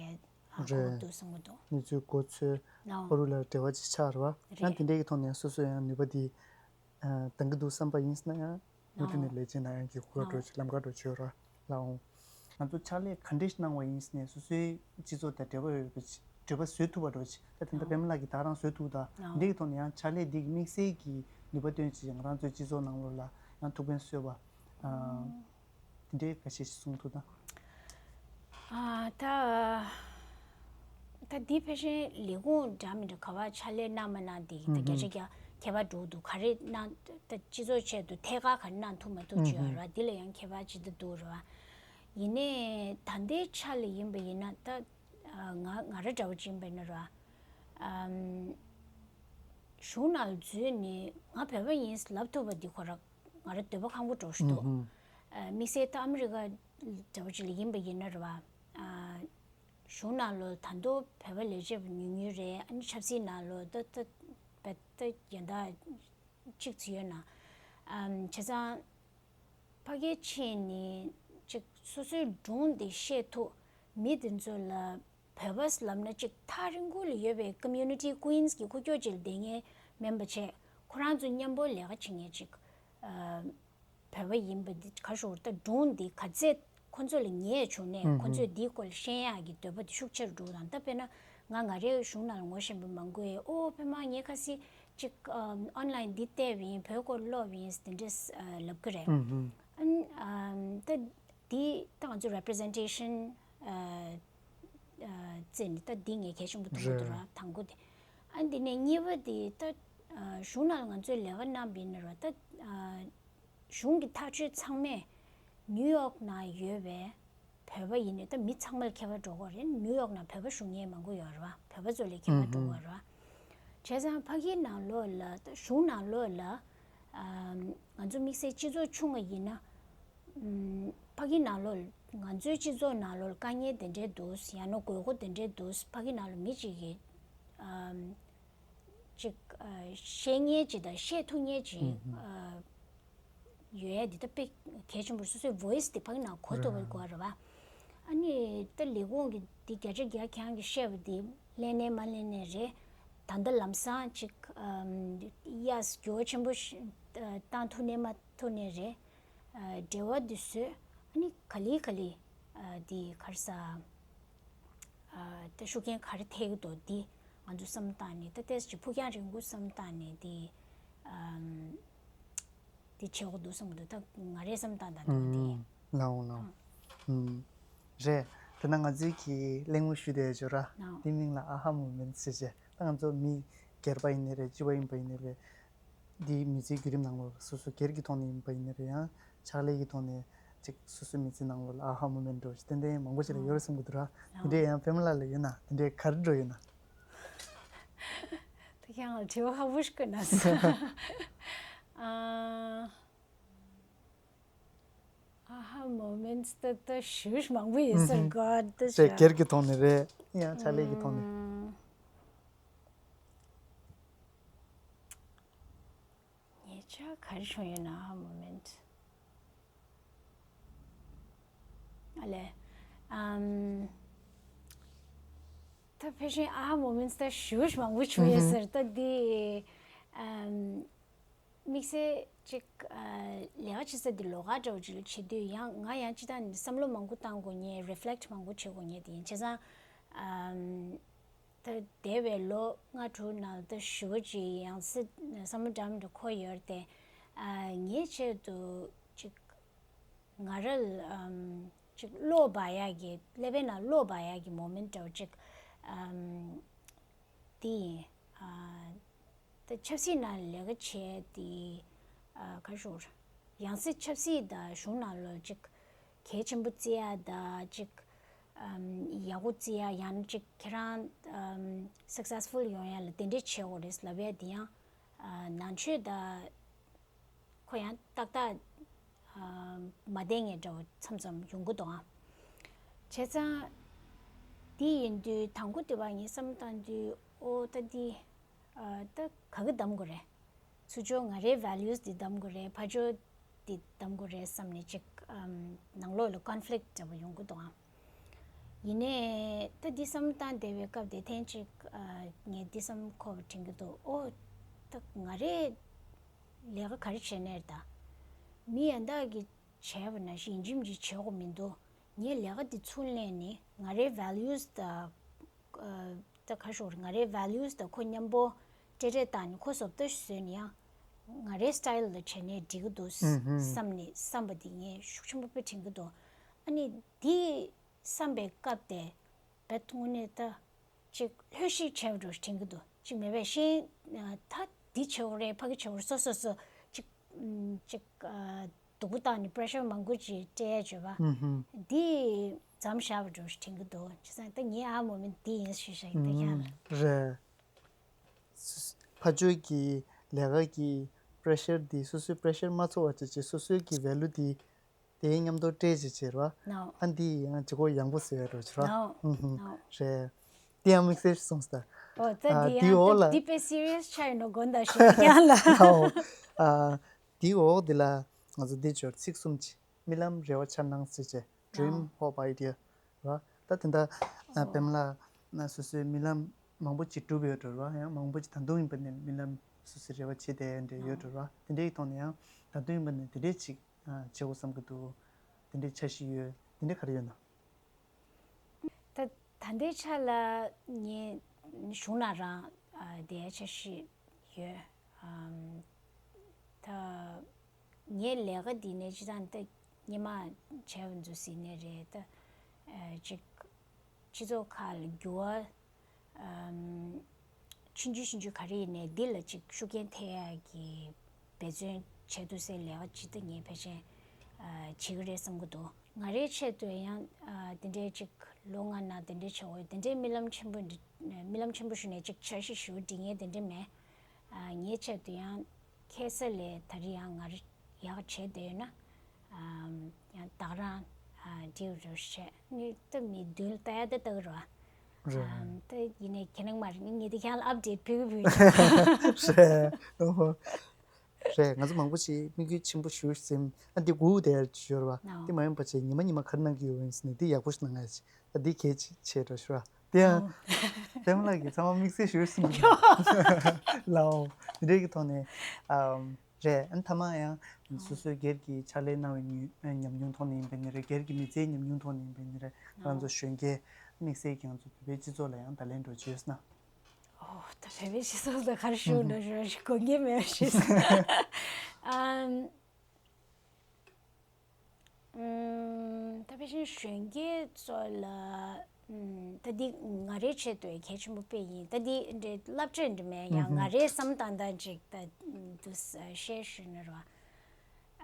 གོ་རེད། འདུག་བསམ་གི་འདུག་གནས་ཚུལ་གོ་ཚོད་ཨོ་ཨོ་རུ་ལ་འབྲེལ་བ་ཅིག་ཆགས་རེད་བ། ཡང་རེད། དེ་འདྲའི་གི་ཐོག་ནས་སོ་སོ་ཡང་ནུས་པ་འདི་ཨ་འདང་གི་འདུག་བསམ་པ་ཡིན་ན་ཡང་མུ་མཐུད་ནས་ལས་བྱེད་ནང་ཡང་གི་གོ་སྐབས་འགྲོ་ཆེད་ལམ་ཁ་འགྲོ་ཆེད་ར་ལའོ། ང་ཚོ་ཕྱག་ལས་ག་འདྲས་ཤིག་གནང་བ་ཡིན་ཟེར་ནས་སོ་སོའི་སྤྱི་ཚོགས་དང་འབྲེལ་བ་ཡོད་པའི་འབྲེལ་བ་བཟོས་ཐུབ་པ་འགྲོ་ཆེད། ད་དེ་འདྲ་པད་མ་ལགས་ཀྱིས་ད་རང་བཟོས་ཐུབ་ད་འདི་གི་ཐོག་ནས་ཡང་ཕྱག་ལས་འདི་གི་དམིགས་བསལ་གྱི་ནུས་པ་བཏོན་ཆེད་ང་རང་ཚོའི་སྤྱི་ཚོགས་ནང་ལོགས་ལ་ཡང་ཐུགས་ཕན་གསོས་པ་དེ་འདྲའི་ཁ་ཤས་ཤིག་གསུང་ཐུབ་ད། ཨ་ད་ད་འདི་ཕལ་ཆེར་ལས་ཁུངས་འདྲ་མི་འདྲ་ག་བ་ཕྱག་ལས་གནང་མ་གནང་འདི་ད་ཨུ་བརྒྱ་ཆ་ཧུམ་བརྒྱ་ཁྱད་པར་འགྲོ་འདུག་ག་རེ་གནང་ད་སྤྱི་ཚོགས་ཆེད་དུ་ཐད་ཀར་ག་རེ་གནང་ཐུབ་མ་ཐུབ་ཅིག་ཡོད་ཨུ་ཧུམ་ར། འདི་ལ་ཡང་ཁྱད་པར་ཅིག་ད་འདུག་ར། ཡིན་ནའི་ད་ལྟའི་ཆ་ལ་ཡིན་པ་ཡིན་ན་ད་ང་ང་རང་འདྲ་བོ་ཅིག་ཡིན་པ་ཡིན་ན་ར། ཨམ། གཞུང་ནང་ལ་འཛུལ་ནས་ང་བོད་པ་ཡིན་ལབ་ཐུབ་པ་འདི་ཁོ་ར་ང་རང་འདོད་པ་ཁེངས་པོ་འགྲོ་ཞིག་འདུག་ཨུ་ཧུམ། ཨ་དམིགས་བསལ་ད་ཨ་མི་རི་ཀ་འདྲ་བོ་ཅིག་ལ་ཡིན་པ་ཡིན་ན་ར་བ། ཨ་གཞུང་ནང་ལོ་ད་དུང་བོད་པ་ལས་བྱེད་པ་ཉུང་ཉུང་རེད། ཨ་ནི་ཆབ་སྲིད་ནང་ལོ་ད་ད་བ་ད་ཡན་ད་གཅིག་ཙམ་ཡོད་ན། ཨམ་བྱས་ཙང་ཕ་གིར་ཕྱིན་ནས་ཅིག་སོ་སོའི་སྒྲུང་འདི་བཤད་ཐུབ་མི་འདི་ཚོ་ལ་བོད་པ་ལབ་ན་ཅིག་ཐག་རིང་པོ་ལ་ཡོད་པའི་community queens གི་ཁུག་ཀྱོག་ཅིག་ལ་བསྡད་མཁན་མིན་པ་བྱས་ཁོ་རང་ཚོ་མཉམ་པོ་ལས་ཀ་བྱེད་མཁན་ཅིག་ཨ་བོད་པ་ཡིན་པ་འདི་ག་ཞོར་ད་སྒྲུང་འདི་ག་ཚད་ཁོ་ཚོ་ལ་ཉེ་བྱུང་ནས་ཨུ་ཁོ་ཚོས་ཧུམ། འདིའི་སྐོར་ལ་ཤེས་ཡག་གི་འདོད་པ་འདི་ཤུགས་ཆེ་རུ་འགྲོ་དང་། ད་དཔེར་ན་ང་ང་རའི་གཞུང་ནང་ལ་ངོ་ཤེས་པ་མང་པོས་ཨོ་པད་མ་ངས་ཁ་སང་ཅིག་ཨམ་online འདི་བལྟས་པ་ཡིན། བོད་སྐོར་ཀློག་པ་ཡིན་དེ་འདྲས་ཨ་ལབ་གི་རེད། ཨུ་ཧུམ། ཨ་ནི་ཨམ་ད་འདི་ད་ང་ཚོ་representation ཨ་ཨ་བརྩིས་ནས་ད་འདི་ངས་གལ་ཆེན་པོ་མཐོང་གི་འདུག་ར། རེད། དང་པོ་དེ། ཨ་ནི་དེ་ནས་གཉིས་པ་དེ་ད་ཨ་གཞུང་ནང་ལ་ང་ཚོས་ལས་ཀ་གནང་པ་ཡིན་ན་ར་ད་ཨ་གཞུང་གི་ཐག་གཅོད་ཚང་མས་ནིའུ་ཡོག་ནང་ཡོད་པའི་བོད་པ་ཡིན་ནའི་ད་མི་ཚང་མ་ལ་ཁྱད་པར་འགྲོ་གི་རེད། ནིའུ་ཡོག་ནང་བོད་པ་བཞུགས་མཁན་མང་པོ་ཡོད་རེད་བ། བོད་པ་ཚོ་ལ་ཁྱད་པར་འགྲོ་གི་རེད་བ། བྱས་ཙང་ཕ་གིའི་ནང་ལོགས་ལ་ད་གཞུང་ནང་ལོགས་ལ་ཨམ་ང་ཚོ་དམིགས་བསལ་སྤྱི་ཚོགས་ཆུང་བ་ཡིན་ན་ཨམ་ཕ་གིའི་ནང་ལོགས་ང་ཚོའི་སྤྱི་ཚོགས་ནང་ལོགས་དཀའ་ངལ་དེ་འདྲའི་འདུག་ཡང་ན་དགོས་མཁོ་དེ་འདྲའི་འདུག་ཕ་གིའི་ནང་ལ་མི་གཅིག་གིས་ཨམ་ཅིག་ཨ་བཤད་མཁན་ཅིག་དང་བཤད་ཐུབ་མཁན་ཅིག་ཨ་ཡོད་ཡ་འདི་ད་དཔེ་གལ་ཆེན་པོ་རེད། སོ་སོའི་voice་དེ་ཕ་གི་ནང་གོ་ཐུབ་པ་དགོས་རེད་བ། ཨ་ནི་ད་ལས་ཁུངས་ཀྱི་འདི་བརྒྱ་ཆ་བརྒྱ་ཁྱེད་རང་གིས་བཤད་པ་འདི་ལེན་ནས་མ་ལེན་ནས་རེད། ད་ལྟ་ལམ་སང་ཅིག་ཨམ་གཡས་འགྱུར་བ་ཆེན་པོ་ཞིག་བཏང་ཐུབ་ནས་མ་ཐུབ་ནས་རེད། ཨ་འབྲེལ་བ་འདི་བཟོས། ཨ་ནི་ག་ལེ་ག་ལེ་ཨ་འདི་ག་རེ་ཟ། ཨ་ད་ཤུགས་རྐྱེན་ག་རེ་ཐེབས་ཀྱི་འདུག་འདི་ང་ ང་ཚོ་བསམ་བཏང་ནས་ད་ཏོག་ཙམ་ཕུགས་རྒྱང་རིང་པོ་བསམ་བཏང་ནས་དེ་ཨམ། དེ་བྱེད་དགོས་འདུག་བསམ་གྱི་འདུག་ད་ང་རའི་བསམ་བཏང་དང་འདུག་དེ། ཨུམ། ལའོ་ལའོ། ཨུམ། རེད། དེ་ན་ང་ཚོའི་གི་གླེང་མོལ་ཞུ་བསྡད་ཡོད་ར། ལའོ། དེ་མིང་ལ་ཨ་ཧ་མོ་མེན་ཊི་ཟེར་བྱས། ད་ང་ཚོ་མི་སྒེར་པ་ཡིན་ནའི་རེད། སྤྱི་པ་ཡིན་པ་ཡིན་ནའི་རེད། འདིའི་མི་ཚེའི་བརྒྱུད་རིམ་ནང་ལོགས་ལ་སོ་སོ་སྒེར་གྱི་ཐོག་ནས་ཡིན་པ་ཡིན་ནའི་རེད། ཡང་ཕྱག་ལས་ཀྱི་ཐོག་ནས་ཅིག་སོ་སོའི་མི་ཚེ་ནང་ལོགས་ལ་ཨ་ཧ་མོ་མེན་ཊི་འདྲ་བོ་ཞིག་ཏན་ཏན་མང་པོ་ཞིག་ལ་ཡོད་རེད་བསམ་གྱི་འདུག་ར། དེ་འདྲའི་ཡང་པད་མ་ལགས་ལ་ཡོད་ན་དེ་འདྲའི་ག་རེ་འདྲ་བོ་ཡོད་ན། ད་ཁྱེད་རང་ལ་དྲི་བ་ཁག་པོ་ཞིག་བཀོད་གནང་སོང་། ཨ། ཨ་ཧ་མོ་མེན་ཊི་ད་ད་ཞེ་པོ་མང་པོ་ཡོད་ས་རེད་གོ། ད་རེད། སྒེར་གྱི་ཐོག་ནས་རེད། ཡང་ཕྱག་ལས་ཀྱི་ཐོག་ནས། ཨུམ། ཉེ་ཆར་ག་རེ་བྱུང་ཡོད་ན། ཨ་ཧ་མོ་མེན་ཊི། ཨ་ལས། ཨམ། ད་ཕལ་ཆེར་ཨ་ཧ་མོ་མེན་ཊི་ད་ཞེ་པོ་མང་པོ་བྱུང་ཡོད་ས་རེད། ད་འདི། ཨམ། དམིགས་བསལ་ཅིག་ཨ། ལས་ཀ་བྱེད་ས་འདི་ལོགས་ཀ་འདྲ་བོ་ཅིག་ལ་བྱེད་དུས་ཡང་ང་ཡང་སྤྱིར་བཏང་ནས་བསམ་བློ་མང་པོ་བཏང་དགོས་མཁན། རི་ཕི་ལེག་ཊི་མང་པོ་བྱེད་དགོས་མཁན་དེ་ཡིན། བྱས་ཙང་། ཨམ། ད་འདས་པའི་ལོ་ལྔ་དྲུག་ནང་ད་ཞེ་པོ་ཅིག་ཡང་སྲིད་བསམ་བློ་འདྲ་མི་འདྲ་འཁོར་ཡོད་རེད་དེ། ཨ། ངའི་ཆེད་དུ་ཅིག་ང་རང་ལ་ཨམ། ཅིག་བློ་སྦ་ཡག་གི། ཀླད་པའི་ནང་བློ་སྦ་ཡག་གི་མོ་མེན་ཊི་འདྲ་བོ་ཅིག་ཨམ། དེ་ཡིན། ཨ། ད་ཆབ་སྲིད་ནང་ལས་ཀ་བྱས་དེ། ཨ། ག་རེ་ཞུ་དགོས་རེད། ཡང་སྲིད་ཆབ་སྲིད་དང་གཞུང་ནང་ལོགས་ཅིག་གལ་ཆེན་པོ་བརྩི་ཡག་དང་ཅིག་ཨམ། ཡག་པོ་བརྩི་ཡག། ཡང་ན་ཅིག་ཁྱེད་རང་ཨམ། སག་སེ་སི་ཕུལ་ཡོང་ཡག་ལ་དེ་འདྲས་བྱེད་དགོས་རེད་ལབ་ཡག་དེ་ཡང་། ཨ། ནང་ཆོས་དང་ཁོ་ཡང་ཏག་ཏག་ཨ། མ་བསྡད་མཁན་འདྲ་བོ་མཚམས་མཚམས་ཡོང་གི་འདུག་ཨང་། བྱས་ཙང་། འདི་ཡིན་དུས་དང་པོ་དེ་བ་ངས་བསམ་བཏང་དུས། ཨོ་ད་འདི། ཨ། ད་ག་གི་གདམ་དགོས་རེད། ཚུར་ཕྱོགས་ང་རའི་ཝེ་ལུས་འདི་གདམ་དགོས་རེད། ཕར་ཕྱོགས་འདི་གདམ་དགོས་རེད་བསམ་ནས་ཅིག་ཨམ། ནང་ལོགས་ལ་ཀོན་ཕི་ལིག་འདྲ་བོ་ཡོང་གི་འདུག་ཨང་། ཡིན་ནའི་ད་འདི་བསམ་བཏང་བསྡད་པའི་སྐབས་དེ་ཐེངས་ཅིག་ཨ། ངས་འདི་བསམ་འཁོར་བ་དྲན་གྱི་འདུག་ཨོ། ད་ང་རས་ལས་ཀ་ག་རེ་བྱས་ནའི་ད། མི་ཡང་དག་གིས་བྱས་པ་ནང་བཞིན་ཡིན་གཅིག་མིན་གཅིག་བྱེད་དགོས་མི་འདུག་ངས་ལས་ཀ་འདི་ཚུར་ལེན་ནས་ང་རའི་ཝེ་ལུས་དང་། ཨ། ད་ག་རེ་ཞུ་དགོས་རེད། ང་རའི་ཝེ་ལུས་དང་ཁོ་མཉམ་པོ་སྤྲེལ་སྤྲེལ་བཏང་ནས་ཁོ་བཟོ་ལྟ་ཞིག་བཟོས་ནས་ཡང་ང་རའི་སི་ཊའིལ་ལ་བྱས་ནས་འགྲིག་གི་འདུག་བསམ་ནས་བསམ་པ་འདི་ངས་ཤུགས་ཆེན་པོ་དཔེ་དྲན་གྱི་འདུག་ཨ་ནི་འདི་བསམ་པའི་སྐབས་དེ་བེད་དངོས་གནས་ད་ཅིག་ལྷོད་ཤིག་བྱས་པ་འདྲ་ཞིག་དྲན་གྱི་འདུག་ཅིག་མེད་པས་ཤེས། ད་འདི་བྱེད་དགོས་རེད། ཕ་གི་བྱེད་དགོས་རེད། སོ་སོ་སོ་ཅིག་ཅིག་སྡུག་པོ་བཏང་ནས་པི་རེ་ཤར་མང་པོ་ཅིག་སྤྲད་ཡ་བྱོས་པ། འདི་མཚམས་བཞག་པ་འདྲ་ཞིག་དྲན་གྱི་འདུག་བྱས་ཙང་ད་ངའི་ཨ་མོ་མེན་ཊི་འདི་ཡིན་ཞུ་བྱ་ཡིན། ད་ཁྱེད་ལ་རེད། ཕར་ཕྱོགས་ཀྱི་ལས་ཀ་གི་པི་རེ་ཤར་འདི་སོ་སོའི་པི་རེ་ཤར་མ་ཚོར་བ་བྱས་བྱས་སོ་སོའི་གི་ཝེ་ལུ་འདི་དེའི་མཉམ་དུ་སྤྲད་བྱས་བྱས་ར། ནའོ། ཨ་འདི་ཡང་བྱེད་སྒོ་ཡག་པོ་ཟེར་བ་འདྲ་བྱས་ར། ནའོ། ཧུམ་ཧུམ། ནའོ། རེད། དེ་ཡང་དམིགས་བསལ་ཞིག་སོང་སྟེ། ཨོ་ད་ཨ་འདི་འདི་ཡང་འོག་ད་ལ་འདི་དཔེ་སི་རི་ཡས་ཆགས་ཡོད་ནོ་དགོངས་དག་ཞུ་ཡ་ལ། ནའོ། ཨ་འདི་འོག་འདི་ལ་ང་ཚོ་འདི་ཚོར་ཚིག་གསུམ་ཅིག་རྨི་ལམ་རེ་བ་འཆར་སྣང་ཟེར་བྱས། Dream Hope Idea ར། ད་དེ་འདྲ་ཨ་ཨོ། པད་མ་ལགས་ན་སོ་སོའི་རྨི་ལམ་མང་པོ་ཅིག་གྲུབ་ཡོད་འགྲོ་ར། ཡང་མང་པོ་ཅིག་ད་དུང་ཡིན་པ་ནས་རྨི་ལམ་སོ་སོའི་རེ་བ་བྱེད་བསྡད་ཡོད་འདྲ་ཡོད་འགྲོ་ར། དེ་འདྲའི་ཐོག་ནས་ཡང་ད་དུང་ཡིན་པ་ནས་དེ་འདྲའི་ཅིག་ཨ་བྱེད་དགོས་བསམ་གྱི་འདུག་དེ་འདྲའི་འཆར་གཞི་ཡོད། དེ་འདྲའི་ག་རེ་ཡོད་ན། ད་ད་ལྟའི་ཆ་ལ་ངས་གཞུང་ནང་རང་ཨ་བསྡད་འཆར་གཞི་ཡོད། ཨམ། ད་ངའི་ལས་ཀ་འདི་ནས་སྤྱིར་བཏང་ད་སྔོན་མ་བྱས་པ་ཚོ་ཟིན་ནས་རེད། ད་ཨ་ཅིག་སྤྱི་ཚོགས་ཁག་ལ་འགྱུར་བ་ཨམ། ཆུང་ཆུང་ཆུང་ཆུང་ག་རེ་ཡིན་ནའི་འདི་ལ་ཅིག་ཤུགས་རྐྱེན་ཐེབས་ཡག་གི་འབད་བརྩོན་བྱེད་ཐུབ་སའི་ལས་ཀ་ཅིག་ད་ངས་ཕལ་ཆེར་ཨ་བྱེད་ཀྱི་རེད་བསམ་གྱི་འདུག་ང་རའི་ཆེད་དུ་ཡང་ཨ་དེ་འདྲའི་ཅིག་ལོ་ལྔ་ནང་དེ་འདྲའི་བྱེད་དགོས་དེ་འདྲའི་རྨི་ལམ་ཆེན་པོ་འདི་རྨི་ལམ་ཆེན་པོ་ཞུ་ནས་ཅིག་འཆར་གཞི་ཞུ་འབྲི་མཁན་དེ་འདྲ་མེད། ཨ་ངའི་ཆེད་དུ་ཡང་ཁ་སང་ལས་ད་རེས་ཡང་ང་རང་ཡག་བྱས་བསྡད་ཡོད་ན། ཨམ། ཡང་བདག་རང་ཨ་འདྲིའུ་རུ་བྱས་ནི་ད་མི་མདུན་ལ་ལྟ་ཡ་ད་ལྟ་གི་རེད་བ། རེད། ཨམ། ད་ཡིན་ནའི་ཁྱེད་རང་མ་རེད་ངས་འདི་ཁྱེད་རང་ལ་ཨབ་ཌེཊ་ཕུལ་གི་ཕུལ་གི། རེད། ཨོ་ཧོ། རེད། ང་ཚོ་མང་པོ་ཞིག་དམིགས་ཡུལ་ཆེན་པོ་ཞིག་ཟིན། ཨ་འདི་སྒུག་བསྡད་ཡོད་རེད་བ། ཨོ། འདི་མ་ཡིན་པ་བྱས་ཉི་མ་ཉི་མ་ག་རེ་གནང་གི་ཡོད་ཡིན་ཟེར་ནས་འདི་ཡག་པོ་ཞིག་གནང་ཡ་ཅིག་ཨ་འདི་གལ་ཆེ་ཆེ་འགྲོ་ཞུ་བ། དེ་ཡང་ཨོ། པད་མ་ལགས་ཀྱིས་ཚང་མ་དམིགས་བསལ་ཞུ་གསུངས་ཀྱི་ལའོ། འདི་འདྲའི་གི་ཐོག་ནས་ཨམ། རེད། ཨ་ནི་མཐའ་མ་ཡང་སོ་སོའི་སྒེར་གྱི་ཕྱག་ལས་གནང་བའི་ཉམས་མྱོང་ཐོག་ནས་ཡིན་པ་ཡིན་ནའི་རེད། སྒེར་གྱི་མི་ཚེའི་ཉམས་མྱོང་ཐོག་ནས་ཡིན་པ་ཡིན་ནའི་རེད། ང་ཚོ་གཞོན་སྐྱེས་དམིགས་བསལ་གྱི་ང་ཚོ་བོད་པའི་སྤྱི་ཚོགས་ལ་ཡང་བརྡ་ལན་འདྲ་བྱོས་ན། ཨོ། ཨོ་ད་བོད་པའི་སྤྱི་ཚོགས་ལ་ག་རེ་ཞུ་འདྲ་ཞུ་ར་ཞིག་དགོངས་འགལ་མེད་པ་ཞིག་ཨམ། ཨམ། ད་ཕལ་ཆེར་གཞོན་སྐྱེས་ཚོ་ལ་ཨམ། ད་འདི་ང་རའི་ཆེད་དུ་གལ་ཆེན་པོ་དཔེ་ཡིན། ད་འདི་འདྲའི་སློབ་ཁྲིད་འདྲ་མེད་ཡང་ང་རའི་བསམ་སྟངས་དང་ཅིག་ད་འདུག་བཤད་ཞུས་ན་ར།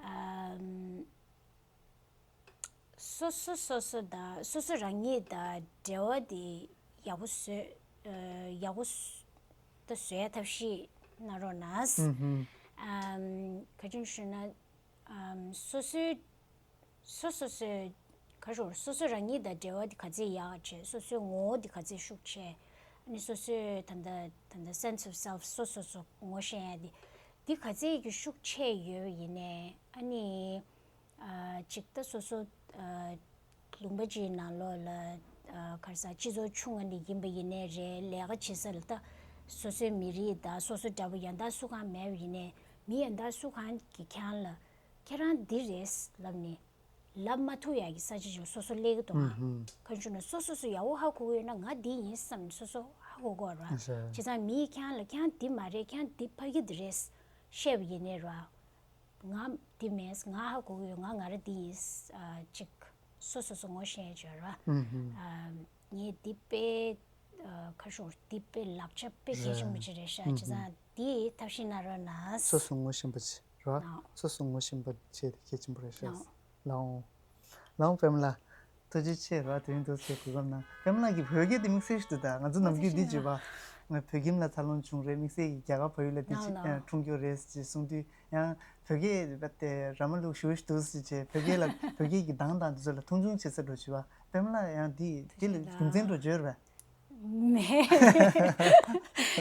ཨམ། སོ་སོ་སོ་སོ་དང་སོ་སོ་རང་ཉིད་དང་འབྲེལ་བ་དེ་ཡག་པོ་བཟོས། ཨ། ཡག་པོ་བཟོ་ད་བཟོ་ཡ་ཐབས་ཤེས་གནང་རོགས་གནང་། ཨམ། ག་ཅུང་ཞུ་ན། ཨམ། སོ་སོའི་སོ་སོ་སོའི་ག་ཞོར་སོ་སོ་རང་ཉིད་དང་འབྲེལ་བ་དེ་ག་ཚད་ཡག་བྱས། སོ་སོའི་ངོ་བོ་དེ་ག་ཚད་ཤུགས་ཆེ། ཨ་ནི་སོ་སོའི་ད་ལྟ་ད་ལྟ་sense of self སོ་སོ་སོ་ངོ་ཤེས་ཡ་དེ་དེ་ག་ཚད་ཀྱི་ཤུགས་ཆེ་ཡོད་ཡིན་ནའི་ཨ་ནི། ཨ། ཅིག་ད་སོ་སོ། ཨ། ལུང་པ་ཅིག་ནང་ལོགས་ལ། ཨ། ག་རེ་ཟ། སྤྱི་ཚོགས་ཆུང་ང་ནས་ཡིན་པ་ཡིན་ནའི་རེད། ལས་ཀ་བྱེད་ས་ལ་ད་སོ་སོའི་མི་རིགས་དང་སོ་སོ་འདྲ་པོ་ཡང་དག་སུ་གང་མེད་པ་ཡིན་ནའི་མི་ཡང་དག་སུ་གང་གིས་ཁྱེད་རང་ལ་ཁྱེད་རང་འདི་རེད་ལབ་ནས་ལབ་མ་ཐུབ་ཡག་གི་ས་ཆ་ཅིག་སོ་སོ་སླེབས་ཀྱི་འདུག་ཨ། ག་རེ་ཞུ་ན་སོ་སོ་སོ་ཡག་པོ་ཧ་གོ་གི་ཡོད་ན་ང་འདི་ཡིན་བསམ་ནས་སོ་སོ་ཧ་གོ་གི་ཡོད་རེད་བ། བྱས་ཙང་མིས་ཁྱེད་རང་ལ་ཁྱེད་རང་འདི་མ་རེད། ཁྱེད་རང་འདི་ཕ་གི་འདི་རེད་བཤད་པ་ཡིན་ནའི་རེད་བ། ང་འདི་མེད། ང་ཧ་གོ་གི་ཡོད། ང་ང་རང་འདི་ཡིན། ཨ། ཅིག་སོ་སོ་སོ་ངོ་ཤེས་ཡ་ཅིག་ཡོད་རེད་བ། ཨ། ངས་འདི་དཔེ། ཨ། ག་རེ་ཞུ། འདི་དཔེ་ལག་ཆ་དཔེ་གལ་ཆེན་པོ་ཅིག་རེད་ཤག་བྱས་ཙང་འདི་ཐབས་ཤེས་གནང་རོགས་གནང་། སོ་སོ་ངོ་ཤེས་པ་ཅིག་རེད་བ། སོ་སོ་ངོ་ཤེས་པ་བྱས་ཏེ་གལ་ཆེན་པོ་རེད་ཤག་ལའོ། ལའོ་པདྨ་ལགས། ཐུགས་རྗེ་ཆེ་ར། དེ་རིང་འདུག་སེ་གོ་སྐབས་གནང་། པདྨ་ལགས་ཀྱིས་བོད་སྐད་དེ་དམིགས་བསལ་ཞིག་འདུག་ད་ང་ཚོ་ནམ་རྒྱུན་འདི་བརྗོད་པ། ང་བོད་ཁྱིམ་ལ་འཚར་ལོངས་བྱུང་རེད། དམིགས་བསལ་གྱི་རྒྱ་གར་བལ་ཡུལ་ལ་འདི་ཕྱིན་འཁྲུངས་ཡོད་རེད་ཅེས་གསུང་དུས་ཡང་བོད་སྐད་རྦད་དེ་ར་མ་ལུག་ཞུ་ཞིག་འདུག་སེ་བྱས། བོད་སྐད་ལ་བོད་སྐད་ཀྱི་གདངས་དང་འདི་ཚོ་ལ་མཐོང་ཆུང་བྱེད་ས་འགྲོ་བྱུང་བ། པདྨ་ལགས་ཡང་འདི་འདི་ལ་རྒྱུ་མཚན་འགྲོ་བརྗོད་རེད། མེད།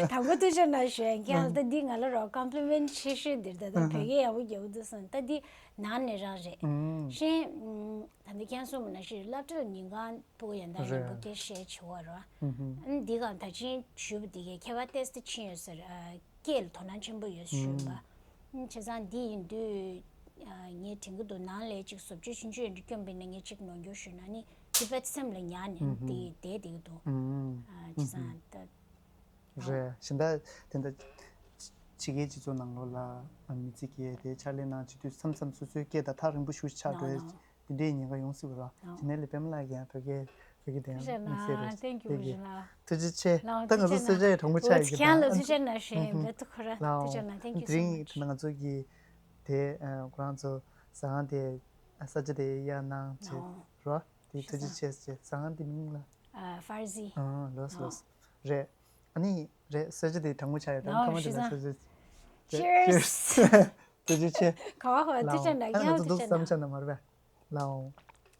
དང་པོ་ཐུགས་རྗེ་གནང་ཞུ། ཁྱེད་ལ་ད་འདི་ང་ལ་རོགས་ཀམ་པི་ལི་མེན་ཊི་ཆེ་ཤོས་འདིར་ད་ལྟ་བོད་སྐད་ཡག་པོ་རྒྱག་གི་འདུག་བསམ། ད་འདི་ནང་ནས་རང་རེད། ཤེས། ད་ལྟ་ཁྱེད་གསུངས་པ་ནང་བཞིན་སློབ་གྲྭ་ལ་ཉིན་གང་ཕྲུ་གུ་ཡོན་བདག་རིང་པོ་སྐད་བཤད་བྱེད་དགོས་རེད་བ། ཨ་ནི་འདི་གང་ད་ཕྱིན་ཞུས་པ་འདི་གས་ཁྱད་པར་ཏོག་ཙམ་ཕྱིན་ཡོད་ས་རེད། སྐད་ལ་དོ་སྣང་ཆེན་པོ་ཡོད་ཞུས་པ། བྱས་ཙང་འདི་ཡིན་དུས་ངས་དྲན་གྱི་འདུག་ནང་ལ་ཅིག་བཟོ་བཅོས་ཆུང་ཆུང་ཡོད་འདྲ་སྐྱོན་པ་ཡིན་ན་ངས་ཅིག་ནོར་འཁྱོག་ཞུས་ན་ནི་དེ་དཔེ་སེམས་ལ་ཉར་ནས་དེ་བསྡད་བསྡད་ཀྱི་འདུག་བྱས་ཙང་ད། རེད། གཞན་དག་དེ་འདྲ་ཕྱི་རྒྱལ་སྤྱི་ཚོགས་ནང་ལོགས་ལ་མི་ཚེ་སྐྱེལ་ཏེ་ཕྱག་ལས་གནང་བྱེད་དུས་མཚམས་མཚམས་སོ་སོའི་སྐད་དང་ཐག་རིང་པོ་ཞེ་པོ་ཆགས་འགྲོ་ཡ་དེ་འདྲའི་ཉེན་ཁ་ཡོང་སྲིད་པ་རེད། དེ་ནས་ལས་པདྨ་ལགས་ཀྱིས་ཡང་བོད་སྐད་བོད་སྐད་དེ་ཡང་དམིགས་བསལ་རེད། ཐེང་ཀྱུ་བུ་ཇུ་ལགས། ཐུགས་རྗེ་ཆེ། ལགས། ད་ང་ཚོ་གསོལ་ཇ་ཡི་གྲངས་པོ་ཆགས་ཡོད་ཀྱི་ཁྱེད་རང་ལ་ཐུགས་རྗེ་གནང་ཞུ་ཡིན། བེ་ཏུ་ཁོ་ར་ཐུགས་རྗེ་གནང་། Thank you so much། དེ་རིང་ང་ཚོ་གི་དེ་ཁོ་རང་ཚོ་ཟ་ཁང་དེ་ས་ཆ་དེ་གཡར་གནང་བྱས་རོགས། དེ་ཐུགས་རྗེ་ཆེ་ཟེར། ཟ་ཁང་དེ་མིང་ལ། ཨ། ཧྥ་རི་ཟི། ཨ། ལགས་སོ་ལགས་སོ། རེད། ཨ་ནི་རེད། གསོལ་ཇ་དེ་གྲང་མོ་ཆགས་ཡོད་དམ། ཨོ། ཁ་མ་དེ་ལ་གསོལ་ཇ། Cheers། ཐུགས་རྗེ་ཆེ། ག་བ་ག་བ། ཐུགས་རྗེ་གནང་། ཨ་ང་ཚོ་འདུག་བསམ་འཆར་ན་མ་རེད་པས། ལའོ།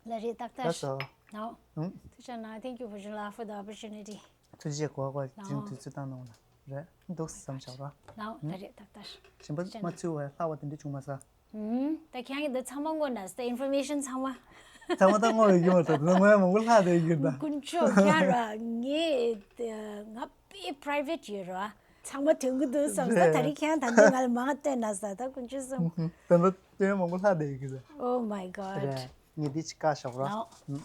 ལགས་རེད། ཏག་ཏག་ལགས་སོ། ལའོ། ཐུགས་རྗེ་གནང་། Thank you for your love, for the opportunity. ཐུགས་རྗེ་ཆེ། གོ་བ་གོ་བ་དེ་རིང་དུས་ཚོད་བཏང་གནང་བ་ལ། རེད། འདུག་བསམ་འཆར་རོ། ལའོ། ད་རེད། ཏག་ཏག་གཞན་པ་མ་ཚུད་བ་ལྷག་པ་དེ་འདྲ་བྱུང་མ་སོང་། ད་ཁྱེད་རང་གིས་འདི་ཚང་མ་བསྔོས་ན་ད་ཨིན་ཕོར་མེ་ཤན་ཚང་མ། ཚང་མ་ད་བསྔོས་ཡོད་ཀྱི་མ་རེད། ད་ང་ཡང་མང་པོ་ལྷག་བསྡད་ཡོད་ཀྱི་རེད་ད། དཀོན་མཆོག་ཁྱེད་རང་། ངས་ང་དཔེ་པ་རའི་ཝེ་ཊི་ཡོད་རེད་བ། ཚང་མ་དོན་གྱི་འདུག་བསམ་ས། རེད། ད་རེས་ཁྱེད་རང་ད་འདི་ང་ལ་མང་བ་སྟོན་ན་ས། ད་དཀོན་མཆོག་གསུམ། ད་ད་སྟོན་མང་པོ་ལྷག་བསྡད་ཡོད་ཀྱི་རེད། Oh my God། རེད། ངས་འདི་ཅིག་བཀག་བཞག་རོགས། ལའོ།